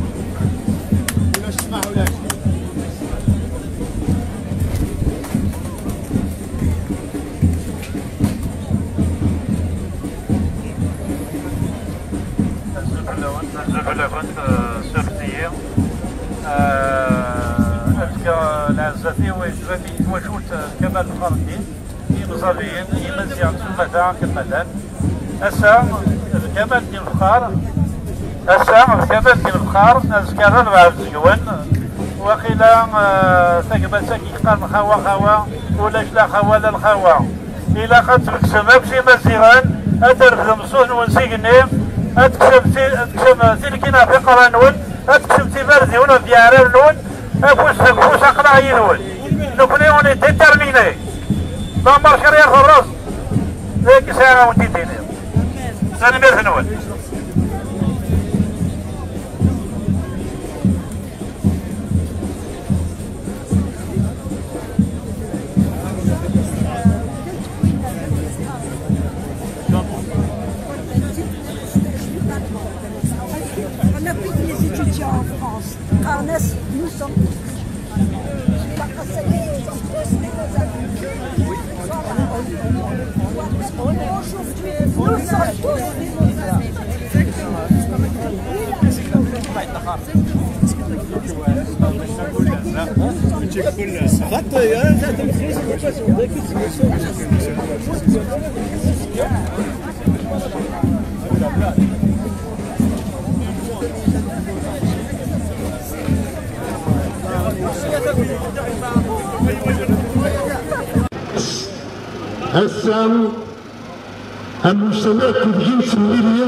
Azul fell-awent, azul fell-awent, euh, sœur Seyir. Euh, Iwejba di twacult Kamal Lxar-ddin, imẓabiyen, imaziɣen s umata akken ma llan. Ass-a, d Kamal Ddin Lxar, ass-a, d Kamal Ddin Lxar, azekka d Rabeɛa Uzegwen. Waqila, eh, tagmat-agi yeqqaren xawa, xawa, ulac la xawa, la lxawa. Ilaq ad tmekksem akk s Imaziɣen, ad d-refdem ṣṣut-nwen s igenni, ad tekksem ti-, ad tekksem tilkin ɣef iqerra-nwen, ad tekksem tibardiwin ɣef yeɛrar-nwen, afus deg ufus aql-aɣ yid-wen. Nekkni on est déterminés. Leɛmer kra yerreẓ, d ayen sɛiɣ ad wen-t-id-iniɣ. Tanemmirt-nwen. On a plus que les étudiants en France. Arnès, nous sommes tous. Nous sommes tous des Mozambiques. Nous sommes tous des Mozambiques. Ass-a, am ussan akk deg i nettemlili,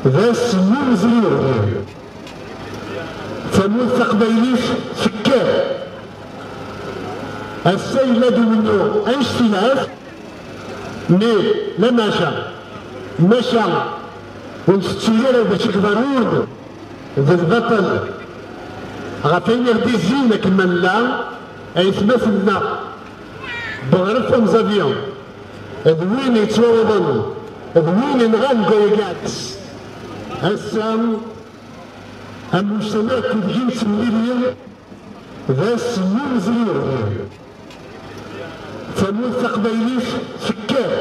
d ass n umezruy. Tamurt taqbaylit tekker. Ass-a yella-d umennuɣ annect-ilat, mais la maca, maca ur ntettu ara bac iqḍarun d lbaṭel. Ɣef ayen i ɣ-d-izzin akken ma nella, aytmaten-nneɣ, Beɣref Amẓabi, d win yettwawḍen, d win yenɣan deg wayagi iɛedda. Ass-a, am ussan akk deg i nettemlili, d ass n umezruy. Tamurt taqbaylit tekker.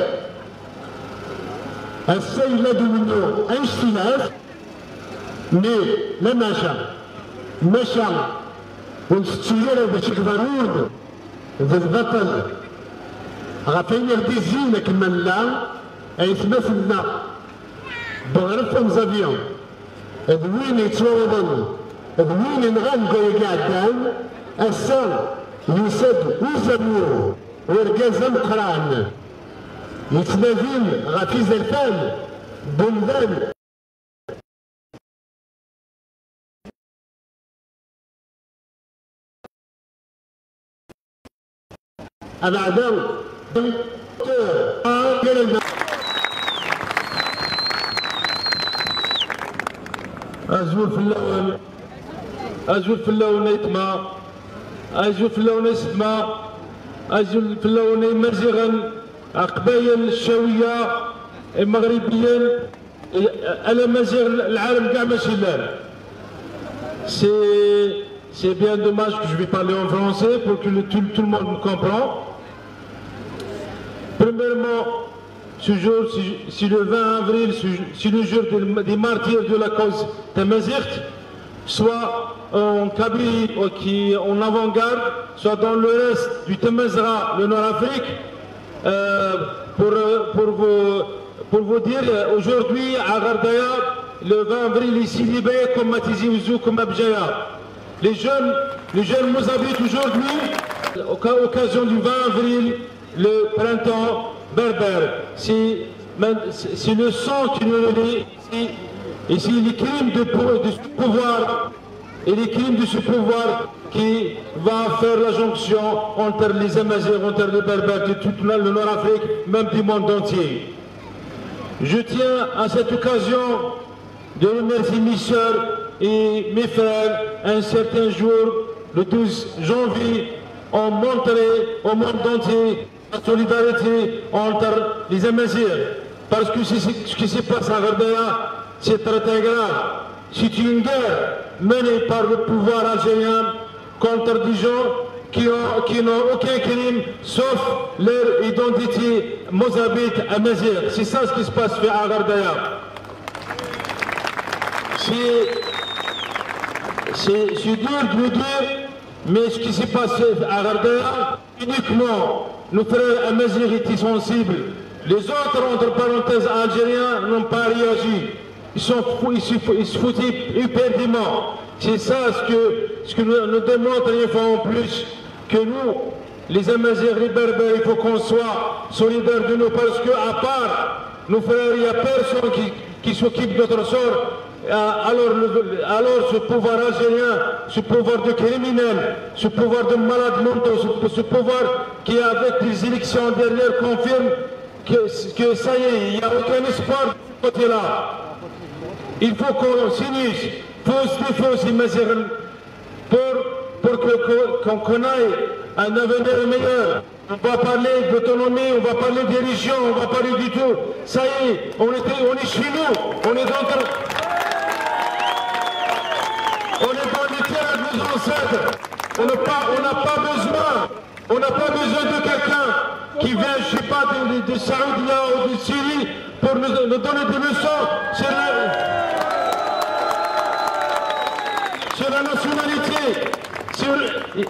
Ass-a yella-d umennuɣ annect-ilat, mais la maca, maca ur ntettu ara bac iqḍarun d lbaṭel. Ɣef ayen i ɣ-d-izzin akken ma nella, aytmaten-nneɣ, Beɣref Amẓabi, d win yettwawḍen, d win yenɣan deg wayagi iɛeddan, ass-a yusa-d uzamur, urgaz ameqqran, yettnadin ɣef izerfan n umdan. Abeɛda. Azul fell-awen. Azul fell-awen aytma. Azul fell-awen aysetma. Azul fell-awen ay Imaziɣen, Aqbayel, Ccawiya, Imeɣribiyen, ala Maziɣ, lɛalem kɛa mačči llan. C'est, c'est bien dommage que je vais parler en français pour que le, tout, tout le monde me comprend. Premièrement, ce jour, si, si le vingt avril, si, si le jour des, des martyrs de la cause tamazight, soit en Kabylie, ou qui, en avant-garde, soit dans le reste du Tamazra, le Nord-Afrique, euh, pour, euh, pour vous, pour vous dire, euh, aujourd'hui, à Ghardaya, le vingt avril, ici, libéré comme à Tizi Ouzou, comme à Bjaya. Les jeunes, les jeunes Mozambiques aujourd'hui, oca-, occasion du vingt avril, le printemps berbère, c'est, c'est le sang qui nous relie, c'est, et c'est les crimes de, pou-, de ce pouvoir, et les crimes de ce pouvoir qui va faire la jonction entre les Amazirs, entre les Berbères de toute la, le Nord-Afrique, même du monde entier. Je tiens à cette occasion de remercier mes sœurs et mes frères. Un certain jour, le douze janvier, ont montré au monde entier la solidarité entre les Amazirs. Parce que c'est, c'est, ce qui se passe à Ghardaya, c'est très, très grave. C'est une guerre menée par le pouvoir algérien contre des gens qui ont, qui n'ont aucun crime sauf leur identité mozabite amazigh. C'est ça ce qui se passe à Ghardaya. C'est, c'est, c'est dur de le dire, Mais ce qui s'est passé à Ghardaya, uniquement nos frères amazighs étaient sensibles. Les autres, entre parenthèses, algériens, n'ont pas réagi. Ils sont fou- ils se fou- ils se foutaient éperdument. C'est ça ce que, ce que nous, nous démontre une fois en plus que nous, les Amazighs, les Berbères, il faut qu'on soit solidaires de nous parce que à part nos frères, il n'y a personne qui, qui s'occupe de notre sort. Euh, alors, le- alors ce pouvoir algérien, ce pouvoir de criminels, ce pouvoir de malades mentaux, ce, ce pouvoir qui, avec les élections dernières, confirme que, que ça y est, il n'y a aucun espoir de ce côté-là. Il faut qu'on s'unisse, fausse défausse, imagine, pour, pour que, que- qu'on connaisse un avenir meilleur. On va parler d'autonomie, on va parler des régions, on va parler du tout. Ça y est, on est, on est chez nous, on est dans, on est dans les terres de nos ancêtres. On n'a pas, on n'a pas besoin, on n'a pas besoin de quelqu'un qui vient, je sais pas, de, de, de Saoudia ou de Syrie pour nous, nous donner des leçons sur la, sur la nationalité. Sur,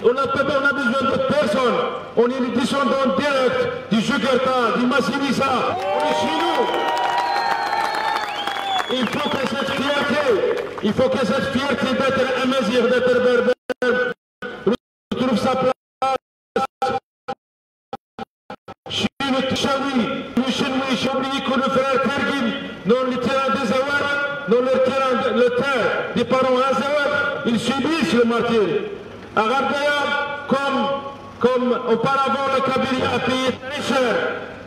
on n'a pas, on a besoin de personne. On est les descendants directs du Jugerta, du Massinissa. On est chez nous. Il faut que cette fierté, il faut que cette fierté d'être amazigh, d'être berbère, retrouve sa place. Chez le Tchaoui, le Chinois, j'ai oublié que le frère Tergin, dans le terrain des Awad, dans le terrain, le terre des parents Azawad, ils subissent le martyr. À Ghardaya, comme, comme auparavant, la Kabylie a payé très cher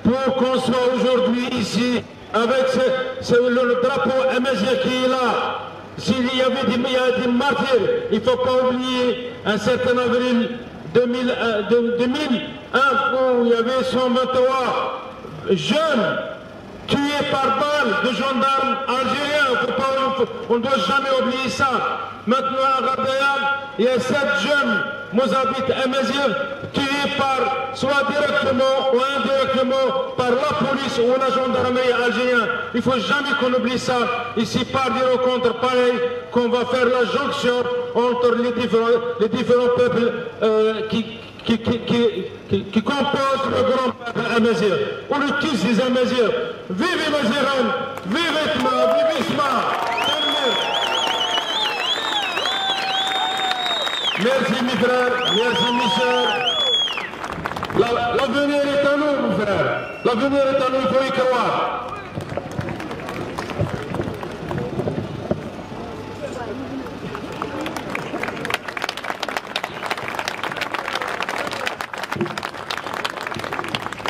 pour qu'on soit aujourd'hui ici avec ce, ce- le, le drapeau amazigh qui est là. S'il y avait des, il y a des martyrs, il ne faut pas oublier un certain avril deux mille, euh, de- deux mille un où il y avait cent vingt-trois jeunes tués par balles de gendarmes algériens. Faut pas, on ne doit jamais oublier ça. Maintenant, à Ghardaya, il y a sept jeunes Mozabites amazighs tués par, soit directement ou indirectement par la police ou la gendarmerie algérienne. Il faut jamais qu'on oublie ça. Ici, par des rencontres pareilles, qu'on va faire la jonction entre les différents, les différents peuples euh, qui, qui, qui, qui, qui, qui composent le grand peuple amazigh, ou le Tunis des Amazirs. Vive Maziran, vive Tma, vive Isma. Merci mes frères, merci mes sœurs. La- L'avenir est à nous, mon frère. L'avenir est à nous, il faut y croire.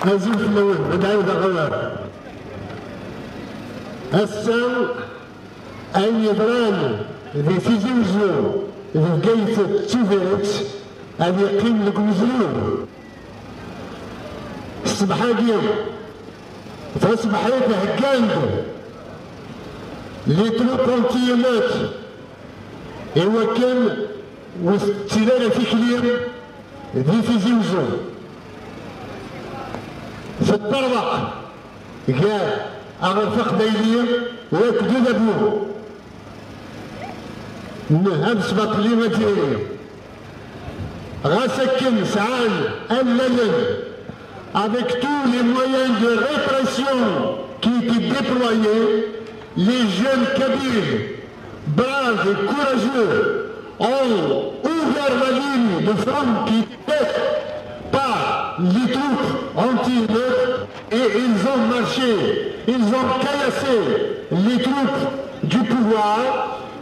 Azul fell-awen, ad ɛawdeɣ awal. Ass-a, ayen yeḍran di Tizi Uzzu, di Bgayet d Tubiret, ad yeqqim deg umezruy. Ṣṣbeḥ-agi, taṣebḥit, heggan-d les troupes anti-émeutes i wakken ur tettili ara tikli di Tizi Uzzu. Teṭṭerḍeq gar aɣref aqbayli akked udabu n Ḥmed Sbaṭli Azzayri. Ɣas akken sɛan allalen avec tous les moyens de répression qui étaient déployés, les jeunes kabyles, braves et courageux, ont ouvert la ligne de front qui était faite par les troupes anti-émeutes et ils ont marché, ils ont caillassé les troupes du pouvoir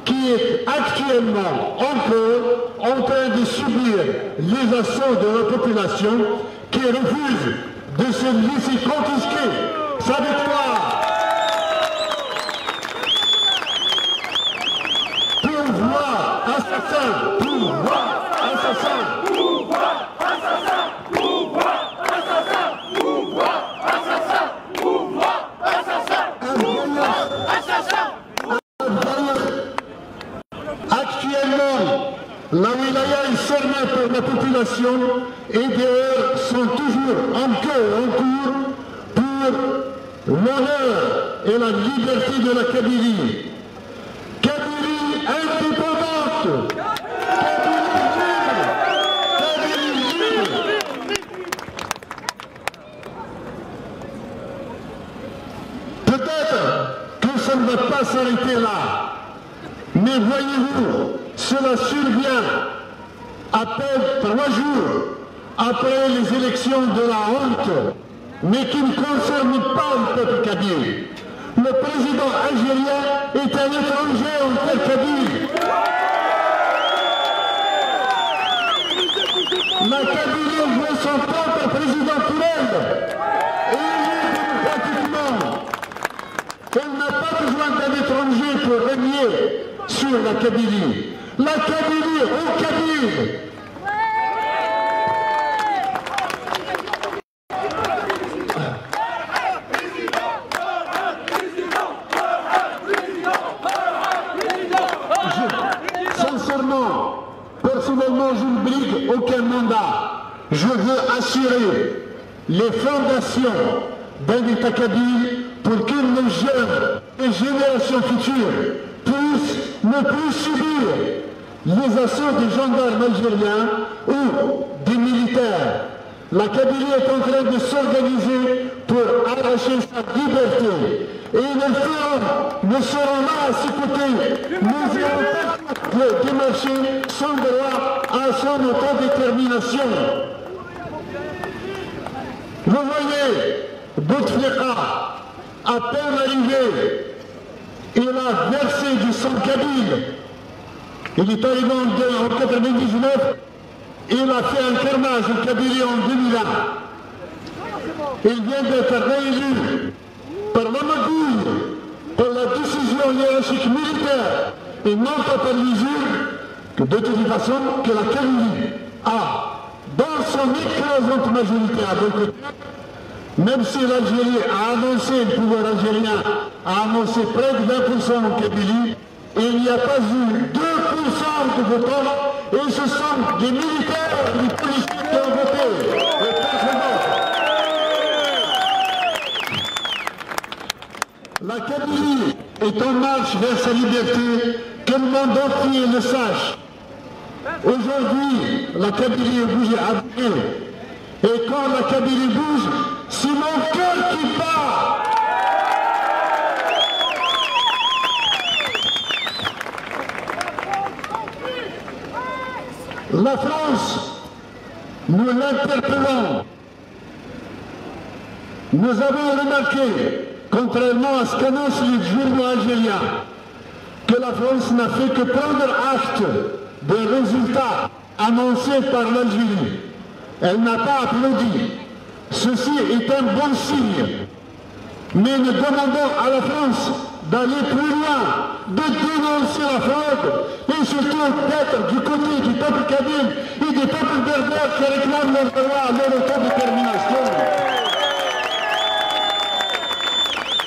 qui est actuellement encore en train de subir les assauts de la population qui refuse de se laisser confisquer sa victoire. Pouvoir assassin, pouvoir assassin, pouvoir assassin, pouvoir assassin, pouvoir assassin, pouvoir assassin, pouvoir assassin. Actuellement, la wilaya est cernée par la population et des heurts sont toujours en queue, en cours pour l'honneur et la liberté de la Kabylie. Kabylie indépendante, Kabylie libre, ne va pas s'arrêter là. Mais voyez-vous, cela survient à peine trois jours après les élections de la honte, mais qui ne concernent pas le peuple kabyle. Le président algérien est un étranger en terre kabyle. La Kabylie veut son propre président pour elle. Élu démocratiquement. Elle n'a pas besoin d'un étranger pour régner sur la Kabylie. La Kabylie aux Kabyles. Sincèrement, personnellement, je ne brigue aucun mandat. Je veux assurer les fondations d'un État kabyle pour que nos jeunes, les générations futures, puissent ne plus subir les assauts des gendarmes algériens ou des militaires. La Kabylie est en train de s'organiser pour arracher sa liberté. Et nous le ferons, nous serons là à ses côtés. Nous irons pas de démarcher sans droit à son autodétermination. Vous voyez, Bouteflika, à peine arrivé, il a versé du sang kabyle. Il est arrivé en, en quatre-vingt-dix-neuf, il a fait un carnage en Kabylie en deux mille un. Il vient d'être réélu par la magouille, par la décision hiérarchique militaire et non pas par l'usure, que de toute façon que la Kabylie a, dans son écrasante majorité à boycotté, même si l'Algérie a annoncé, le pouvoir algérien a annoncé près de vingt pour cent en Kabylie, il n'y a pas eu deux pour cent de votants et ce sont des militaires et des policiers qui ont voté. Et personne d'autre. La Kabylie est en marche vers sa liberté, que le monde entier le sache. Aujourd'hui, la Kabylie est bougée, a bougé. Et quand la Kabylie bouge, c'est mon cœur qui bat. La France, nous l'interpellons. Nous avons remarqué, contrairement à ce qu'annoncent les journaux algériens, que la France n'a fait que prendre acte des résultats annoncés par l'Algérie. Elle n'a pas applaudi. Ceci est un bon signe. Mais nous demandons à la France d'aller plus loin, de dénoncer la fraude et surtout d'être du côté du peuple kabyle et du peuple berbère qui réclame leur droit à leur autodétermination.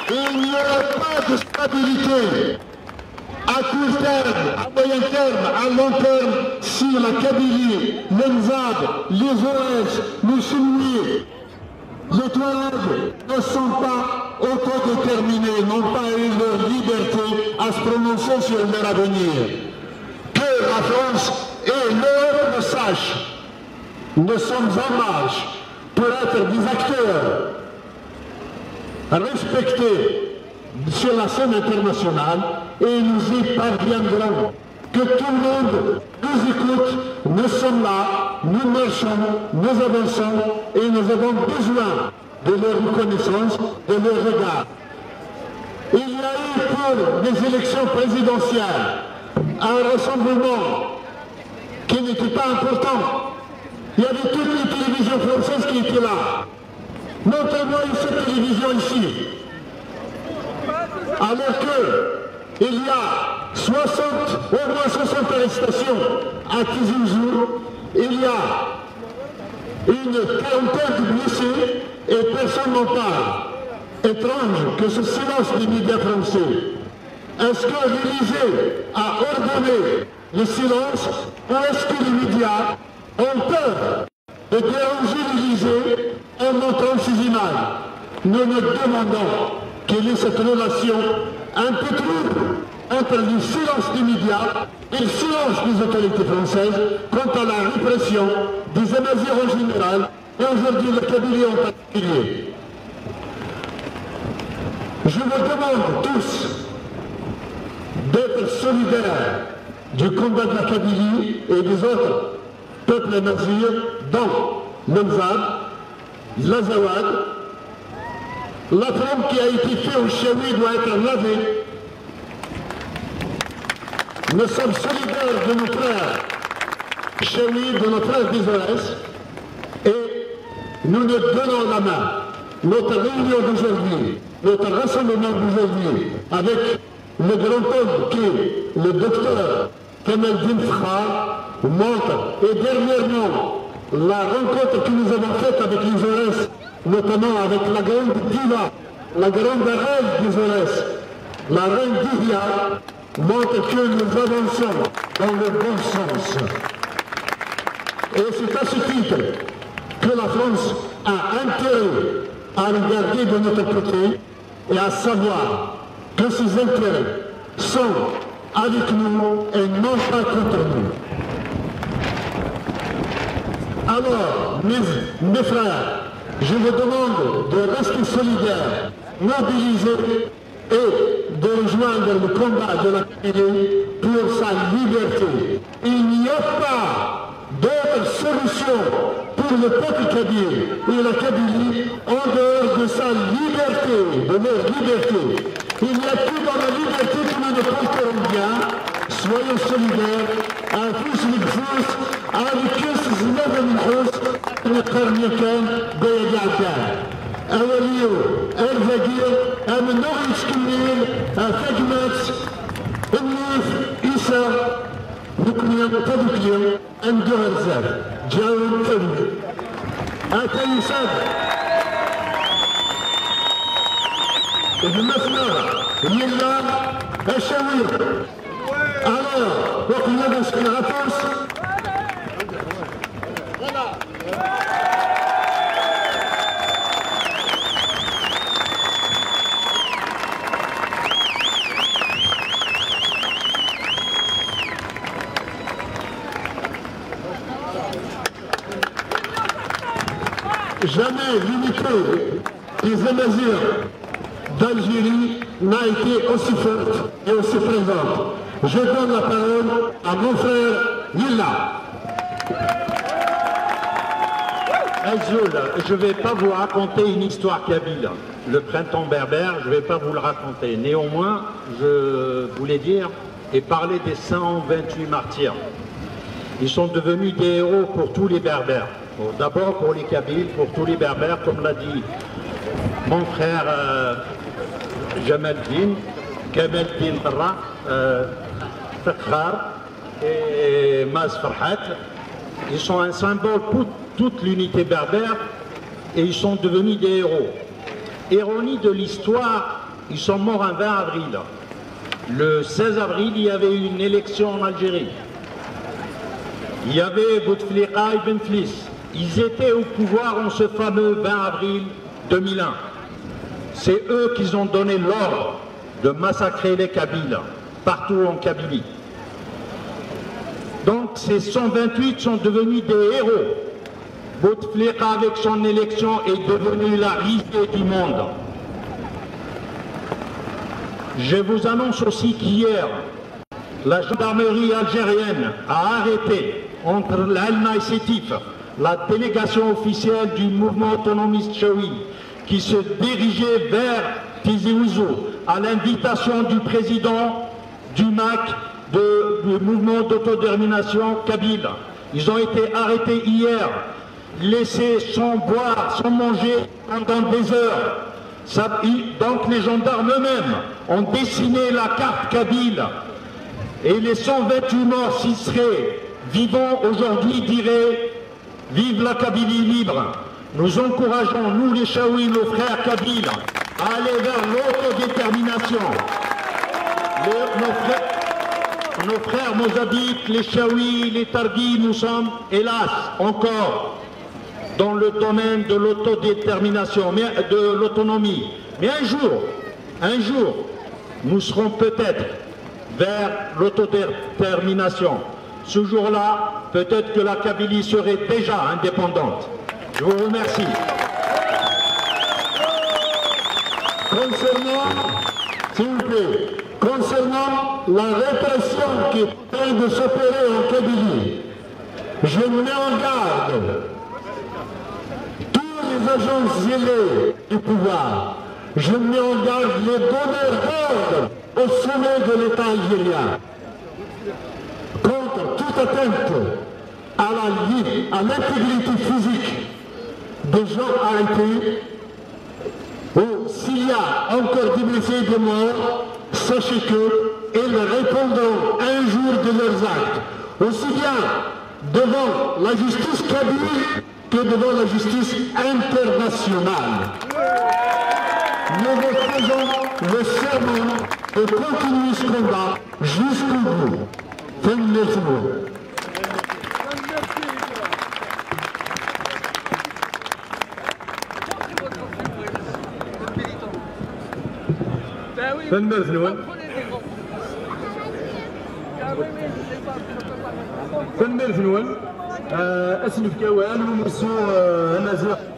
Et il n'y aura pas de stabilité à court terme, à moyen terme, à long terme, si la Kabylie, le Mzab, les O S, les Chinois, les Touaregs ne sont pas autodéterminés, n'ont pas eu leur liberté à se prononcer sur leur avenir. Que la France et l'Europe le sachent. Nous sommes en marche pour être des acteurs respectés sur la scène internationale et nous y parviendrons. Que tout le monde nous écoute, nous sommes là, nous marchons, nous avançons et nous avons besoin de leur reconnaissance, de leur regard. Il y a eu pour les élections présidentielles un rassemblement qui n'était pas important. Il y avait toutes les télévisions françaises qui étaient là. Montrez-moi une seule télévision ici. Alors que il y a soixante, au moins soixante arrestations à Tizi Ouzou, il y a une quarantaine de blessés et personne n'en parle. Étrange que ce silence des médias français. Est-ce que l'Élysée a ordonné le silence ou est-ce que les médias ont peur de déranger l'Élysée en montrant ces images. Nous nous demandons quelle est cette relation un peu trouble entre le silence des médias et le silence des autorités françaises quant à la répression des Amazighs en général et aujourd'hui la Kabylie en particulier. Je vous demande tous d'être solidaire du combat de la Kabylie et des autres peuples amazighs, dont le Mzab, l'Azawad, l'affront qui a été fait aux Chaouis doit être lavé. Nous sommes solidaires de nos frères Chaouis, de nos frères des O S, et nous nous donnons la main. Notre réunion d'aujourd'hui, notre rassemblement d'aujourd'hui, avec le grand homme qui est le docteur Kamaldine Fkhar, montre, et dernièrement, la rencontre que nous avons faite avec les O S, notamment avec la grande diva, la grande reine des O S, la reine Dihia, montre que nous avançons dans le bon sens. Et c'est à ce titre que la France a intérêt à regarder de notre côté et à savoir que ses intérêts sont avec nous et non pas contre nous. Alors, mes, mes frères, je vous demande de rester solidaires, mobilisés et de rejoindre le combat de la Kabylie pour sa liberté. Il n'y a pas d'autre solution pour le peuple kabyle et la Kabylie en dehors de sa liberté, de leur liberté. Il n'y a que dans la liberté que nous nous porterons bien. Soyons solidaires. Afus deg ufus, ad yekkes zzman amenḥus, neqqar yakan d aya d-iɛeddan. Awal-iw ar dagi, amennuɣ yettkemmil, a tagmat, nnif, isa, nekkni tadukli, ad neddu ɣer zdat. Ǧǧawen tadukli. Ata yusad. Gma-tneɣ yella acawi. Alors, waqila d asekna aṭas. Jamais l'unité des Amazirs d'Algérie n'a été aussi forte et aussi présente. Je donne la parole à mon frère Lila. Azul, je vais pas vous raconter une histoire kabyle. Le printemps berbère, je vais pas vous le raconter. Néanmoins, je voulais dire et parler des cent vingt-huit martyrs. Ils sont devenus des héros pour tous les Berbères. Bon, d'abord pour les Kabyles, pour tous les Berbères, comme l'a dit mon frère euh, Jamaldine, Kamaldine Farah, euh, Fakhar et Maz Farhat. Ils sont un symbole pour toute l'unité berbère et ils sont devenus des héros. Ironie de l'histoire, ils sont morts un vingt avril. Le seize avril, il y avait une élection en Algérie. Il y avait Bouteflika et Benflis. Ils étaient au pouvoir en ce fameux vingt avril deux mille un. C'est eux qui ont donné l'ordre de massacrer les Kabyles partout en Kabylie. Donc ces cent vingt-huit sont devenus des héros. Bouteflika, avec son élection, est devenu la risée du monde. Je vous annonce aussi qu'hier, la gendarmerie algérienne a arrêté entre l'Alma et Sétif la délégation officielle du mouvement autonomiste Chaoui qui se dirigeait vers Tizi Ouzou à l'invitation du président du mac, de, du mouvement d'autodétermination kabyle. Ils ont été arrêtés hier, laissés sans boire, sans manger pendant des heures. Ça, donc les gendarmes eux-mêmes ont dessiné la carte kabyle et les cent vingt-huit morts, s'ils seraient vivants aujourd'hui, diraient : « Vive la Kabylie libre ! » Nous encourageons, nous les Chaouis, nos frères kabyles, à aller vers l'autodétermination. Les- nos frères, nos frères mozabites, les Chaouis, les Targis, nous sommes, hélas, encore dans le domaine de l'autodétermination, mais de l'autonomie. Mais un jour, un jour, nous serons peut-être vers l'autodétermination. Ce jour-là, peut-être que la Kabylie serait déjà indépendante. Je vous remercie. Concernant, s'il vous plaît, Concernant la répression qui est en train de s'opérer en Kabylie, je mets en garde tous les agents zélés du pouvoir, je mets en garde les donneurs d'ordre au sommet de l'État algérien contre toute atteinte à la vie, à l'intégrité physique des gens arrêtés, ou s'il y a encore des blessés et des morts, sachez que ils répondront un jour de leurs actes, aussi bien devant la justice kabyle que devant la justice internationale. Nous vous faisons le serment de continuer ce combat jusqu'au bout. Tanemmirt-nwen. Tanemmirt-nwen. Tanemmirt-nwen. Euh, ad s-nefk awal i umussu, euh, amaziɣ.